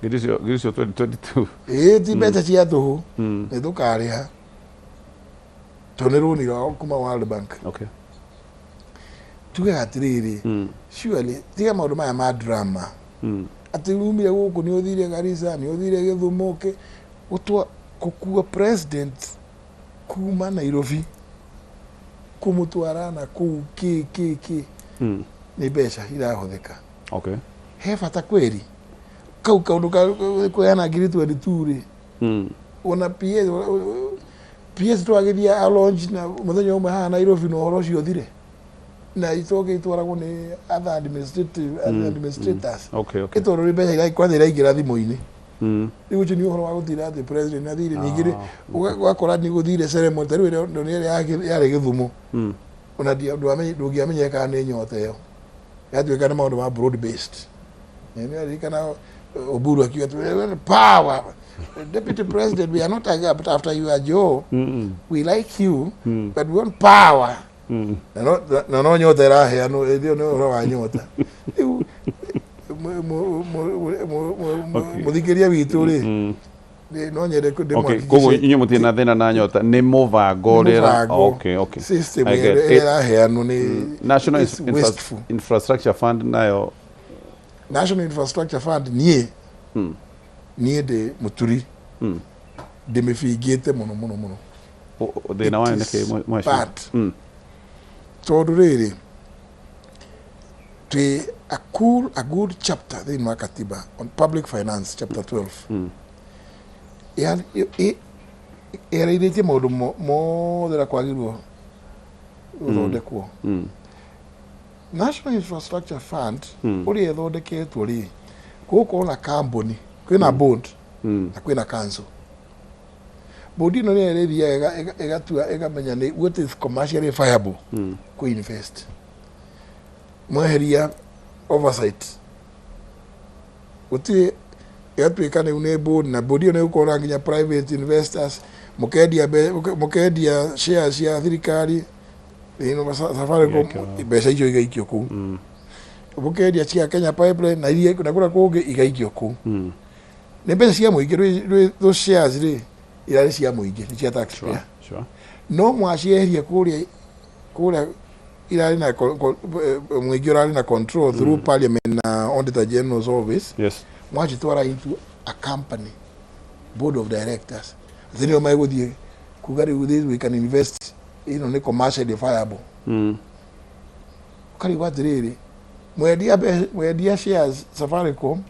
Ngiri icio 2022. Ĩĩ, ti mbeca cia tũhũ. Nĩ tũkarĩha tondũ nĩ rũni rwa kuma World Bank. Tugaga atĩrĩrĩ, surely tiga maũndũ maya ma drama atĩ umire gũkũ, nĩ ũthire Garissa, nĩ ũthire Gĩthumo, gũtwa gũkua president kuma Nairobi kũmũtwara na kũu kĩ kĩ kĩ nĩ mbeca irahũthĩka. He bata kweri kau kaũndũ ka kũheana ngiri 22 rĩ, ona PS twagĩthiĩ a launch na mũthenya ũmwe haha Nairobi na ũhoro ũcio ũthire, na itoke itwaragwo nĩ other administrative administrators. Ĩtondũ nĩ mbeca kwanza iraingĩra thimũ-inĩ. Rĩu ũcio nĩ ũhoro wa gũtinda atĩ president athire, ningĩ rĩ, ũgakora nĩ gũthire ceremony ta rĩu ĩrĩa ĩrĩa yarĩ Gĩthumo, ona ndũngĩamenyire kana nĩ Nyota ĩyo yatuĩka nĩ maũndũ ma broad based. Nĩ ririkana Oburu akiuga atĩ, "Power, deputy president, we are not after your job. We like you, but we want power." Na no Nyota ĩraheanwo ĩyo nĩ ũhoro wa Nyota. Rĩu mũthikĩria witũ rĩ, no nyende Koguo inyuĩ mũtirĩ na thĩna na Nyota, nĩ mũbango ũrĩa mũbango, system I get ĩrĩa it. ĩraheanwo nĩ National it's wasteful. Infrastructure Fund nayo? National Infrastructure Fund, niĩ ndĩ mũturi, ndĩmĩbingĩte mũno mũno mũno. Thĩna wayo nĩ kĩ, mheshimiwa? Bad. Tondũ rĩrĩ, twĩ a good chapter thĩinĩ wa katiba on public finance, chapter 12, ĩarĩrĩtie maũndũ mothe ũrĩa kwagĩrĩirwo gũthondekwo. National Infrastructure Fund ũrĩa ĩthondeketwo rĩ, gũgũkorwo na kambuni, kwĩna board. Na kwĩna council. Board ĩno nĩyo ĩrĩthiaga ĩgatua, ĩkamenya nĩ what is commercially viable kũ invest. Mweheria oversight, gũtirĩ, ĩgatuĩka rĩu nĩ board, na board ĩyo nĩ ĩgũkorwo na nginya private investors. Mũkendia shares cia thirikari thĩinĩ wa Safaricom, Igekĩrwo. Mbeca icio igaikio kũu. Mũkendia cia Kenya Pipeline na iria na kũrĩa kũngĩ, igaikio kũu. Nĩ mbeca cia mũingĩ. Those shares rĩ, irarĩ cia mũingĩ, nĩ cia taxpayer. No mwacieheria kũrĩa irarĩ na mũingĩ ũrarĩ na control through parliament na Auditor General's office, mwacitwara into a company board of directors, atĩ nĩo megũthiĩ kuga rĩu this we can invest, ĩno nĩ commercially viable. Ũkarigwo atĩrĩrĩ, mwendia shares Safaricom,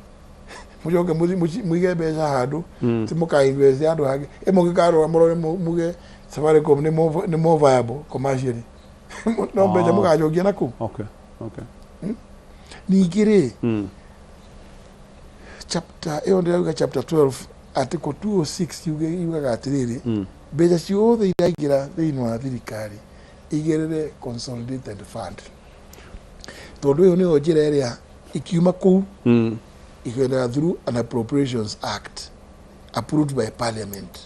mũcoke mũige mbeca handũ, ti mũka invest handũ hangĩ, ĩ mũngĩkarora mũrore muge Safaricom nĩ more viable commercially, no mbeca mũgacokia na kũu. Ningĩ rĩ, chapter ĩyo ndĩrauga, chapter 12 article 206 yugaga atĩrĩrĩ, mbeca ciothe iraingĩra thĩinĩ wa thirikari igĩrĩre consolidated fund, tondũ ĩyo nĩyo njĩra ĩrĩa ikiuma kũu ikendaga through an Appropriations Act approved by parliament.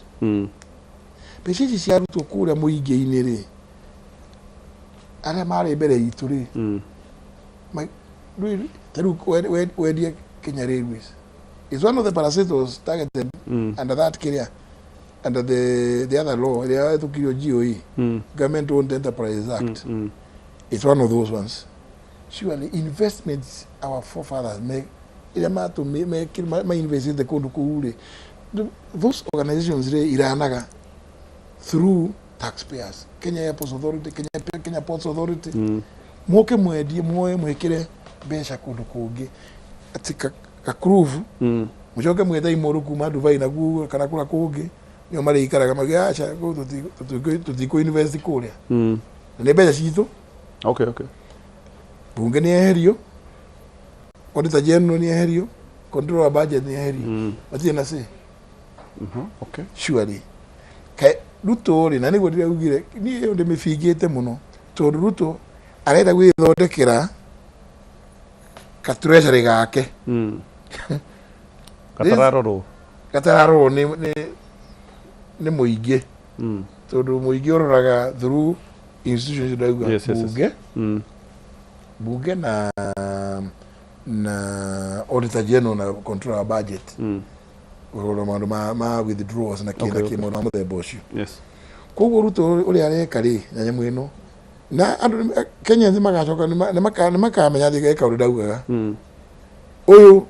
Mbeca ici ciarutwo kũrĩa mũingĩ-inĩ rĩ, arĩa marĩ mbere itũ rĩ, ta rĩu wendie Kenya Railways is one of the parastatals targeted under that kĩrĩa, under the other law ĩrĩa yahĩtũkirio, GOE, Government Owned Enterprise Act. It's one of those ones. Surely investments our forefathers make, ĩrĩa matũmi ma-investite kũndũ kũu rĩ, those organizations rĩ, iranaga through taxpayers. Kenya Airports Authority, Kenya Ports Authority, moke mwendie, muoye, mwĩkĩre mbeca kũndũ kũngĩ atĩ kakurubu, mũcoke mwete imũrũ kuma Dubai na kuo kana kũrĩa kũngĩ, nĩo marĩikaraga mauge aca kũu tũtikũ invest kũrĩa, na nĩ mbeca citũ. Bunge nĩ eherio, Auditor General nĩ eherio, Controller Budget nĩ eherio, matirĩ na say. Surely kae Ruto rĩ, na nĩguo ndĩraugire niĩ ĩyo ndĩmĩbingĩte mũno, tondũ Ruto arenda gwĩthondekera ka treasury gake. Gatararorwo. Gatararorwo nĩ mũingĩ, tondũ mũingĩ ũroraga through institutions ndauga, bunge, bunge na Auditor General na Controller wa Budget, kũrora maũndũ ma withdrawals na kĩ na kĩ, maũndũ ma mũthemba ũcio. Koguo Ruto ũrĩa areka rĩ, na nyamũ ĩno na andũ Kenyans magacoka nĩ makamenya atĩ eka ũrĩa ndaugaga. Ũyũ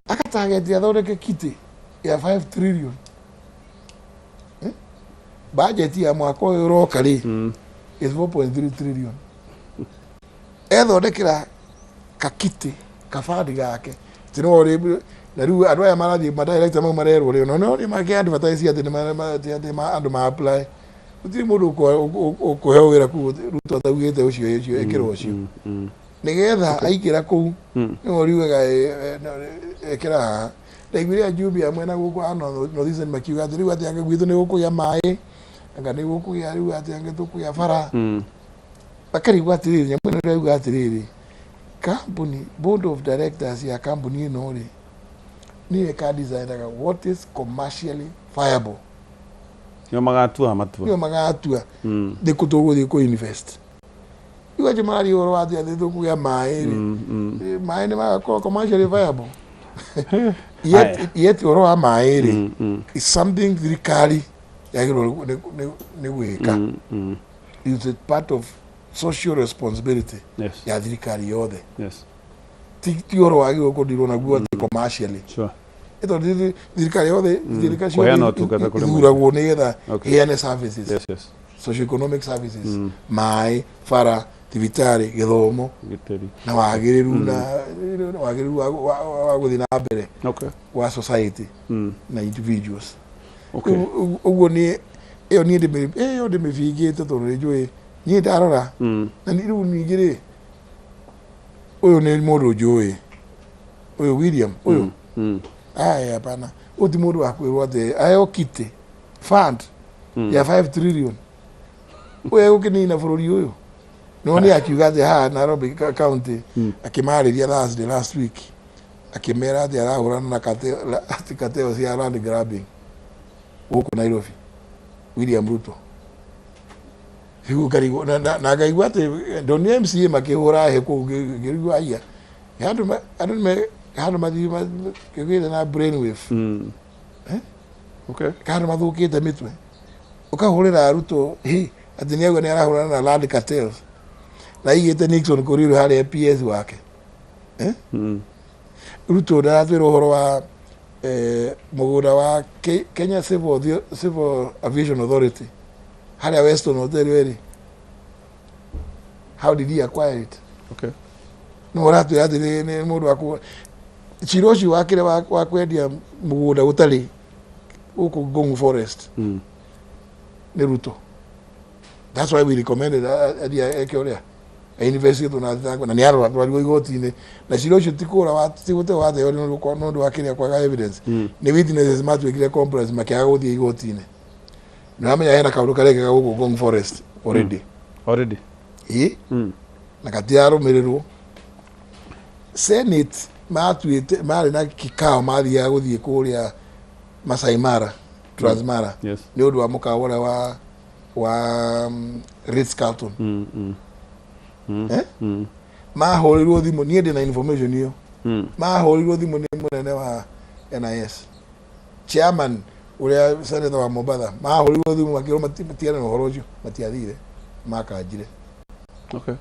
akatageti athondeke kitty ya 5 trillion. Eh? Budget ya mwaka ũyũ ũroka rĩ, is 4.3 trillion. Ethondekera kakitty kabandi gake atĩ no rĩ, na rĩu andũ aya marathiĩ madirector mau marerwo rĩ, no nĩ makĩ advertise atĩ nĩ atĩ andũ ma apply, gũtirĩ mũndũ ũkũheo wĩra kũu Ruto ataugĩte ũcio ĩkĩrwo ũcio, nĩgetha aingĩra kũu nĩwe ũriugaga ĩkĩra haha. Ndaiguire ajumbe amwe na gũkũ a North Eastern makiuga atĩ rĩu atĩ anga gwitũ nĩ gũkũgĩa maĩ, anga nĩ gũkũgĩa rĩu atĩ anga tũkũgĩa bara. Makarigwo atĩrĩrĩ, nyamũ ĩno ĩrauga atĩrĩrĩ, kambuni, board of directors ya kambuni ĩno rĩ, nĩyo ĩka-decidaga what is commercially viable. Nĩo magatua matua. Nĩo magatua nĩ kũ tũgũthiĩ kũ invest. Rĩu acio mararia ũhoro wa atĩ tũkũgĩa maĩ rĩ, maĩ nĩ magakorwo commercially viable? Yet ũhoro wa maĩ rĩ, is something thirikari yagĩrĩirwo nĩ gwĩka. Is a part of social responsibility ya thirikari yothe. Ti ũhoro wagĩrĩirwo kũndirwo naguo atĩ commercially. Ĩ tondũ thirikari yothe, thirikari Kũheana ciothe ũtungata kũrĩ mũingĩ. ithuragwo nĩgetha ĩheane services, socio-economic services, maĩ, bara, thibitarĩ, gĩthomo Gĩtĩri. na wagĩrĩru na wagĩrĩru wa gũthiĩ na mbere wa society na individuals. Ũguo niĩ ĩyo niĩ ĩyo ndĩmĩbingĩte, tondũ nĩ njũĩ niĩ ndarora na rĩu ningĩ rĩ, ũyũ nĩ mũndũ njũĩ, ũyũ William ũyũ. Aya hapana uti mundu akwirwo ati ayo kiti fund ya 5 trillion we ukinina bururi uyu no ni akiuga ati ha Nairobi County akimariria Thursday last week akimera ati arahurana na kateo cia land grabbing guku Nairobi William Ruto riu na ngaigua ati ndonire MCA makihura he kuu ngirigua aya handu mathii kigire na brainwave. Okay. Handu mathukite mitwe ukahurira Ruto hi ati niauga ni arahurana na land cartels na igite Nixon Korir hari PS wake. Ruto ndaratwira uhoro wa mugunda wa Kenya Civil Aviation Authority haria Weston Hotel weri. How did he acquire it? Okay. No uratwira ati ni mundu wa cira ucio wakire wa kwendia mugunda gutari guku Ngong Forest ni Ruto. That's why we recommended athie eke uria investigate na thitango na ni arora igoti-inĩ na cira ucio ti kũra ti gũte watheo nĩ ũndũ wa kĩrĩa kwaga evidence nĩ witnesses matuĩkire compromise makĩaga gũthiĩ igoti-inĩ. Nĩwamenya hena kaũndũ karekĩka gũkũ Ngong Forest already. Already. Ĩĩ. Na gatirarũmĩrĩrwo. Senate matuĩte marĩ na kikao mathiaga gũthiĩ kũrĩa Masai Mara, Transmara. Yes. Nĩ ũndũ wa mũkawa ũrĩa wa Ritz Carlton. Mahũrĩrwo thimũ niĩ ndĩ na information ĩyo. Mahũrĩrwo thimũ nĩ mũnene wa NIS chairman ũrĩa senator wa Mombatha mahũrĩrwo thimũ makĩrwo matigane na ũhoro ũcio matiathire makanjire. Okay.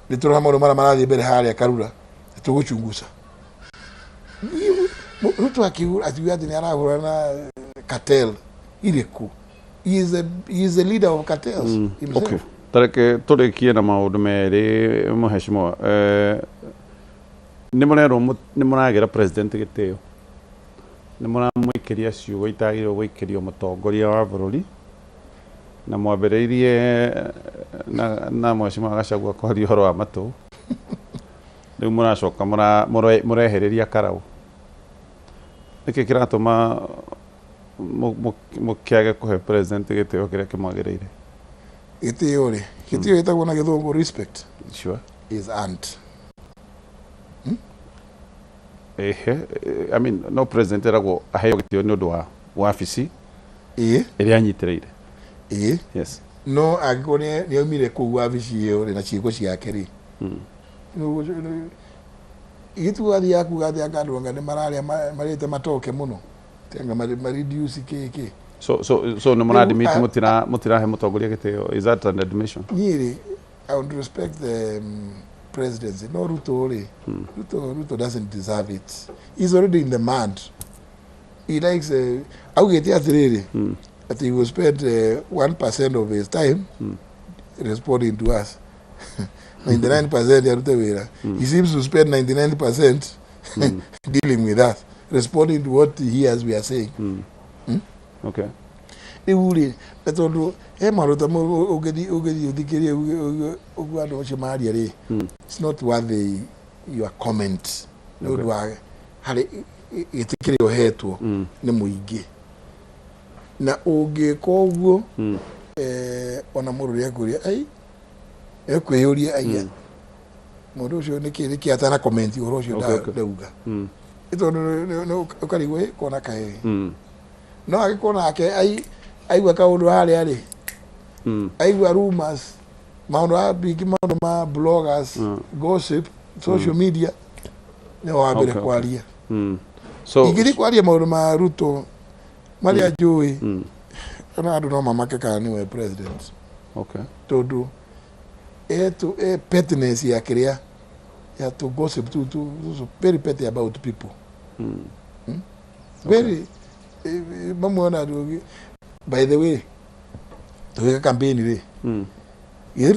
Nĩ tũrona maũndũ marĩa marathiĩ mbere harĩa Karura tũgũchunguza. Ruto akiuga atĩ nĩ arahũrana na cartel irĩkũ. He is the leader of cartels himself. Okay. Tareke tũrĩkie na maũndũ merĩ mũheshimiwa. Nĩ mũrerwo nĩ mũragĩra president gĩtĩo. Nĩ mũramũikĩria ciugo itagĩrĩirwo gũikĩrio mũtongoria wa bũrũri na mwambĩrĩirie na mũheshimiwa Gachagua kwaria ũhoro wa matũ. Rĩu mũracoka mũrehereria Karau. Nĩkĩ kĩratũma mũkĩage kũhe president gĩtĩo kĩrĩa kĩmwagĩrĩire? Gĩtĩo rĩ, gĩtĩo gĩtagwo na gĩthũngũ respect. Sure. Is earned. Ehe, I mean no president eragwo aheo gĩtĩo nĩ ũndũ wa wabici ĩĩ ĩrĩa anyitĩrĩire. Ĩĩ. Yes. No angĩkorwo nĩ aumire kũu wabici ĩyo rĩ na ciĩko ciake rĩ. Gĩtugo athiaga kuga atĩ anga andũ anga nĩ mararĩa marĩte matoke mũno. Anga mareduce kĩ. So nĩ mũradmit mũtirahe mũtongoria gĩtĩo. Is that an admission? Niĩ rĩ, I would respect the presidency. No Ruto rĩ, Ruto doesn't deserve it. He's already in the mud. He likes augĩte atĩrĩrĩ that he will spend 1% of his time responding to us. 99% arute wĩra. He seems to spend 99% dealing with us, responding to what he hears we are saying. Okay. Rĩu rĩ, na tondũ he maũndũ ta mau ũngĩthiĩ ũthikĩrie ũguo andũ acio maria rĩ, it's not worthy your comment. Nĩ ũndũ wa harĩ gĩtĩ kĩrĩa ũhetwo nĩ mũingĩ. Na ũngĩka ũguo ona mũndũ ũrĩa ekwĩria ai ekwĩyũria aiya mũndũ ũcio nĩkĩ atana comment ũhoro ũcio ndauga. Tondũ ũkarigwo kona kaĩ. No angĩkorwo nake aigua kaũndũ harĩa rĩ, aigua rumors, maũndũ maũndũ ma bloggers, gossip, social media, nĩ wambere kwaria. So ingĩthiĩ kwaria maũndũ ma Ruto marĩa njũĩ, ona andũ no mamake kana nĩwe president. Okay. Tondũ e pettiness ya kĩrĩa ya to gossip to very petty about people. Very mamwe andũ. By the way, tũgĩka campaign rĩ, githĩ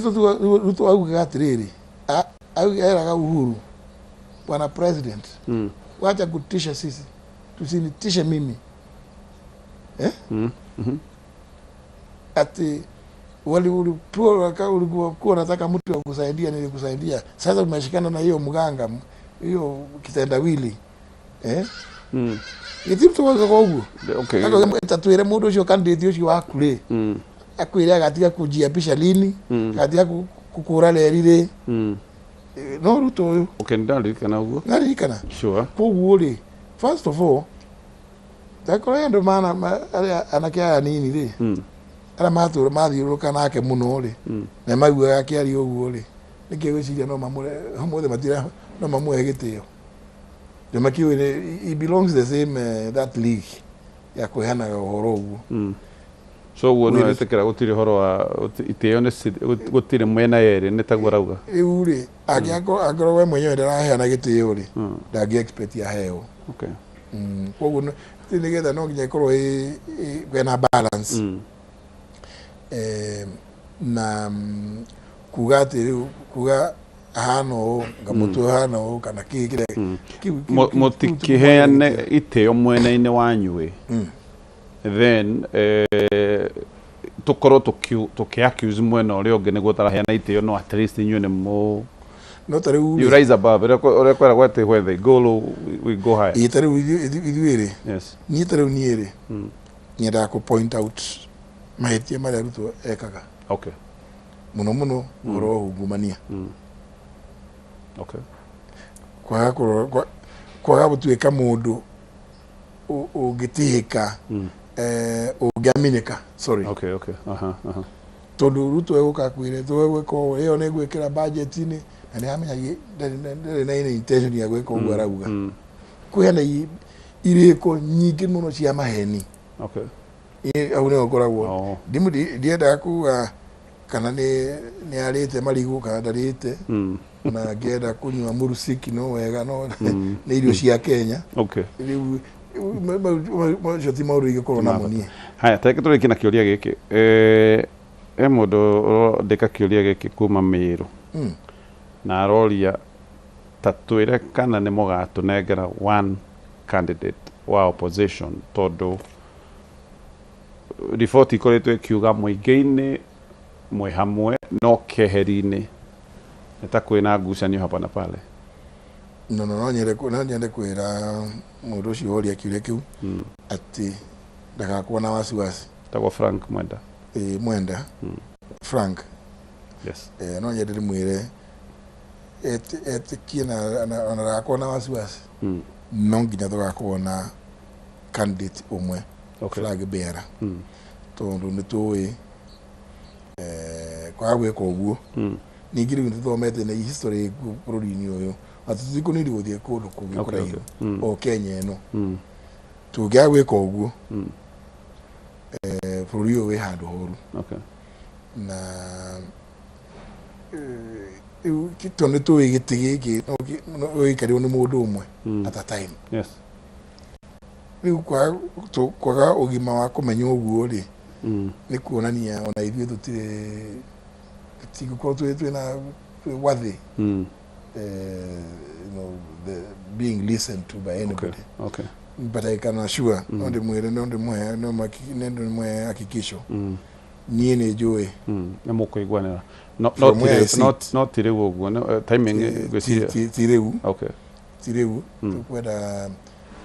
Ruto augaga atĩrĩrĩ, eraga Uhuru, bwana president, wacha kutisha sisi, tusinitishe mimi. Ati ulikuwa unataka mtu wa kusaidia, nilikusaidia. Sasa umeshikana na hiyo mganga, hiyo kitendawili. Gĩtirĩ tũgwĩkaga ũguo. Ta twĩre mũndũ ũcio candidate ũcio waku rĩ, akwĩre agatiga kũnjiapisha lini, agatiga kũkũra reri rĩ. No Ruto ũyũ. Okay, ndaririkana ũguo. Naririkana. Sure. Koguo rĩ, first of all, takorwo andũ mana arĩa anake aya nini rĩ, arĩa matũra mathiũrũrũka nake mũno rĩ, na maiguaga akĩaria ũguo rĩ, nĩkĩ gwĩciria no mamũre ũmũthĩ matira no mamũhe gĩtĩo. Nĩ makiũĩ he belongs the same that league ya kũheanaga ũhoro ũguo. So ũguo nĩ wetĩkĩra gũtirĩ ũhoro wa itĩo nĩ gũtirĩ mwena yerĩ nĩ taguo arauga. Rĩu rĩ, angĩkorwo we mwenyewe ndaraheana gĩtĩo rĩ, ndangĩ expect aheo. Okay. Koguo nĩgetha no nginya ĩkorwo ĩna balance. Na kuga atĩ rĩu kuga ahana ũũ ngamũtwe ahana ũũ kana kĩ kĩrĩa mũtikĩheane itĩo mwena-inĩ wanyu ĩ, then tũkorwo tũkĩ accuse mwena ũrĩa ũngĩ nĩguo ũtaraheana itĩo, no at least inyuĩ nĩ mũ no ta rĩu you rise above ũrĩa kwĩragwo atĩ when they go low we go high. Ĩ ta rĩu ithuĩ rĩ, yes, niĩ ta rĩu niĩ rĩ, nyendaga kũ point out mahĩtia marĩa Ruto ekaga. Okay. Mũno mũno ũhoro wa ungumania. Okay. Kwaga gũtuĩka mũndũ ũngĩtĩĩka, ũngĩaminika, sorry. Okay, okay. Aha, aha. Tondũ Ruto egũka akwĩre tũgwĩka ũũ, ĩyo nĩ ngwĩkĩra budget-inĩ, na nĩ aramenya ndarĩ na intention ya gwĩka ũguo arauga. Kwĩna irĩko nyingĩ mũno cia maheni. Okay. Hau nĩho ngoragwo. Ndiendaga kuga kana nĩ arĩte marigũ kana ndarĩte, na ngĩenda kũnyua mũrusiki no wega, no nĩ irio cia Kenya. Okay. Rĩu macio ti maũndũ ingĩkorwo namo niĩ. Haya, tareke tũrĩkie na kĩũria gĩkĩ. He mũndũ ũrandĩka kĩũria gĩkĩ kuma Mĩrũ, na aroria ta twĩre kana nĩ mũgatũnengera one candidate wa opposition, tondũ riboti ikoretwo ĩkiuga mũingĩ-inĩ mwĩ hamwe no keheri-inĩ nĩ ta kwĩna ngucanio hapa na pale. No no nyende kwĩra mũndũ ũcio woria kĩũria kĩu atĩ ndagakorwo na wasiwasi. Tagwo Frank Mwenda. Mwenda. Frank. Yes. No nyende ndĩmwĩre etĩkie na ndagakorwo na wasiwasi. No nginya tũgakorwo na candidate ũmwe, flag bearer. Tondũ nĩ tũĩ kwaga gwĩka ũguo, ningĩ rĩu nĩtũthomete na history bũrũri-inĩ ũyũ atĩ tũtikũnidi gũthiĩ kũndũ kũngĩ kũraihu o Kenya ĩno. Tũngĩaga gwĩka ũguo, bũrũri ũyũ wĩ handũ horu. Na rĩu tondũ nĩ tũĩ gĩtĩ gĩkĩ no gĩikarĩrwo nĩ mũndũ ũmwe at a time. Yes. Rĩu kwaga ũgima wa kũmenya ũguo rĩ, nĩ kuonania ona ithuĩ tũtirĩ tũtigũkorwo twĩna worthy, you know, the being listened to by anybody. Okay. But I can assure, no ndĩmwĩre, no ndĩmũhe, no ndĩmũhe hakikisho. Niĩ nĩ njũĩ. Nĩ mũkũiguanĩra. No no ti rĩu ũguo, timing ngwĩciria. Ti rĩu. Okay. Ti rĩu. Tũkwenda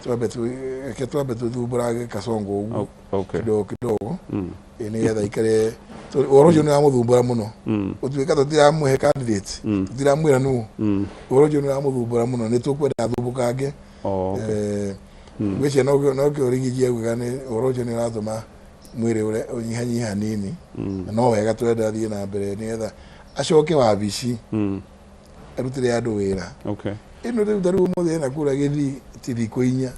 twambe tũthumbũrage Kasongo ũguo. Okay. Kidogo kidogo. Nĩgetha ikare ũhoro ũcio nĩ ũramũthumbũra mũno. Gũtuĩka tũtiramũhe candidate, tũtiramwĩra nũ. Ũhoro ũcio nĩ ũramũthumbũra mũno, nĩ tũkwenda athumbũkange. Ngwĩciria nokĩo Rigiji augaga nĩ ũhoro ũcio nĩ ũratũma mwĩrĩ ũrĩa ũnyihanyihe hanini. Na no wega twenda athiĩ na mbere nĩgetha acoke wabici, arutĩre andũ wĩra. Okay. Ĩno rĩu ta rĩu ũmũthĩ ena kũrĩa Gĩthii ti thikũ inya.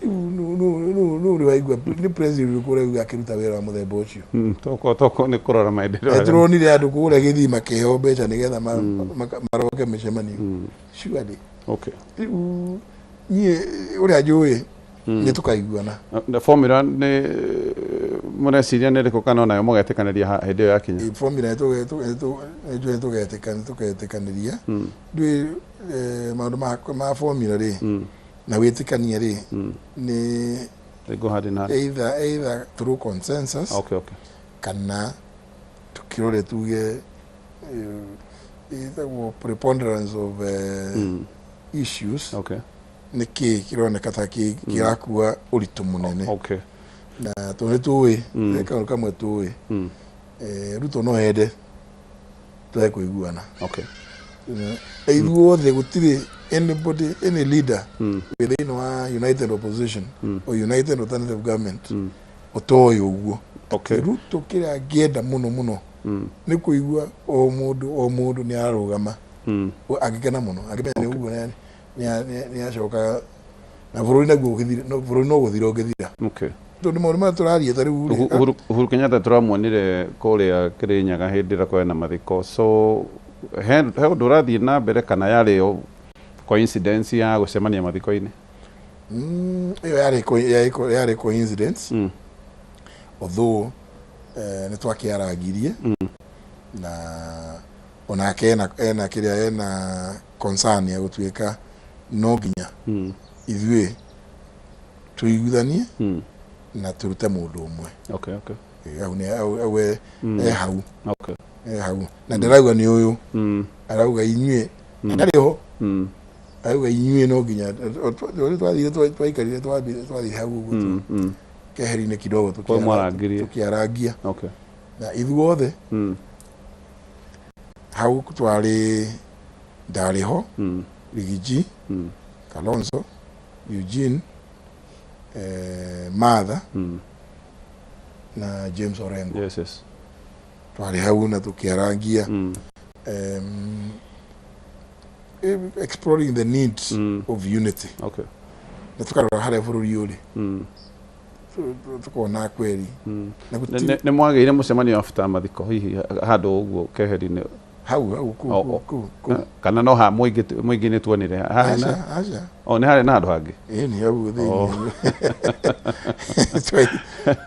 Rĩu nũ ũrĩ waigua nĩ president ũrĩkũ ũraigua akĩruta wĩra wa mũthemba ũcio? Toko nĩ kũrora maendeleo. Tũronire andũ kũrĩa Gĩthii makĩheo mbeca nĩgetha maroke mĩcemanio. Surely. Okay. Rĩu niĩ ũrĩa njũĩ nĩ tũkaiguana. Formula nĩ mũreciria nĩ ĩrĩkũ kana onayo mũgetĩkanĩria hĩndĩ ĩyo yakinya? Formula nĩ tũgetĩkanĩria. Ndũĩ maũndũ ma formula rĩ, na wĩtĩkanie rĩ, nĩ They go hand in hand. Either through consensus. Okay, okay. Kana tukirore tuge ĩtagwo preponderance of issues. Okay. Nĩ kĩ kĩroneka ta kĩrakua ũritũ mũnene. Okay. Na tondũ nĩ tũĩ kaũndũ kamwe tũĩ, Ruto no ende twage kũiguana. Okay. Na ithuothe gũtirĩ anybody, any leader wĩ thĩinĩ wa united opposition or united alternative government ũtoĩ ũguo. Okay. Ruto kĩrĩa angĩenda mũno mũno nĩ kũigua o mũndũ o mũndũ nĩ ararũgama, angĩkena mũno angĩmenya nĩ ũguo nĩ acoka na bũrũri naguo bũrũri no gũthira ũngĩthira. Okay. Tondũ maũndũ maya tũraria ta rĩu rĩ, Uhuru Kenyatta tũramuonire kũrĩa Kĩrĩnyaga hĩndĩ ĩrĩa kwarĩ na mathiko, so he ũndũ ũrathiĩ na mbere kana yarĩ o coincidence ya gũcemania mathiko-inĩ? Ĩyo yarĩ coincidence, although nĩ twakĩarangirie na onake ena kĩrĩa ena concern ya gũtuĩka no nginya ithuĩ tũiguithanie na tũrute mũndũ ũmwe. Okay, okay. Hau nĩ hau e hau. Okay. E hau na ndĩrauga nĩ ũyũ arauga inyuĩ ndarĩ ho, arauga inyuĩ no nginya ũrĩa twathire twaikarire twathire hau ũguo keheri-inĩ kidogo. Kwa mwarangirie. Tũkĩarangia. Okay. Na ithuothe hau twarĩ, ndarĩ ho, Riggy G, Kalonzo, Eugene, Martha na James Orengo. Yes. Twarĩ hau na tũkĩarangia, exploring the need of unity. Okay. Na tũkarora harĩa bũrũri ũrĩ, tukona kweri na gũtirĩ. Nĩ mwagĩire mũcemanio after mathiko hihi handũ ũguo keheri-inĩ? Hau hau kũu. Oh, kũu oh. Kũu kũu. Kana no ha mũingĩ mũingĩ nĩ tuonire harĩ Aca. na Aca. O nĩ harĩ na handũ hangĩ? Ĩĩ, nĩ hau thĩinĩ. Oh.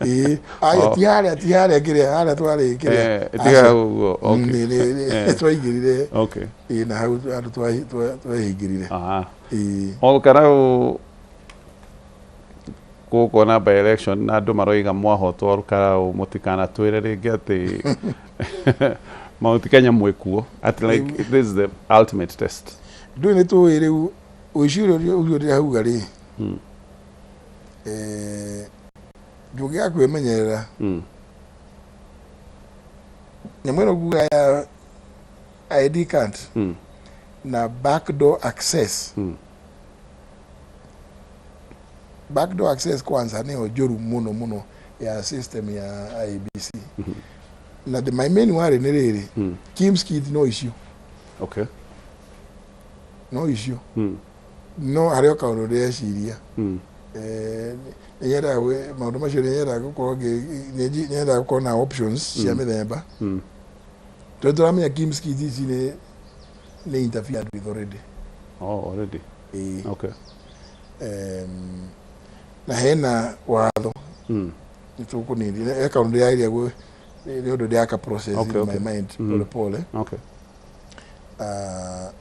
Ĩĩ, aya. Oh. Ti harĩa, ti harĩa kĩrĩa harĩa twarĩ kĩrĩa. Eh, ti hau ũguo, okay. Twaingĩrire. Okay. Ĩĩ, na hau handũ twahingĩrire. Ah. Ĩĩ. Olkarau gũkũ na by election na andũ maroiga mwahotwo Olkarau mũtikanatwĩre rĩngĩ atĩ Mount Kenya mwĩkuo, at like this is the ultimate test. Ndũĩ nĩ tũĩ rĩu ũici ũrĩa ũcio ndĩrauga rĩ, ndũngĩaga kwĩmenyerera nyamũ ĩno nguga ya ID card na backdoor access. Backdoor access kwanza nĩyo njũru mũno mũno ya system ya IEBC, na the my main worry nĩ rĩrĩ, KIEMS kit no icio. Okay. No icio, no harĩ o kaũndũ ndĩreciria. Nĩnyendaga maũndũ macio, nĩnyendaga gũkorwo nĩnyendaga gũkorwo na options cia mĩthemba, tondũ tũramenya KIEMS kit ici nĩ interfered with already. Oh, already. Ĩĩ. Okay. Na hena watho nĩ tũkũnini he kaũndũ ndĩrageria nĩ ũndũ ndĩraka process in my mind pole pole. Okay. Ah,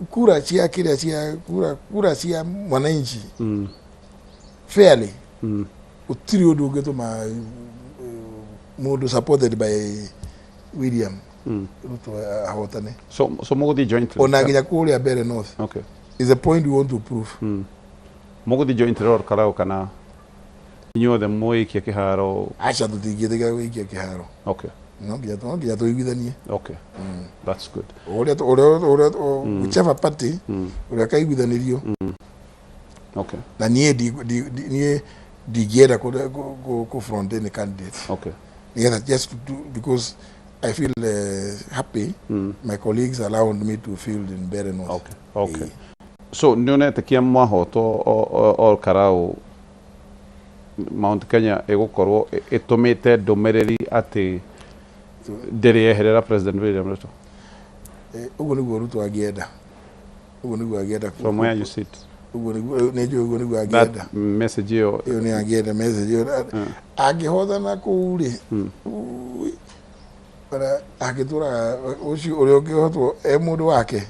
kura cia kĩrĩa cia kura cia mwananchi fairly, gũtirĩ ũndũ ũngĩtũma mũndũ supported by William Ruto ahotane. So mũgũthiĩ jointly? Ona nginya kũrĩa mbere north Okay. is a point we want to prove. Mũgũthiĩ jointly Olkarau kana inyuothe mũikie kĩharo? Aca, tũtingĩtĩkĩra gũikia kĩharo. Okay. No nginya tũiguithanie. Okay. That's good. Ũrĩa whichever party ũrĩa kaiguithanĩrio. Okay. Na niĩ niĩ ndingĩenda kũ front any candidate nĩgetha just to do, because I feel happy my colleagues allowed me to field in Mbeere North. Okay. So nĩ ũnetĩkia mwahotwo Olkarau Mount Kenya ĩgũkorwo ĩtũmĩte ndũmĩrĩri atĩ ndĩrĩeherera President William Ruto? Ũguo nĩguo Ruto angĩenda, ũguo nĩguo angĩenda. From where you sit. Ũguo nĩguo nĩ njũĩ ũguo nĩguo angĩenda. That message ĩyo. Ĩyo nĩ angĩenda message ĩyo. Angĩhotana kũu rĩ, ui, bara angĩtũraga ũcio ũrĩa ũngĩhotwo e mũndũ wake,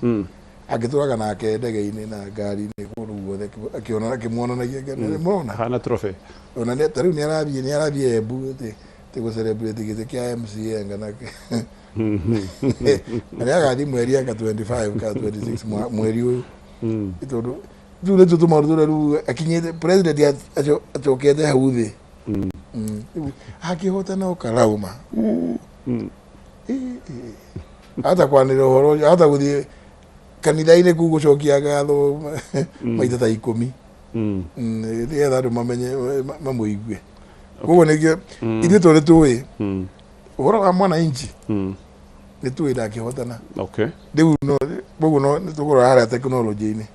angĩtũraga nake ndege-inĩ na ngari-inĩ kũndũ guothe akĩona akĩmuonanagia mũrona. Hana trophy. Ona ta rĩu nĩ arathiĩ Embu atĩ gũ celebrate gĩtĩ kĩa MCA anga na nĩ agathiĩ mweri anga 25 ka 26 mweri ũyũ, tondũ Rĩu nĩtuo tũmaũndũ tũrĩa rĩu akinyĩte president acokete hau thĩ. Rĩu akĩhotana ũkarauma hata kwanĩrĩra ũhoro ũcio, hata gũthiĩ kanitha-inĩ kuu gũcokia ngatho maita ta 10, nĩgetha andũ mamenye, mamũigue. Koguo nĩkĩo ithuĩ tondũ tũĩ ũhoro wa mwananchi, nĩ tũĩ ndangĩhotana. Rĩu no koguo no nĩ tũkũrora harĩa tekinoronjĩ-inĩ.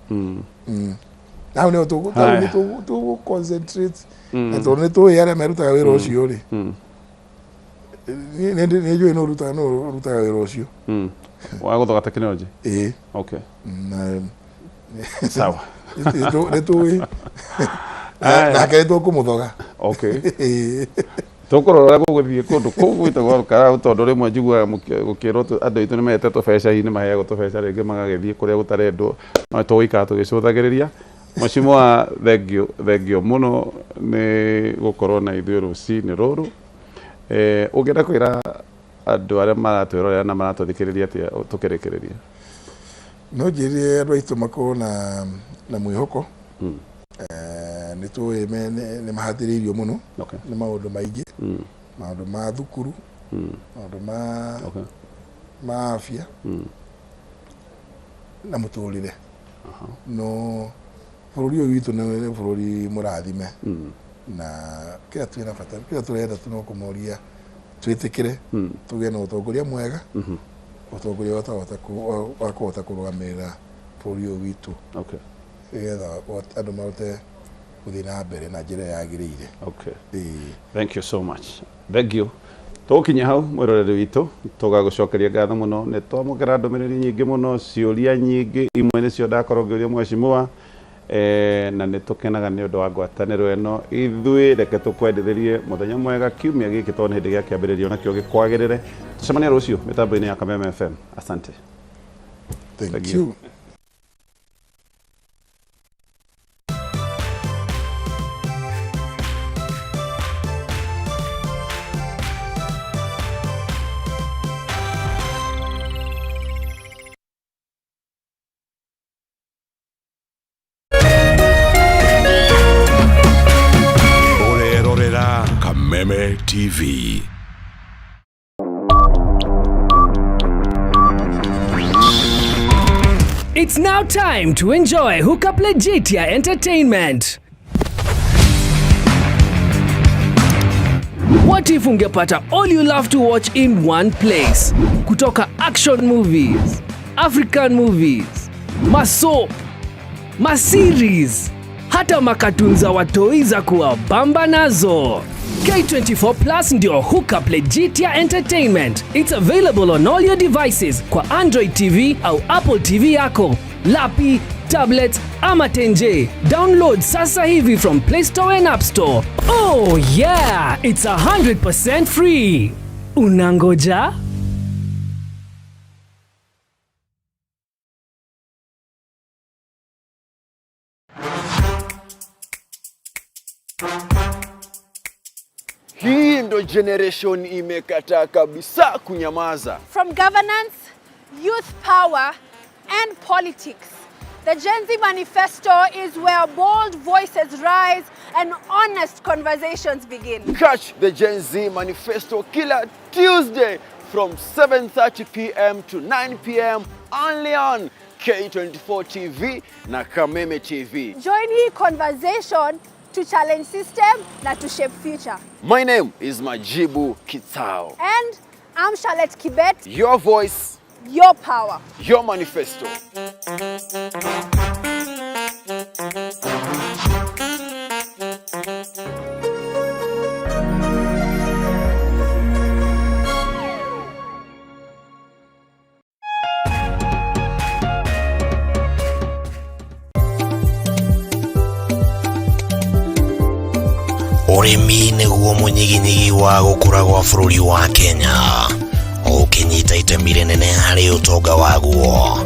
Na hau nĩho Haya. nĩ tũgũ concentrate, na tondũ nĩ tũĩ arĩa merutaga wĩra ũcio rĩ, nĩ njũĩ nũ ũrutaga wĩra ũcio. Wa gũthoga technology? Ĩĩ. Na Sawa. Nĩ tũĩ Aya. nake nĩ tũkũmũthoga. Okay. Tũkũrora ũrĩa gũgũthiĩ kũndũ kũu gwĩtagwo Karau, tondũ rĩmwe njiguaga gũkĩrwo andũ aitũ nĩ mehete tũbeca, hihi nĩ maheagwo tũbeca rĩngĩ magagĩthiĩ kũrĩa gũtarendwo, no tũgũikara tũgĩcũthagĩrĩria. Mheshimiwa, thengio, thengio mũno nĩ gũkorwo na ithuĩ rũcinĩ rũrũ. Ũngĩenda kwĩra andũ arĩa maratwĩrorera na maratũthikĩrĩria atĩa tũkĩrĩkĩrĩria? No njĩrire andũ aitũ makorwo na mwĩhoko. Nĩ tũĩ nĩ mahatĩrĩirio mũno nĩ maũndũ maingĩ, maũndũ ma thukuru, maũndũ ma afya na mũtũrĩre, no bũrũri ũyũ witũ nĩ bũrũri mũrathime, na kĩrĩa twĩna bata, kĩrĩa tũrenda tu no kũmoria twĩtĩkĩre tũgĩe na ũtongoria mwega, ũtongoria wa kũhota kũrũgamĩrĩra bũrũri ũyũ witũ, nĩgetha andũ mahote gũthiĩ na mbere na njĩra yagĩrĩire. Ĩĩ. Thank you so much. Thank you. Tũgũkinya hau, mwĩroreri witũ, tũgagũcokeria ngatho mũno. Nĩ twamũkĩra ndũmĩrĩri nyingĩ mũno, ciũria nyingĩ, imwe nĩcio ndakorwo ngĩũria mheshimiwa, na nĩ tũkenaga nĩ ũndũ wa ngwatanĩro ĩno. Ithuĩ reke tũkwendithĩrie mũthenya mwega kiumia gĩkĩ, tondũ nĩ hĩndĩ gĩa kĩambĩrĩrio nakĩo gĩkwagĩrĩre. Tũcemanie rũciũ mĩtambo-inĩ ya Kameme FM. Asante. Thank Thank you. you. Ũrerorera Kameme TV. It's now time to enjoy Hookup Legitia Entertainment. What if ungepata all you love to watch in one place? Kutoka action movies, African movies, masoap, maseries, hata makatun za watoi za kuwabamba nazo. K24 Plus ndio Hookup Legitia Entertainment. It's available on all your devices kwa Android TV au Apple TV yako, lapi, tablet ama tenje. Download sasa hivi from Play Store and App Store. Oh yeah, it's 100% free. Unangoja? Hii ndo generation imekataa kabisa kunyamaza. From governance, youth power, and politics, the Gen Z Manifesto is where bold voices rise and honest conversations begin. Catch the Gen Z Manifesto kila Tuesday from 7:30 p.m. to 9 p.m. only on K24 TV na Kameme TV. Join the conversation to challenge system na to shape future. My name is Majibu Kitao. And I'm Charlotte Kibet. Your voice, your power, your manifesto. Ũrĩmi nĩguo mũnyiginyigi wa gũkũra gwa bũrũri wa Kenya, ũkĩnyita itemi rĩnene harĩ ũtonga waguo,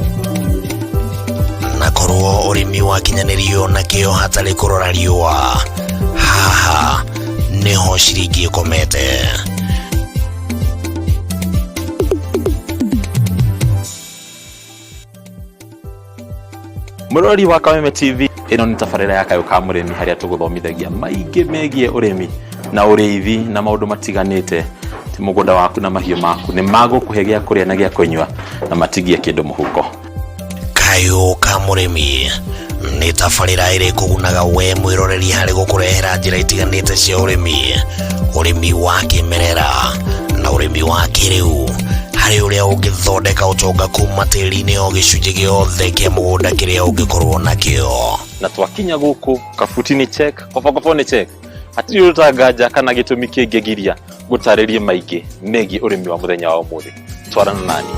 na korwo ũrĩmi wakinyanĩrio na kĩo hatarĩ kũrora riũa, haha nĩho ciringi ĩkomete. Mũrori wa Kameme TV, Ĩno nĩ tabarĩra ya Kayũ ka Mũrĩmi harĩa tũgũthomithagia maingĩ megiĩ ũrĩmi na ũrĩithi na maũndũ matiganĩte. Ti mũgũnda waku na mahiũ maku nĩ magũkũhe gĩa kũrĩa na gĩa kũnyua na matigie kĩndũ mũhuko. Kayũ ka Mũrĩmi nĩ tabarĩra ĩrĩ kũgunaga we mwĩroreri harĩ gũkũrehera njĩra itiganĩte cia ũrĩmi, ũrĩmi wa kĩmerera na ũrĩmi wa kĩrĩu, harĩ ũrĩa ũngĩthondeka ũtonga kuma tĩri-inĩ o gĩcunjĩ gĩothe kĩa mũgũnda kĩrĩa ũngĩkorwo nakĩo. Na twakinya gũkũ kabuti nĩ check, kobokobo nĩ check, hatirĩ ũndũ nganja kana gĩtũmi kĩngĩgiria gũtarĩrie maingĩ megiĩ ũrĩmi wa mũthenya wa ũmũthĩ. Twarana nani.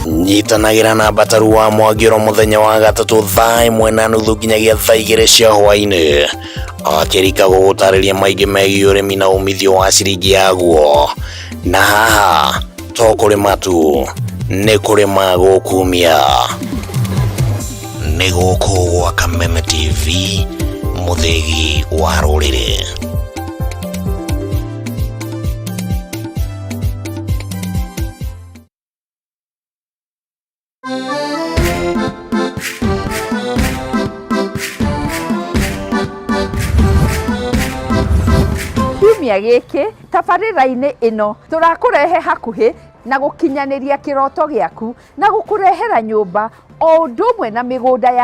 Nyitanagĩra na Mbataru wa Mwangĩro mũthenya wa gatatũ thaa 1:30 nginyagia thaa 2 cia hwaĩ-inĩ, akĩrika gũgũtarĩria maingĩ megiĩ ũrĩmi na umithio wa ciringi yaguo. Na haha to kũrĩma tu, nĩ kũrĩma gũkumia. Nĩ gũkũ gwa Kameme TV, mũthĩgi wa rũrĩrĩ. Kiumia gĩkĩ tabarĩra-inĩ ĩno tũrakũrehe hakuhĩ na gũkinyanĩria kĩroto gĩaku na gũkũrehera nyũmba o ũndũ ũmwe na mĩgũnda ya